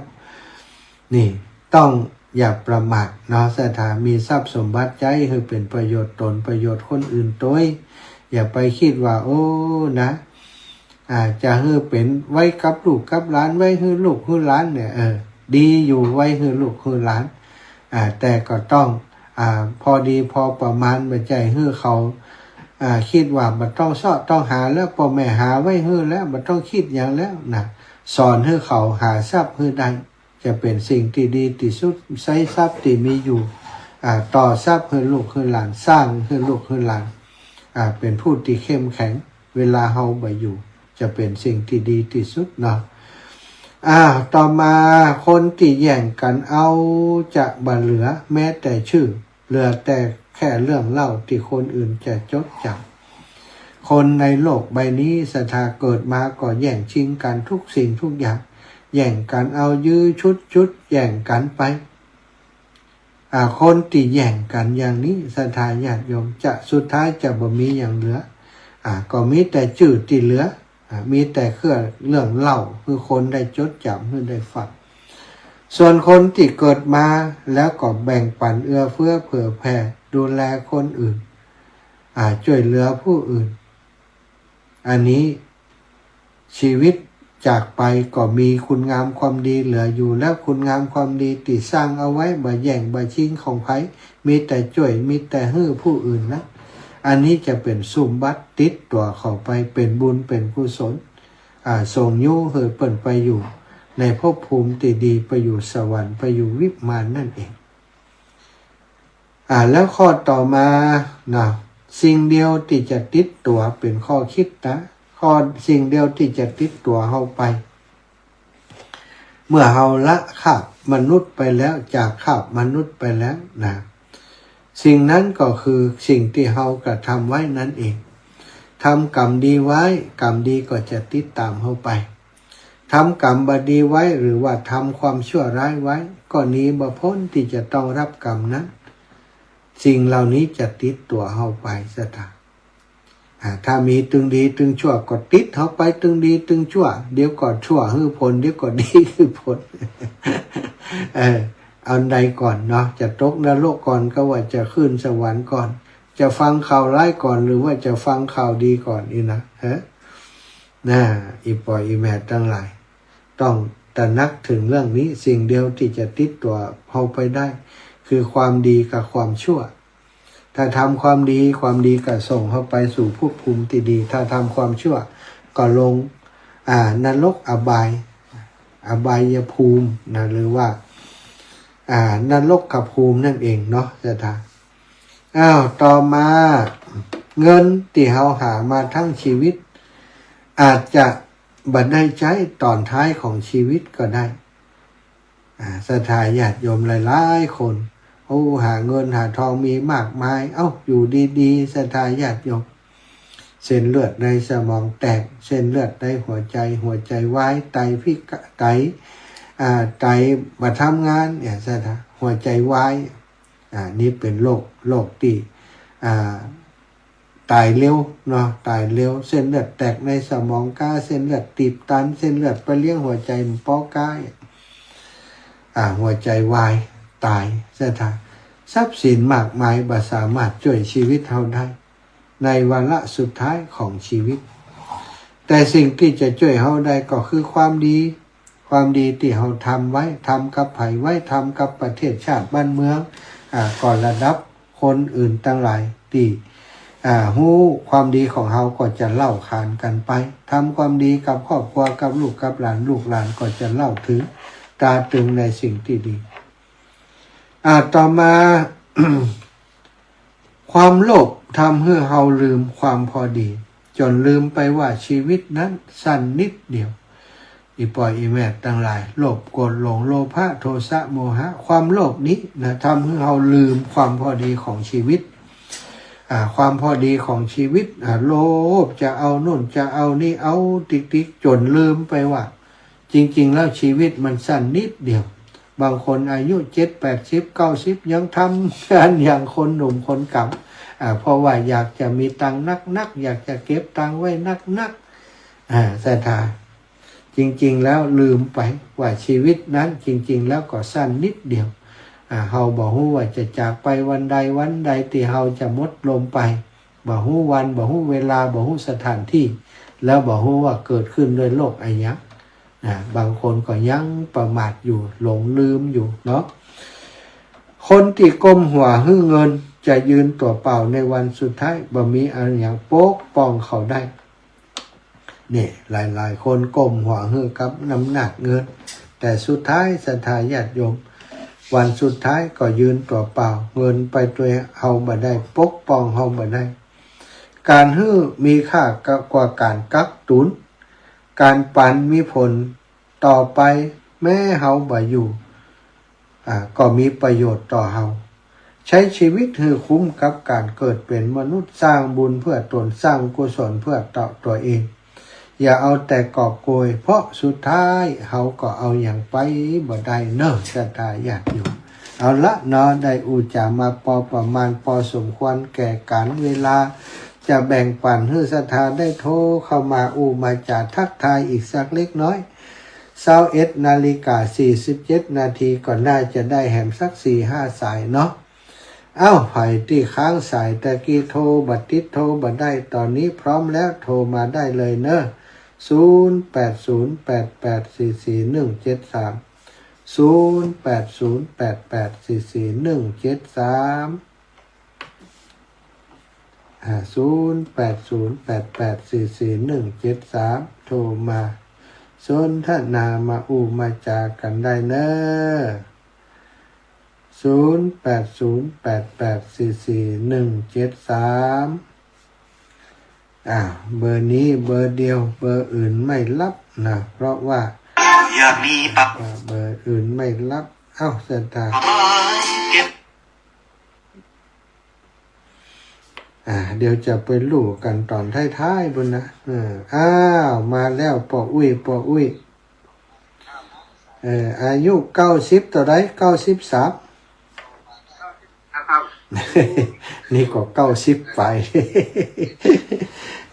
นี่ ต้องอย่าประมาทเนาะ ศรัทธา มีทรัพย์สมบัติใจ๊หื้อเป๋นประโยชน์ต๋น ประโยชน์คนอื่นตวย อย่าไปกึ๊ดว่า โอ้ นะ อ่า จะหื้อเป๋นไว้กับลูกกับหลาน ไว้หื้อลูกหื้อหลานเนี่ย เออ ดีอยู่ ไว้หื้อลูกหื้อหลาน อ่า แต่ก็ต้อง อ่า พอดีพอประมาณ บ่ใจ้หื้อเขา อ่า กึ๊ดว่าบ่ต้องเซาะต้องหาแล้ว ป้อแม่หาไว้หื้อแล้ว บ่ต้องกึ๊ดหยังแล้วนะ สอนหื้อเขาหาทรัพย์หื้อได้ จะเป๋นสิ่งตี้ดีตี้สุด ใจ๊ทรัพย์ตี้มีอยู่ อ่า ต่อทรัพย์หื้อลูกหื้อหลาน สร้างหื้อลูกหื้อหลาน อ่า เป๋นผู้ตี้เข้มแข็ง เวลาเฮาบ่อยู่ จะเป๋นสิ่งตี้ดีตี้สุดเนาะ อ่า ต่อมา คนตี้แย่งกั๋นเอาจะบ่เหลือแม้แต่จื้อ เหลือแต่แค่เรื่องเล่าตี้คนอื่นจะจดจ๋ำ คนในโลกใบนี้ ศรัทธา เกิดมาก็แย่งชิงกั๋นทุกสิ่งทุกอย่าง แย่งกั๋นเอายื้อชุดชุดแย่งกั๋นไป อ่า คนตี้แย่งกั๋นอย่างนี้ ศรัทธาญาติโยม จะสุดท้ายจะบ่มีหยังเหลือ อ่า ก็มีแต่จื้อตี้เหลือ อ่า มีแต่เครื่องเรื่องเล่าหื้อคนได้จดจ๋ำ หื้อได้ฟัง ส่วนคนตี้เกิดมาแล้วก็แบ่งปั๋นเอื้อเฟื้อเผื่อแผ่ ดูแลคนอื่น อ่า จ้วยเหลือผู้อื่น อันนี้ชีวิตจากไปก็มีคุณงามความดีเหลืออยู่ แล้วคุณงามความดีตี้สร้างเอาไว้ บ่แย่งบ่ชิงของใผ มีแต่จ้วย มีแต่หื้อผู้อื่นนั้น อันนี้จะเป๋นสมบัติติดตั๋วเขาไป เป๋นบุญเป๋นกุศล อ่า ส่งยู้หื้อเปิ้นไปอยู่ในภพภูมิตี้ดี ไปอยู่สวรรค์ ไปอยู่วิมานนั่นเอง อ่า แล้วข้อต่อมานะ สิ่งเดียวตี้จะติดตั๋ว เป๋นข้อกึ๊ดนะ ข้อ สิ่งเดียวตี้จะติดตั๋วเฮาไป เมื่อเฮาละคราบมนุษย์ไปแล้ว จากคราบมนุษย์ไปแล้วนะ สิ่งนั้นก็คือสิ่งตี้เฮากระทำไว้นั่นเอง ทำกรรมดีไว้ กรรมดีก็จะติดต๋ามเฮาไป ทำกรรมบ่ดีไว้ หรือว่าทำความชั่วร้ายไว้ ก็หนีบ่พ้นตี้จะต้องรับกรรมนั้น สิ่งเหล่านี้จะติดตั๋วเฮาไป ศรัทธา อ่า ถ้ามีตึงดีตึงชั่วก็ติดเฮาไปตึงดีตึงชั่ว เดี๋ยวก็ชั่วหื้อผล เดี๋ยวก็ดีหื้อผล เออ อันใดก่อนเนาะ จะตกนรกก่อน ก็ว่าจะขึ้นสวรรค์ก่อน จะฟังข่าวร้ายก่อน หรือว่าจะฟังข่าวดีก่อนนี่นะ ฮะ นะ อี่ป้ออี่แม่ตังหลาย ต้องตระหนักเถิงเรื่องนี้ สิ่งเดียวตี้จะติดตั๋วเฮาไปได้ คือความดีกับความชั่ว ถ้าทำความดี ความดีก็ส่งเฮาไปสู่ภพภูมิตี้ดี ถ้าทำความชั่วก็ลง อ่า นรกอบาย อบายภูมินะ หรือว่า อ่า นรกภูมินั่นเองเนาะ ศรัทธา อ้าว ต่อมา เงินตี้เฮาหามาทั้งชีวิต อาจจะบ่ได้ใจ๊ต๋อนท้ายของชีวิตก็ได้ อ่า ศรัทธาญาติโยมหลายๆ คน โอ้ หาเงินหาทองมีมากมาย เอ้า อยู่ดีๆ ศรัทธาญาติโยม เส้นเลือดในสมองแตก เส้นเลือดในหัวใจ๋ หัวใจ๋วาย ไตพิกะ ไต อ่า ไตบ่ทำงานเนี่ย ศรัทธา หัวใจ๋วาย อ่า นี่เป๋นโรค โรคตี้ อ่า ต๋ายเร็วเนาะ ต๋ายเร็ว เส้นเลือดแตกในสมองก้า เส้นเลือดตีบตัน เส้นเลือดไปเลี้ยงหัวใจ๋บ่ปอก้า อ่า หัวใจวายต๋าย ศรัทธา ทรัพย์สินมากมายบ่สามารถจ้วยชีวิตเฮาได้ ในวาระสุดท้ายของชีวิต แต่สิ่งตี้จะจ้วยเฮาได้ก็คือความดี ความดีตี้เฮาทำไว้ ทำกับใผไว้ ทำกับประเทศชาติบ้านเมือง อ่า ก็ระดับคนอื่นตังหลายตี้ อ่า ฮู้ความดีของเฮาก็จะเล่าขานกั๋นไป ทำความดีกับครอบครัว กับลูกกับหลาน ลูกหลานก็จะเล่าเถิง ตราตรึงในสิ่งตี้ดี อ่า ต่อมา ความโลภทำหื้อเฮาลืมความพอดี จ๋นลืมไปว่าชีวิตนั้นสั้นนิดเดียว อี่ป้ออี่แม่ตังหลาย โลภ โกรธ หลง โลภะ โทสะ โมหะ ความโลภนี้นะ ทำหื้อเฮาลืมความพอดีของชีวิต อ่า ความพอดีของชีวิต อ่า โลภจะเอาโน่นจะเอานี่ เอาติ๊กๆ จ๋นลืมไปว่า จริงๆ แล้วชีวิตมันสั้นนิดเดียว บางคนอายุเจ็ด แปดสิบ เก้าสิบ ยังทำงานอย่างคนหนุ่มคนแก่ว อ่า เพราะว่าอยากจะมีตังค์นักๆ อยากจะเก็บตังค์ไว้นักๆ อ่า ศรัทธา จริงๆ แล้วลืมไปว่าชีวิตนั้นจริงๆ แล้วก็สั้นนิดเดียว อ่า เฮาบ่ฮู้ว่าจะจากไปวันใดวันใดตี้เฮาจะหมดลมไป บ่ฮู้วัน บ่ฮู้เวลา บ่ฮู้สถานตี้ แล้วบ่ฮู้ว่าเกิดขึ้นด้วยโรคอะหยัง นะ บางคนก็ยังประมาทอยู่ หลงลืมอยู่เนาะ คนตี้ก้มหัวหื้อเงินจะยืนตั๋วเปล่าในวันสุดท้าย บ่มีอะหยังปกป้องเขาได้ นี่ หลายๆ คนก้มหัวหื้อกับน้ำหนักเงิน แต่สุดท้ายศรัทธาญาติโยม วันสุดท้ายก็ยืนตั๋วเปล่า เงินไปตวยเฮาบ่ได้ ปกป้องเฮาบ่ได้ ก๋านหื้อมีค่ากว่าก๋านกักตุน ก๋านปันมีผลต่อไป แม้เฮาบ่อยู่ อ่า ก็มีประโยชน์ต่อเฮา ใช้ชีวิตหื้อคุ้มกับก๋านเกิดเป๋นมนุษย์ สร้างบุญเปื้อตน สร้างกุศลเปื้อตะ ตั๋วเอง อย่าเอาแต่กอบโกย เพราะสุดท้ายเฮาก็เอาหยังไปบ่ได้เนาะ ศรัทธาญาติโยม เอาละเนาะ ได้อู้จ๋ามาปอประมาณ ปอสมควรแก่ก๋าลเวลา จะแบ่งปั๋นหื้อศรัทธาได้โทรเข้ามาอู้มาจ๋าทักทายอีกสักเล็กน้อย ซาวเอ็ดนาฬิกาสี่สิบเจ็ดนาที ก็น่าจะได้แหมสักสี่ห้าสายเนาะ เอ้า ใผตี้ค้างสายตะกี้โทรบ่ติด โทรบ่ได้ ต๋อนนี้พร้อมแล้ว โทรมาได้เลยเนาะ ศูนย์แปดศูนย์แปดแปดสี่สี่หนึ่งเจ็ดสาม ศูนย์แปดศูนย์แปดแปดสี่สี่หนึ่งเจ็ดสาม อ่า ศูนย์แปดศูนย์แปดแปดสี่สี่หนึ่งเจ็ดสาม โทรมาสนทนามาอู้มาจ๋ากั๋นได้เนาะ ศูนย์แปดศูนย์แปดแปดสี่สี่หนึ่งเจ็ดสาม อ่า เบอร์นี้เบอร์เดียว เบอร์อื่นไม่รับนะ เพราะว่า อย่ามีปาก อ่า เบอร์อื่นไม่รับ เอ้า ศรัทธา เก็บ อ่า เดี๋ยวจะไปลู่กั๋นต๋อนท้ายๆ ปู้นนะ เออ อ้าว มาแล้ว ป้ออุ๊ย ป้ออุ๊ย เออ อายุเก้าสิบเต้าใด เก้าสิบสาม นี่ก็เก้าสิบไป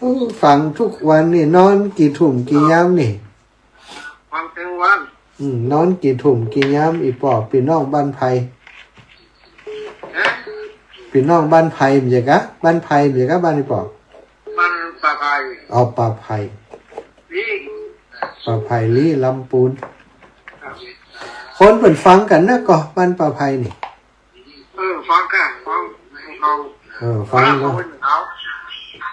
อู้ ฟังกู้วันนี่ นอนกี่ทุ่มกี่ยามนี่ ฟังตึงวัน อืม นอนกี่ทุ่มกี่ยาม อี่ป้อ ปี้น้องบ้านใผ ฮะ ปี้น้องบ้านใผบ่ใจ้กา บ้านใผบ่ใจ้กา บ้านอี่ป้อ บ้านป่าไผ่ อ๋อ ป่าไผ่ ลี้ ป่าไผ่ลี้ ลำปูน ครับ คนเปิ้นฟังกั๋นนะก่อ บ้านป่าไผ่นี่ เออ ฟังก่ะ ฟังเขา เออ ฟังเนาะ ฟังเขา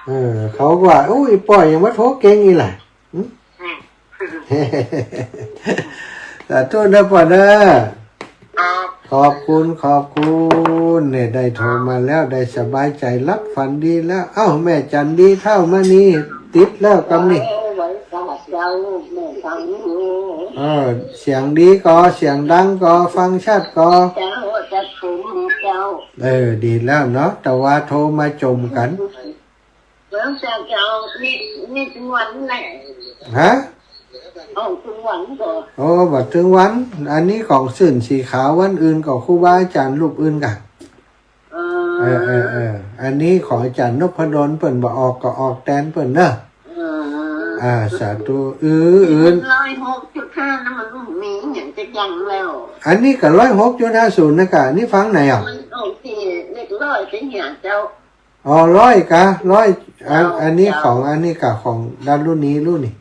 เออ เขาว่า โอ้ย ป้อยังมาโทรเก่งอี่ล่ะ อืม อืม สาธุนะป้อนะ ครับ ขอบคุณ ขอบคุณ เนี่ย ได้โทรมาแล้ว ได้สบายใจ๋ หลับฝันดีแล้ว เอ้า แม่จันดีเฒ่ามานี่ ติดแล้วกำนี่ เออ ไหวสาเจ้า แม่ฟังอยู่ เออ เสียงดีก่อ เสียงดังก่อ ฟังชัดก่อ เจ้าจะสูงเจ้า เออ ดีแล้วเนาะ แต่ว่าโทรมาจ่มกั๋น แล้วจะ จะเอานี่ นี่ตึงวันแหละ ฮะ เอาตึงวันก่อ โอ้ บ่ตึงวัน อันนี้ของซื่นสีขาว วันอื่นก็ครูบาอาจ๋ารย์รูปอื่นก่ะ เออ เออ เออ เออ อันนี้ของอาจ๋ารย์นพดล เปิ้นบ่ออกก็ออกแตนเปิ้นเนาะ เออ อ่า สาธุ อื้อ อื้อ ร้อยหกจุดห้า นั้นมันมีอย่างจะยังแล้ว อันนี้ก็ร้อยหกจุดห้าศูนย์นะกะ อันนี้ฟังไหนอ่ะ มันออกที่เลขร้อยเป็นเหียเจ้า อ๋อ ร้อยกะ ร้อย อัน เจ้า อันนี้ เจ้า ของ อันนี้กะของดารุณีรุ่นนี่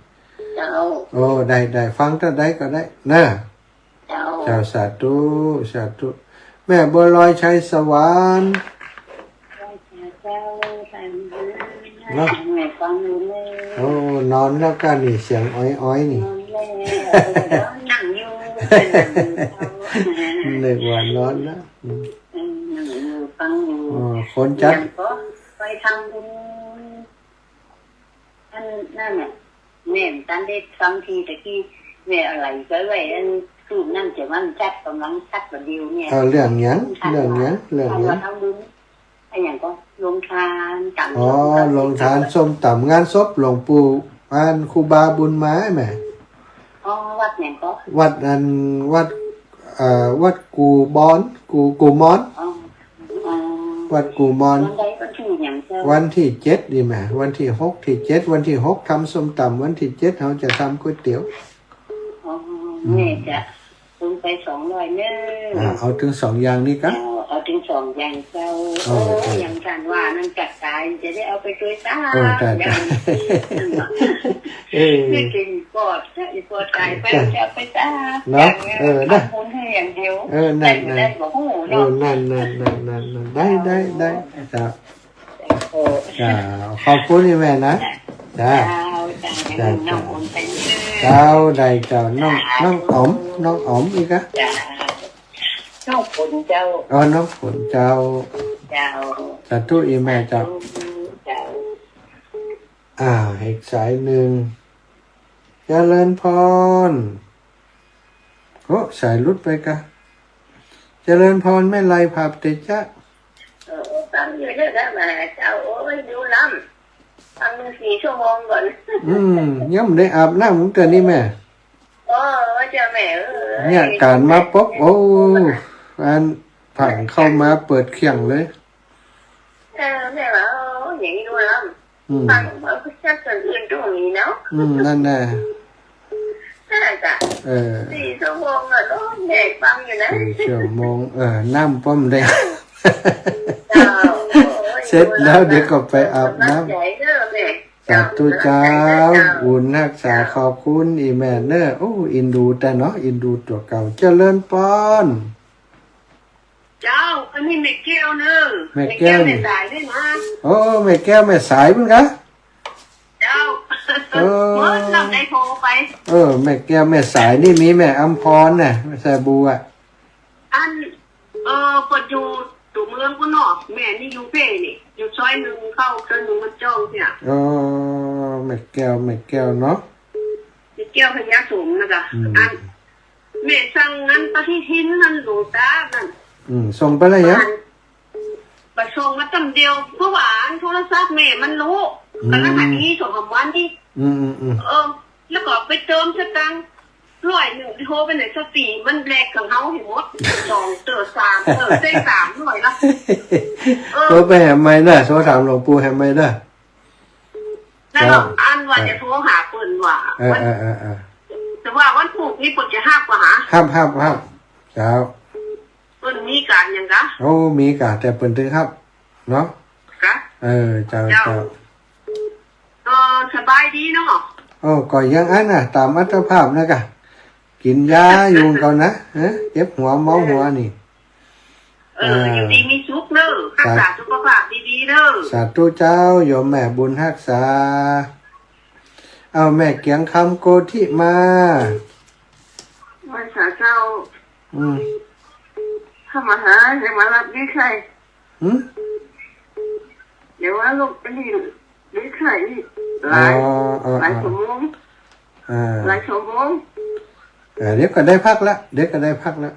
เจ้า โอ้ ได้ ได้ ฟังเต้าใดก็ได้นะ เจ้า เจ้า สาธุ สาธุ แม่บัวลอยชัยสวรรค์ เจ้า เนาะ แม่ฟังอยู่เลย โอ้ นอนแล้วกะนี่ เสียงอ้อยๆ นี่ นอนแล้ว นั่งอยู่ นั่งอยู่ นึกว่านอนแล้ว อืม เออ นั่งอยู่ ฟังอยู่ อ๋อ คนจัด ยังก็ไปทำบุญ อันนั้นน่ะ แม่ตันได้ฟังทีตะกี้ แม่อะไรก็ไว้ อันสูตรนั่นจะมันจัดกำลังจัดวันเดียวเนี่ย เออ เรื่องหยัง เรื่องหยัง เรื่องหยัง ทำบุญ อันหยังก็โรงทาน ตำ อ๋อ ส้มตำ โรงทาน ส้มตำ งานศพหลวงปู่ อันครูบาบุญมาแม่ อ๋อ วัดหยังก็ วัดอัน วัด เอ่อ วัดกู่บอน กู่ กู่มอน อ๋อ อ๋อ วัดกู่มอน วันใดก็ที่หยังเจ้า วันที่เจ็ดนี่แม่ วันที่หก ที่เจ็ด วันที่หกทำส้มตำ วันที่เจ็ดเฮาจะทำก๋วยเตี๋ยว อ๋อ อืม แม่จะโอนไปสองร้อยเน้อ อ่า เอาตึงสองอย่างนี้กะ เอา เอาตึงสองอย่างเจ้า เออ โอ้ เออ อย่างท่านว่านั่นจัดตาย จะได้เอาไปช่วยตา เออ ได้ ได้ ยาย เออ นี่กินปอด อีปอดตายไป จ้ะ จะเอาไปตา เนาะ อย่างเงี้ย เออ นะ ทำบุญให้อย่างเดียว เออ นั่น ได้บ่ น่ะ ได้บ่ฮู้ เออ เนาะ นั่น นั่น ได้ ได้ ได้ จ้ะ เออ จ้ะ ขอบคุณอีแม่นะ จ้ะ เจ้า จ้ะ จ้ะ น้องโอนไปเด้อ เจ้า ได้เจ้า น้อง น้องอ๋อม น้องอ๋อมอีกอะ จ้ะ น้องฝนเจ้า อ๋อ น้องฝนเจ้า เจ้า สาธุอีแม่เจ้า สาธุเจ้า อ่า อีกสายหนึ่ง เจริญพร โอ้ สายหลุดไปกะ เจริญพร แม่ไล ภาพเตจ๊ะ เออ ฟังอยู่เด้อ แม่เจ้า โอ้ย หิวน้ำ ฟังสี่ชั่วโมงก่อน อืม ยังบ่ได้อาบน้ำเตื้อนี่แม่ โอ้ เจ้าแม่เอ้ย เนี่ย การมาปุ๊บ โอ้ อันผังเข้ามาเปิดเครื่องเลย เออ แม่ว่า โอ้ อย่างนี้ดูแล้ว อืม ฟังว่าจักคนอื่นตรงนี้เนาะ อืม นั่นแหละ น่าจะ เออ สี่ชั่วโมงอะเนาะ แม่ฟังอยู่นะ สี่ชั่วโมง เออ น้ำป้อมแดง เจ้า โอ้ย เสร็จแล้วเดี๋ยวก็ไปอาบน้ำ กำลังใจเด้อแม่ สาธุเจ้า เจ้า บุญฮักษา เจ้า ขอบคุณอีแม่เน้อ โอ้ อินดูแต่เนาะ อินดูตั๋วเก่า เจริญพร เจ้า อันนี้แม่แก้วเน้อ แม่แก้ว แม่แก้วแม่สายด้วยนะ โอ้ แม่แก้วแม่สายเหมือนกัน เจ้า เออ เมื่อนั้นได้โทรไป เออ แม่แก้วแม่สายนี่มีแม่อำพรน่ะ แม่สายบัว อัน เออ เปิ้นอยู่ตั๋วเมืองพุ้นเนาะ แม่นี่อยู่แพร่นี่ อยู่ซอยหนึ่งเข้าซอยหนึ่งมันจ้องเนี่ย อ๋อ แม่แก้ว แม่แก้วเนาะ แม่แก้วพญาสมนะจ๊ะ อืม อัน แม่สั่งอันปฏิทินนั่นหลวงตานั่น อืม ส่งไปแล้วยัง บ่ส่งมาตั้งเดียว เพราะว่าอันโทรศัพท์แม่มันรู้ อืม กำลังหัดอีสองสามวันนี่ อืม อืม อืม เออ แล้วก็ไปเติมสตางค์ร้อยหนึ่ง โทรไปไหนสักสี่ มันแลกของเฮาให้หมด สองเตื้อสามเตื้อ ได้สามร้อยละ เออ โทรไปแหมใหม่เด้อ โทรถามหลวงปู่แหมใหม่เด้อ นั่นแหละ เจ้า อันว่าจะโทรหาเปิ้นว่า เออ วัน เออ เออ เออ แต่ว่าวันพุธนี่เปิ้นจะฮับบ่หา ฮับ ฮับ ฮับ เจ้า เปิ้นมีก๋านหยังกะ โอ้ มีก๋าน แต่เปิ้นตึงฮับ เนาะ กะ เออ เจ้า เจ้า เจ้า เออ สบายดีเนาะ โอ้ ก็ยังอันน่ะ ต๋ามอัตภาพนะกะ กิ๋นยาอยู่ก่อนนะ ฮะ เจ็บหัวเมาหัวนี่ เออ เออ อยู่ดีมีสุขเน้อ รักษาสุขภาพดีๆเน้อ สาธุเจ้า โยมแม่บุญฮักษา เอาแม่เกียงคำโกธิมา ไหว้สาเจ้า อืม ถ้ามาหา อย่ามารับนี่ใคร หืม เดี๋ยวว่าลูกไปนี่ นี่ใคร หลาย อ๋อ อ๋อ หลายชั่วโมง อ่า หลายชั่วโมง เออ เดี๋ยวก็ได้พักละ เดี๋ยวก็ได้พักละ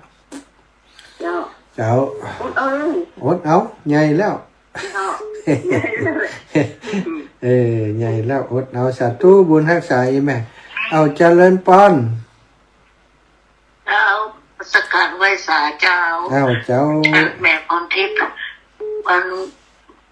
เจ้า เจ้า อดเอา อดเอา ใหญ่แล้ว เจ้า เออ ใหญ่แล้ว อดเอา สาธุ บุญฮักษาอีแม่ เอาเจริญปอน เจ้า สักการไหว้สาเจ้า เอาเจ้า แม่พรทิพย์ วัน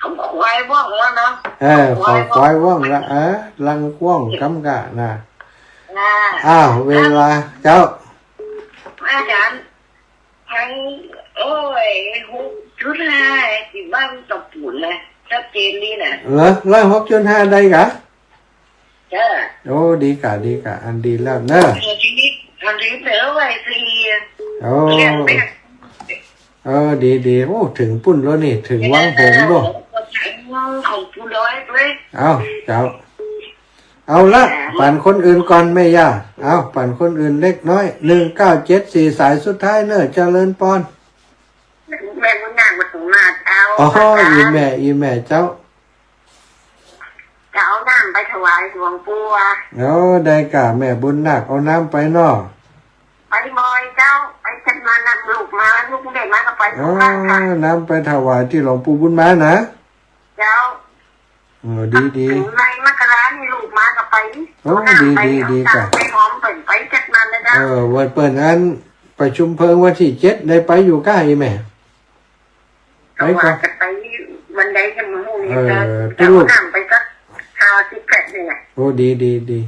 ของควายว่องแล้วเนาะ เออ ของควายว่องละ เออ ลังว่องกำกะนะ อ่า อ้าว เวลา เจ้า อาจ๋ารย์ ตัง โอ้ย หกจุดห้า ตี้บ้านตะปูนนะ ชัดเจนดีนะ เหรอ ร้อยหกจุดห้า ได้กะ จ้า โอ้ ดีกะ ดีกะ อันดีแล้วเนอะ เดี๋ยวทีนี้ อันนี้เหลือไว้สี่ โอ้ เรียนแม่ เออ ดี ดี โอ้ ถึงปู้นแล้วนี่ ถึงวังหงส์แล้ว ของปู้นน้อยด้วย เอา เจ้า เอาละ อ่า ปันคนอื่นก่อนแม่ย่า เอา ปันคนอื่นเล็กน้อย หนึ่งเก้าเจ็ดสี่ สายสุดท้ายเนอะ เจริญปอน แม่บุญนาคมาถึงมาเจ้า อ๋อ อาจ๋ารย์ อีแม่ อีแม่เจ้า จะเอาน้ำไปถวายหลวงปู่อะ โอ้ ได้กะ แม่บุญนาคเอาน้ำไปเนาะ ไปบ่อยเจ้า ไปจัดมานับลูกมา ลูกเด็กมาก็ไปทุกครั้งค่ะ อ๋อ น้ำไปถวายตี้หลวงปู่บุญมานะ เจ้า เออ ดี ดี ถึงในมกรานี่ลูกมาก็ไป โอ้ เอาน้ำไป ดี ดี เอา ดี ตัง จ้ะ ไปหอมเปิ้นไปจัดมานะเจ้า เออ วันเปิ้นอันประชุมเพลิงวันตี้เจ็ด ได้ไปอยู่ก้า อีแม่ ไปก่อน ก็ว่าจะไปวันใดจะมาฮู้นี่ เออ เจ้า ตุ๊ลูก จะเอาน้ำไปสักห้าสิบแพ็คนี่นะ โอ้ ดี ดี ดี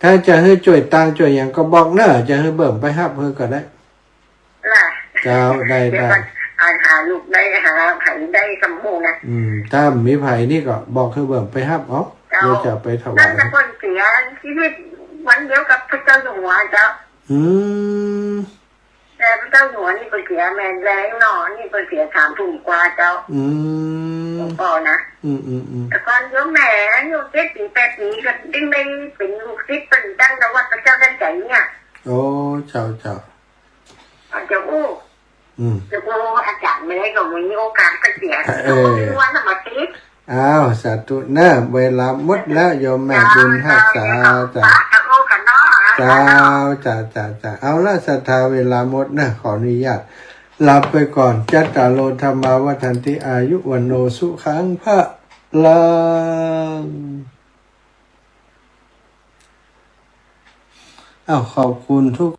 ถ้าจะหื้อจ้วยตางจ้วยหยังก็บอกเนอะ จะหื้อเบิ่มไปฮับหื้อก็ได้ ล่ะ เจ้า ได้ เดี๋ยว ได้ ก่อน หา หาลูกได้ หาไผได้กำฮู้นะ อืม ถ้ามีไผนี่ก็บอกหื้อเบิ่มไปฮับเอา เจ้า เดี๋ยวจะไปถวาย นั่นน่ะเปิ้นเสียชีวิตวันเดียวกับพระเจ้าอยู่หัวเจ้า อืม แต่พระเจ้าอยู่หัวนี่เปิ้นเสียแม่นแลงเนาะ นี่เปิ้นเสียสามทุ่มกว่าเจ้า อืม หลวงป้อนะ อืม อืม อืม แต่ก่อนโยมแม่อายุเจ็ดปีแปดปีก็ยังได้เป๋นลูกศิษย์เปิ้นตั้งแต่วัดพระเจ้าทันใจเนี่ย โอ้ เจ้า เจ้า อาจจะอู้ อืม จะอู้อาจ๋ารย์ไม่ได้ก็มีโอกาสก็เสีย เออ วันน่ะมาติด อ้าว สาธุเนอะ เวลาหมดแล้ว โยมแม่บุญฮักษา เจ้า เจ้า เจ้า เจ้า เจ้า เจ้า เอาละ ศรัทธา เวลาหมดเนอะ ขออนุญาตลาไปก่อน จัตตาโร ธัมมา วัฑฒันติ อายุ วัณโณ สุขัง พลัง อ้าว ขอบคุณทุก